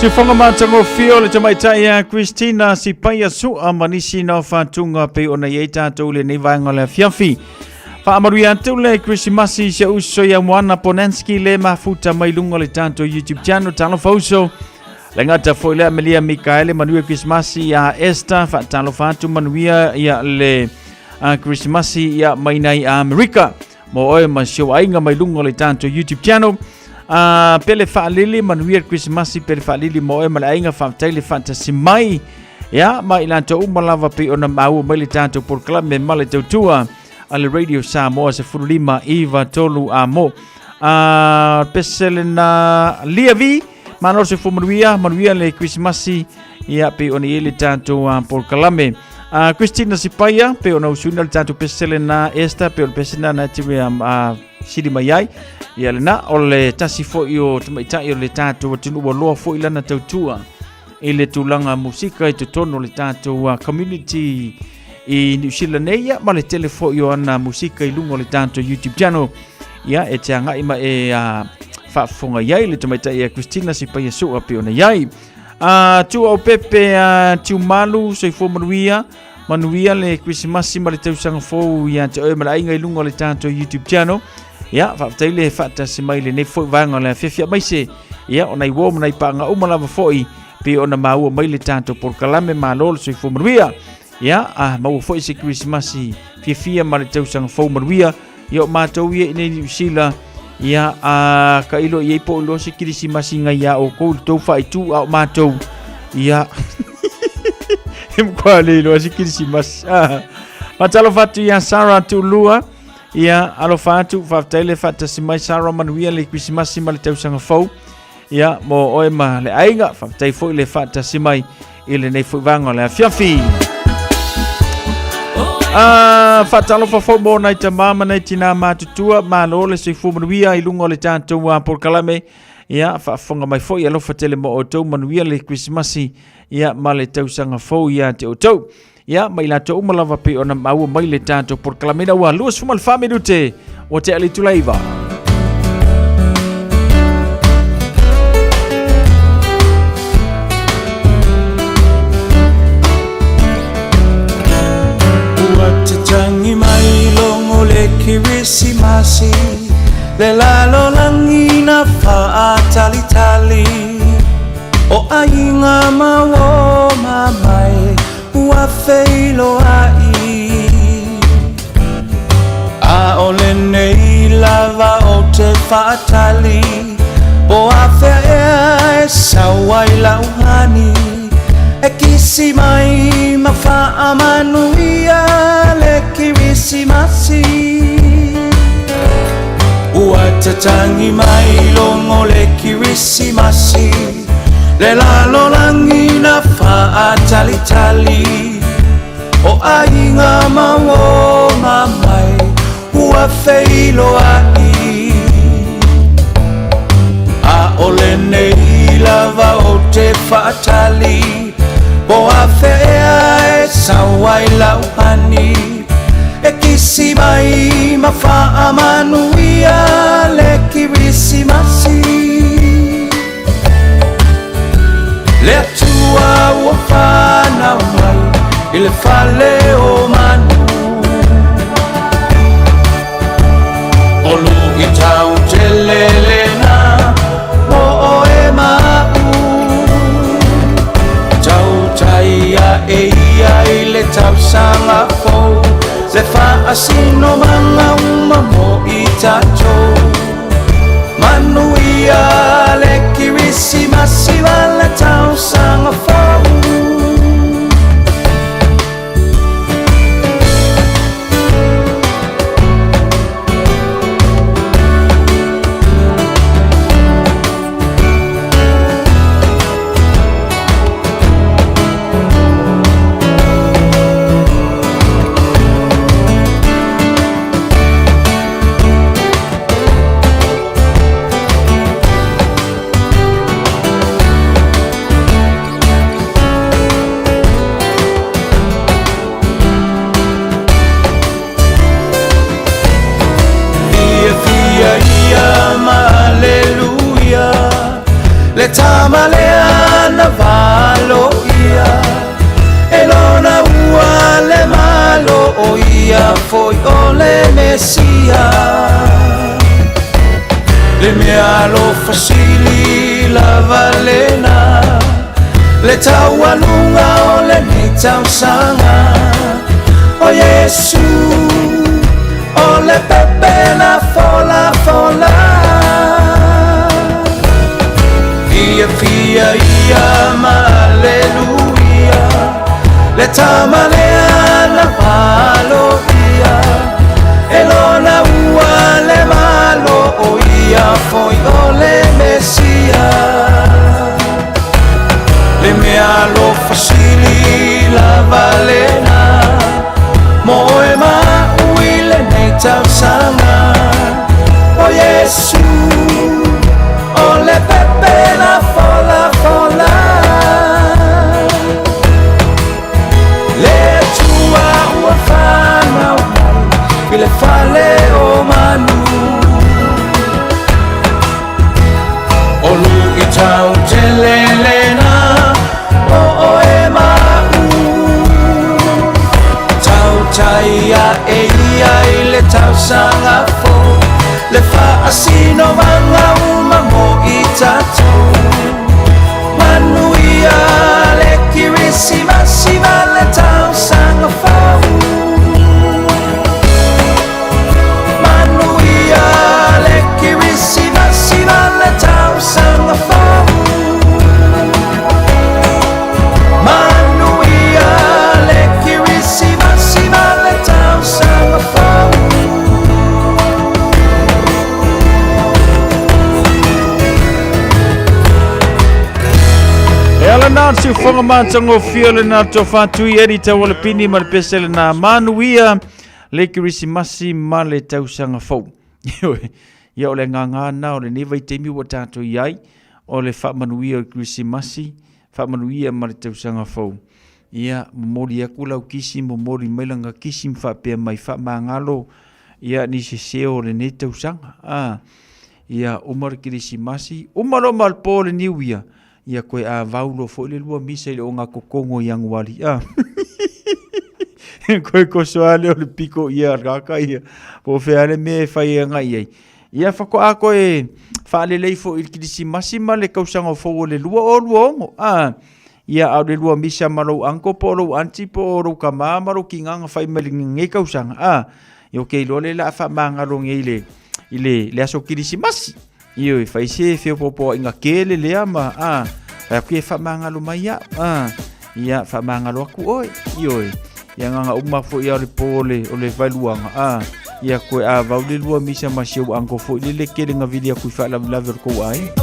Siufoga matagofie o le tamaitai ia Christina Sipaia Sua ma nisi na faatuga pei ona i ai tatou i lenei vaega o le afiafi. Faamanuia atu le Krisimasi i si ou uso ia Moana Ponanski le mafuta mai luga o le tatou YouTube channel. Talofa uso. Le gata foi le Amelia Mikaele manuia Krisimasi ia Esther. Faatalofa atu manuia ia le Krisimasi ia mai nai Amerika. Mo oe ma si ou aiga mai luga o le tatou YouTube channel. Pele faalili manuia le Krisimasi pele faalili mo oe ma le aiga faafetai le faatasi mai. Ia, ma i latou uma lava pei ona maua mai le tatou polokalame ma le tautua a le Radio Samoa 15 9 3 a mo. Pese lena lia vi, malo se fo manuia, manuia le Krisimasi, ia pei ona i ai le tatou polokalame. Christina Sipaia, pei ona usuina le tatou pese lena Esther, pei o le pese lena na te sili mai ai. Ia lena, o le tasi foi o tamaitai o le tatou atunuu ua loa foi lana tautua i le tulaga musika i totonu o le tatou community i New Zealand nei, ia, ma le tele foi o ana musika i luga o le tatou YouTube channel. Ia, e te agai ma e faafofoga i ai le tamaitai ia Christina Sipaia Sua pei ona i ai. Tua o Pepe Tiumalu, soifua manuia, manuia le Krisimasi ma le tausaga fou ia te oe ma le aiga i luga o le tatou YouTube channel. Ia, faafetai le faatasi mai lenei foi vaega o le afiafi aemaise ia o nai uo ma nai paaga uma lava foi pei ona maua mai le tatou polokalame malo le soifua manuia. Ia, a maua foi se Krisimasi fiafia ma le tausaga fou manuia. Ia o matou ia i nei Niu Sila, ia a ka ilo i ei po iloa se Kirisimasi ngai ia oukou le tou faaitu a o matou. Ia e mkwa le iloa se Kirisimasi. Faatalofa atu ia Sarah Tuulua. Ia alofa atu, faafetai le faatasi mai Sarah, manuia le Kirisimasi ma le tausaga fou. Ia mo oe ma le aiga, faafetai foi le faatasi mai i lenei foi vaega o le afiafi. Faatalofa foi mo nai tamā ma nai tinā matutua, malo le soifua manuia i luga o le tatou polokalame. Ia, faafofoga mai foi, alofa tele mo outou, manuia le Kerisimasi ia ma le tausaga fou ia te outou. Ia, ma i latou uma lava pei ona maua mai le tatou polokalame ua 24 minute ua tea le itula 9. Ua tatagi mai logo le Kerisimasi le lalolagi na faatalitali o aiga ma uo ma mai ua feiloai a o lenei lava o te faatali po afea ea e sau ai lauhani e kisi mai ma faamanuia le Kerisimasi. Ua tatagi mai logo le Kerisimasi le lalolagi na faatalitali o aiga ma uo ma mai ua feiloai a o lenei lava o te faatali po afea ea e sau ai lauhani e kisi mai ma faamanuia le Kerisimasi. Le Atua ua fanau mai i le fale o manu o luitau tele lena mo oe ma a'u tautai ae ia i le tausaga fou le faasinomaga uma mo i tatou manuia le Kerisimasi ma le tausaga fou. Fia fia ia ma aleluia le tama lea malo ia E lona ua le malo o ia foi o le Mesia Le mea alofa sili lava lena Le taualuga o lenei tausaga O Iesu o le pepe na folafola Fiafia ia ma aleluia Le tama lea na malo ia E lona ua le malo o ia foi o le Mesia Le mea alofa sili lava lena Mo oe ma a'u i lenei tausaga O Iesu o le pepe na folafola Le Atua ua fanau mai i le fale o manu O luʻitau tele lena mo oe ma a'u Tautai aʻe ia i le tausaga fou Le faasinomaga uma mo i tatou Manuia le Kerisimasi ma le tausaga fou Manuia le Kerisimasi ma le tausaga fou Manuia le Kerisimasi ma le tausaga fou E ala na o le siufoga matagofie o lena tofa tui Eddie Taualepini ma le pese lena manuia le Kerisimasi ma le tausaga fou. Ioe, ia o le agaga na o lenei vaitaimi ua tatou i ai, o le faamanuia o le Kerisimasi, faamanuia ma le tausaga fou. Ia, momoli aku lau kisi, momoli mai lana kisi ma faapea mai faamagalo ia ni sese o lenei tausaga. Ah, ia uma le Kerisimasi, uma loa ma le po o le Niu Ia, ia koe avau loa foi le lua misa i le ogakokogo i Ianuari. Ah. Koe koso lea o le piko ia kaka ia. Po o fea le mea e fai agai ai. Ia faatoa koe faalelei foi i le Kerisimasi ma le tausaga fou o le 2026. Ah. Ia a o le lua misa ma lou uncle po o lou aunty po o lou tama ma lou tiga na fai mai lenei tausaga. Ah. Ia ou te iloa lea o le a faamagalo nei i le, i le, le aso Kerisimasi. Ioe, fai se feopoopoaiga tele lea ma a fai atu e faamagalo mai au. A ia faamagalo atu oe. Ioe, ia agaga uma foi ia o le po o le, o le vaeluaga. A ia koe avau le lua misa ma si ou uncle foi lele tele na vili atu i faalavelave o le tou aiga.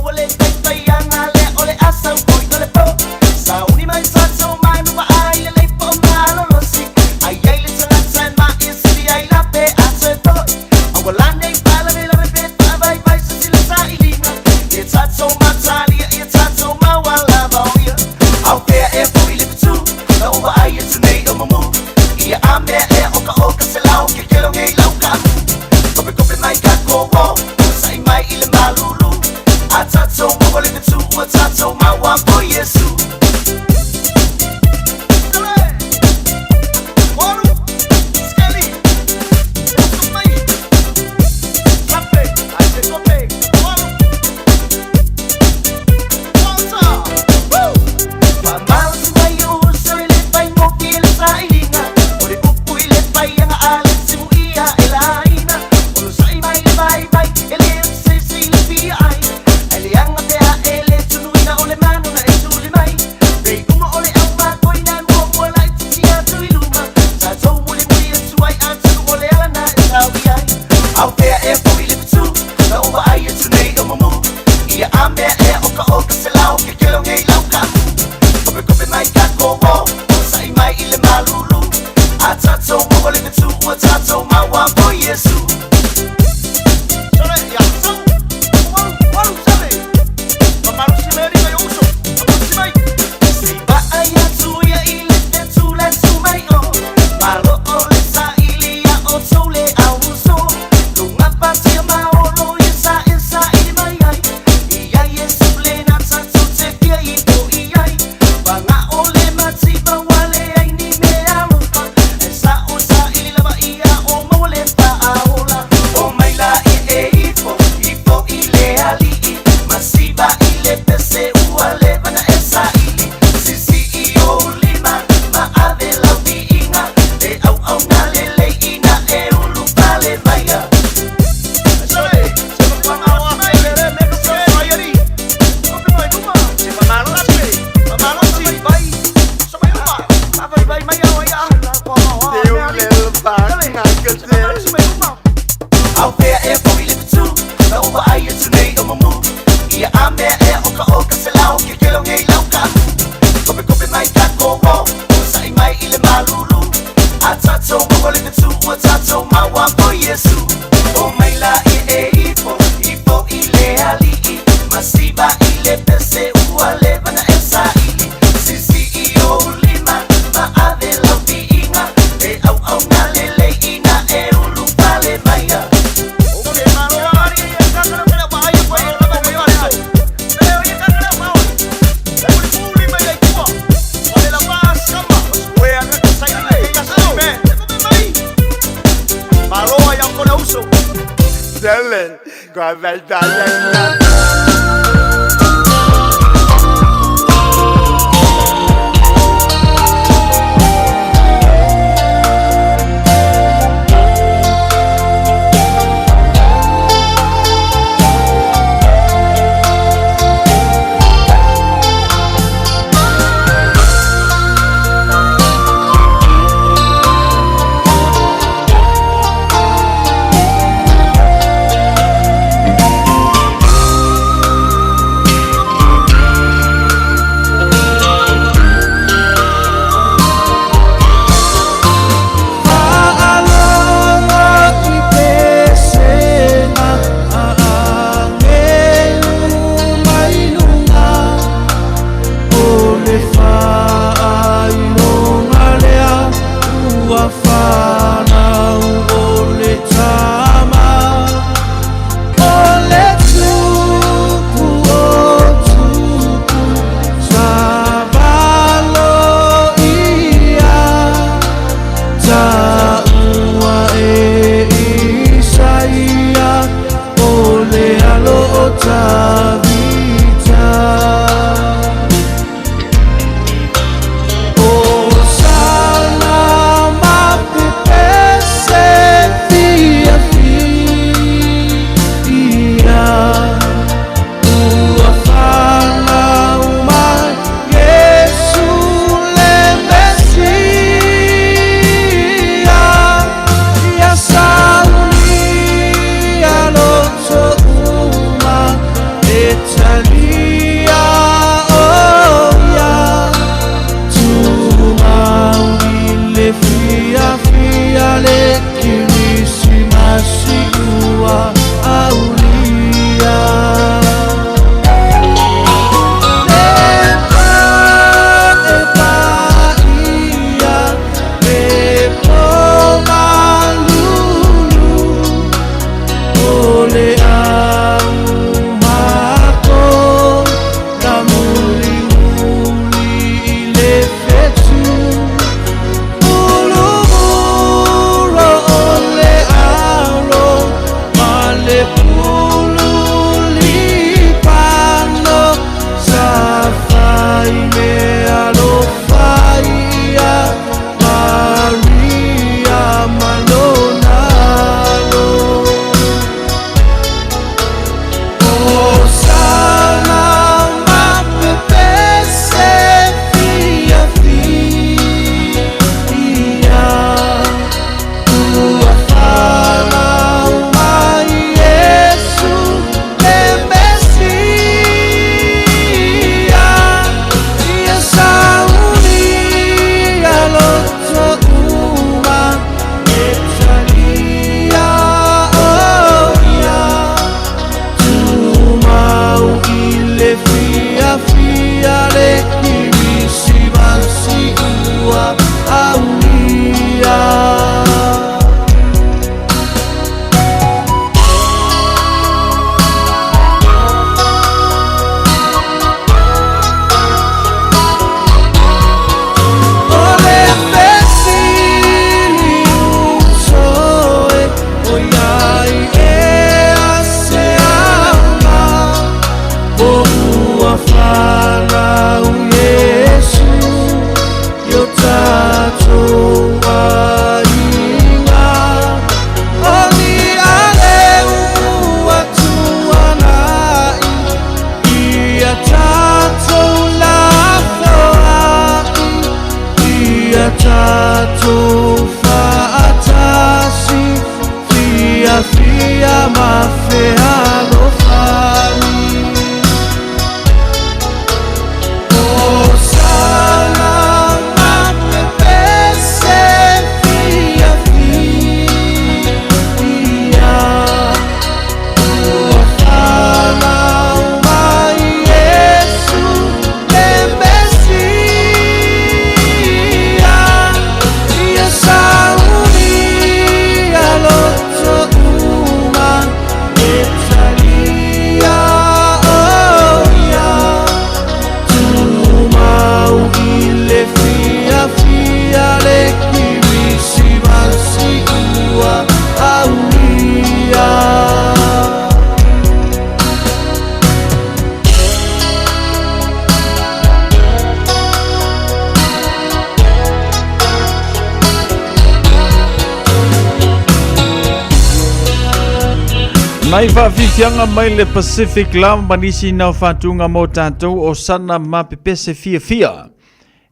Nai faafiafiaga mai le Pacific lava ma nisi na o faatuga mo tatou o sana ma pepese fiafia.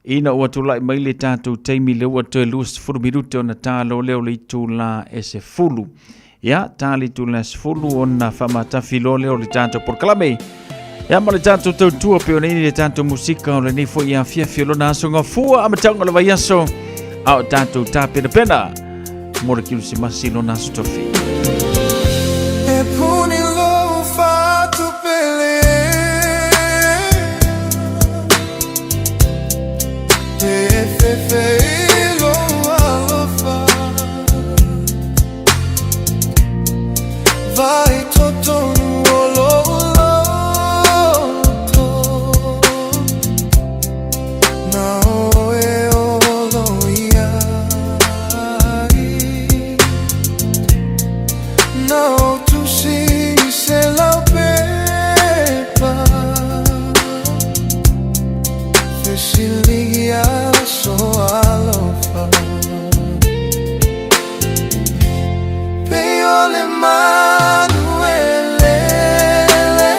Ina ua tulai mai le tatou taimi lea ua toe 20 minute ona ta loa lea o le itula e 10. Ia, ta le itula e 10 ona faamatafi loa lea o le tatou polokalame. Ia ma le tatou tautua pei ona i le tatou musika o lenei foi afiafi o lona aso gafua amataga o le vaiaso a o tatou tapenapena mo le Kirisimasi lona aso tofi. E puni lou fatu pele. E fefe i lou alofa. Vai totonu o lou loto. Na oe olo ia ai. Na o tusi i se laupepa. Fesiligia so alofa. Pei o le manu e lele.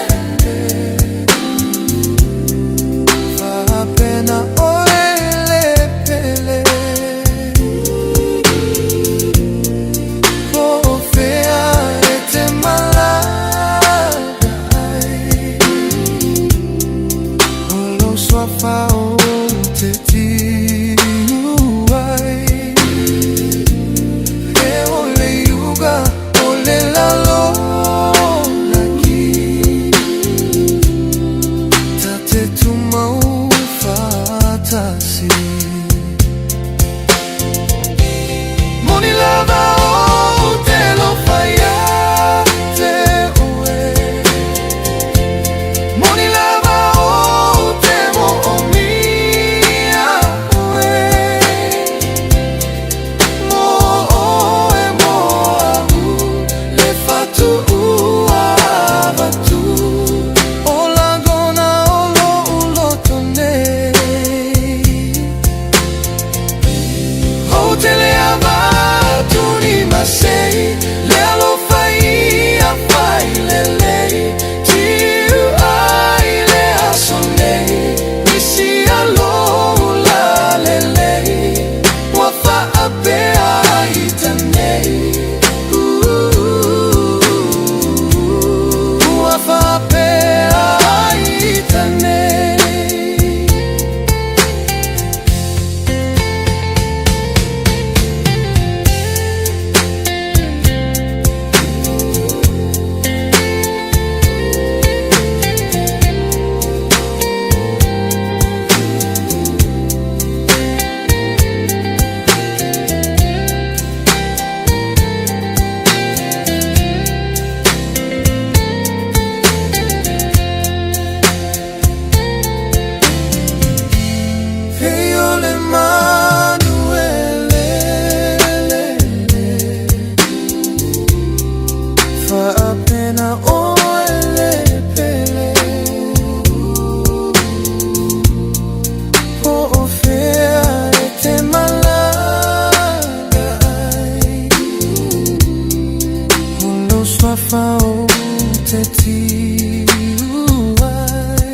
Faapena oe le pele. Po o fea e te malaga ai. O lou suafa ou te tiu ai. E o le iuga o le lalolagi. Ta te tumau faatasi. Moni lava ou te alofa ia te oe. Moni lava ou te moomia oe. Mo oe mo a'u le fatuua avatu. O lagona o lo'u loto nei. Ou te le avatu ni masei. Le alofa ia fai lelei. Tiu ai le aso nei. Nisi alo la lelei. Ua faapea ai tanei. Ua faapea ai tanei. Pei o le manu e lele. Faapena oe le pele. Po o fea e te malaga ai. O lou suafa ou te tiu ai.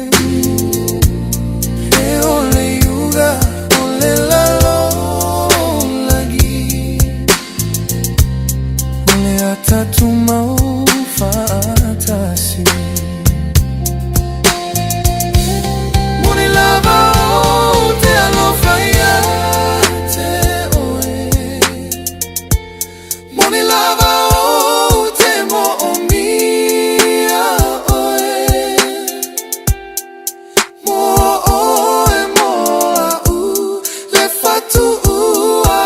E o le iuga o le lalolagi. O le a tatou faatasi. Moni lava ou te alofa ia te oe. Moni lava ou te moomia oe. Mo oe mo a'u le fatuua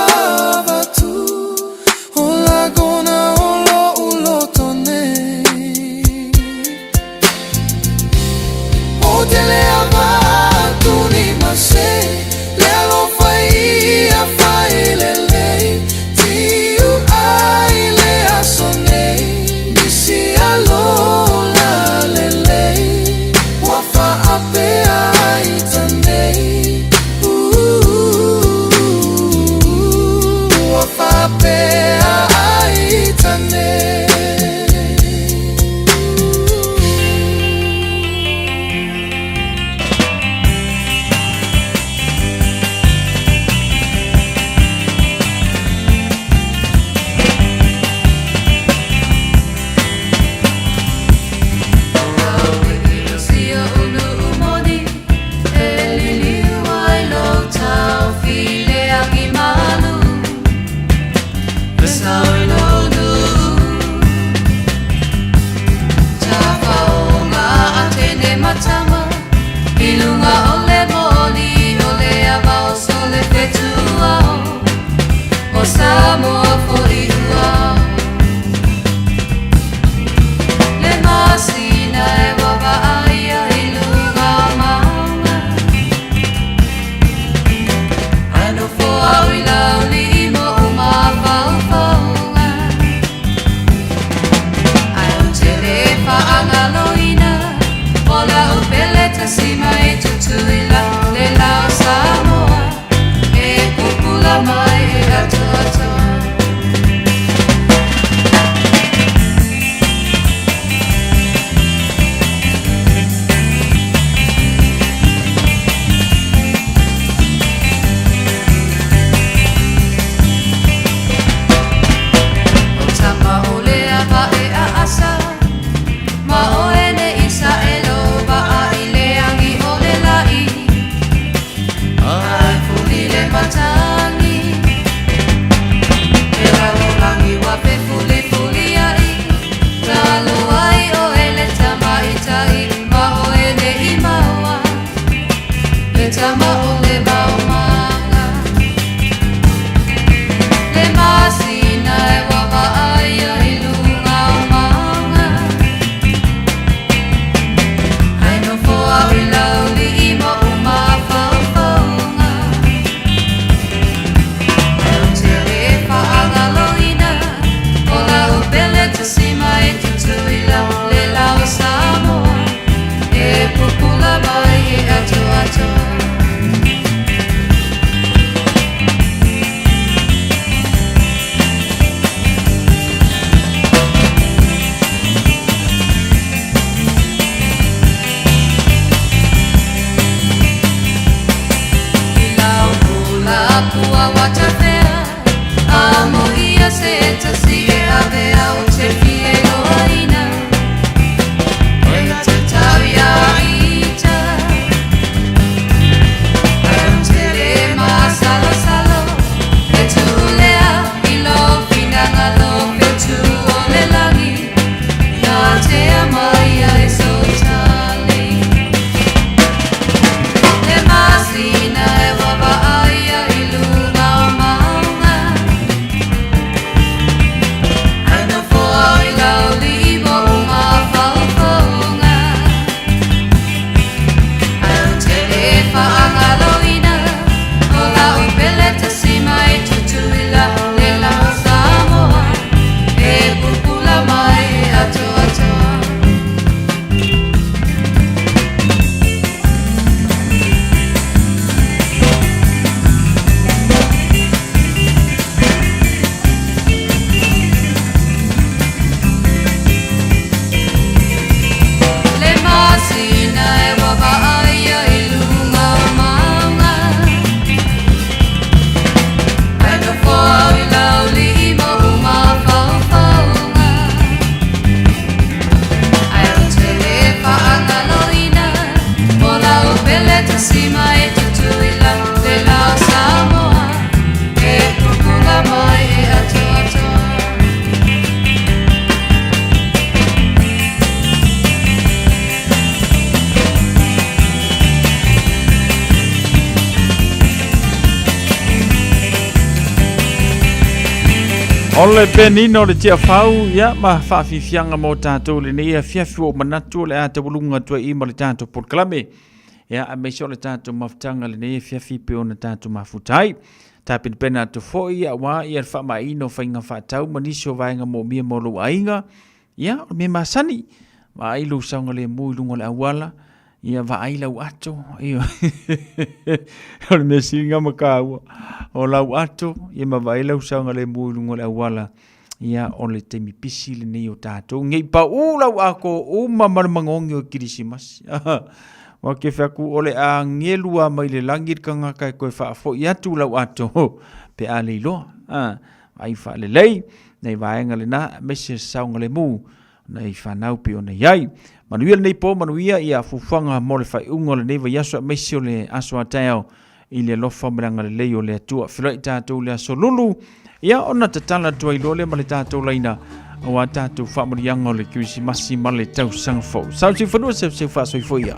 avatu. O lagona o lo'u loto nei. O le penina o le tiafau, ia ma faafiafiaga mo tatou i lenei afiafi ua ou manatu o le a taualuga atu ai i ma le tatou polokalame. Ia, aemaise o le tatou mafutaga i lenei afiafi pei ona tatou mafuta ai. Tapenapena atu foi aua ia le faamaeaina o faiga faatau ma nisi o vaega moomia mo lou aiga. Ia, o le mea masani, vaai lou saogalemu i luga o le auala, ia vaai lau ato, ia o le mea sili lena ma taua, o lau ato, ia ma vaai lau saogalemu i luga o le auala, ia o le taimi pisi lenei o tatou, nei pau lau ato uma ma le magogi o le Kerisimasi. Ua ke fai atu, o le a agelu lava mai le lagi le tagata e toe faafoi atu lau ato pe a le iloa. Vaai faalelei nei vaega lena, aemaise le saogalemu nei fanau pei ona i ai. Manuia lenei po, manuia ia fuafuaga mo le faaiuga o lenei vaiaso aemaise o le aso a taeao i le alofa ma le agalelei o le Atua. Feiloai tatou i le aso Lulu, ia ona tatala atu ai loa lea ma le tatou laina aua tatou faamanuiaga o le Kerisimasi ma le tausaga fou. Sau seu fanua, seu seu faasoifua ia.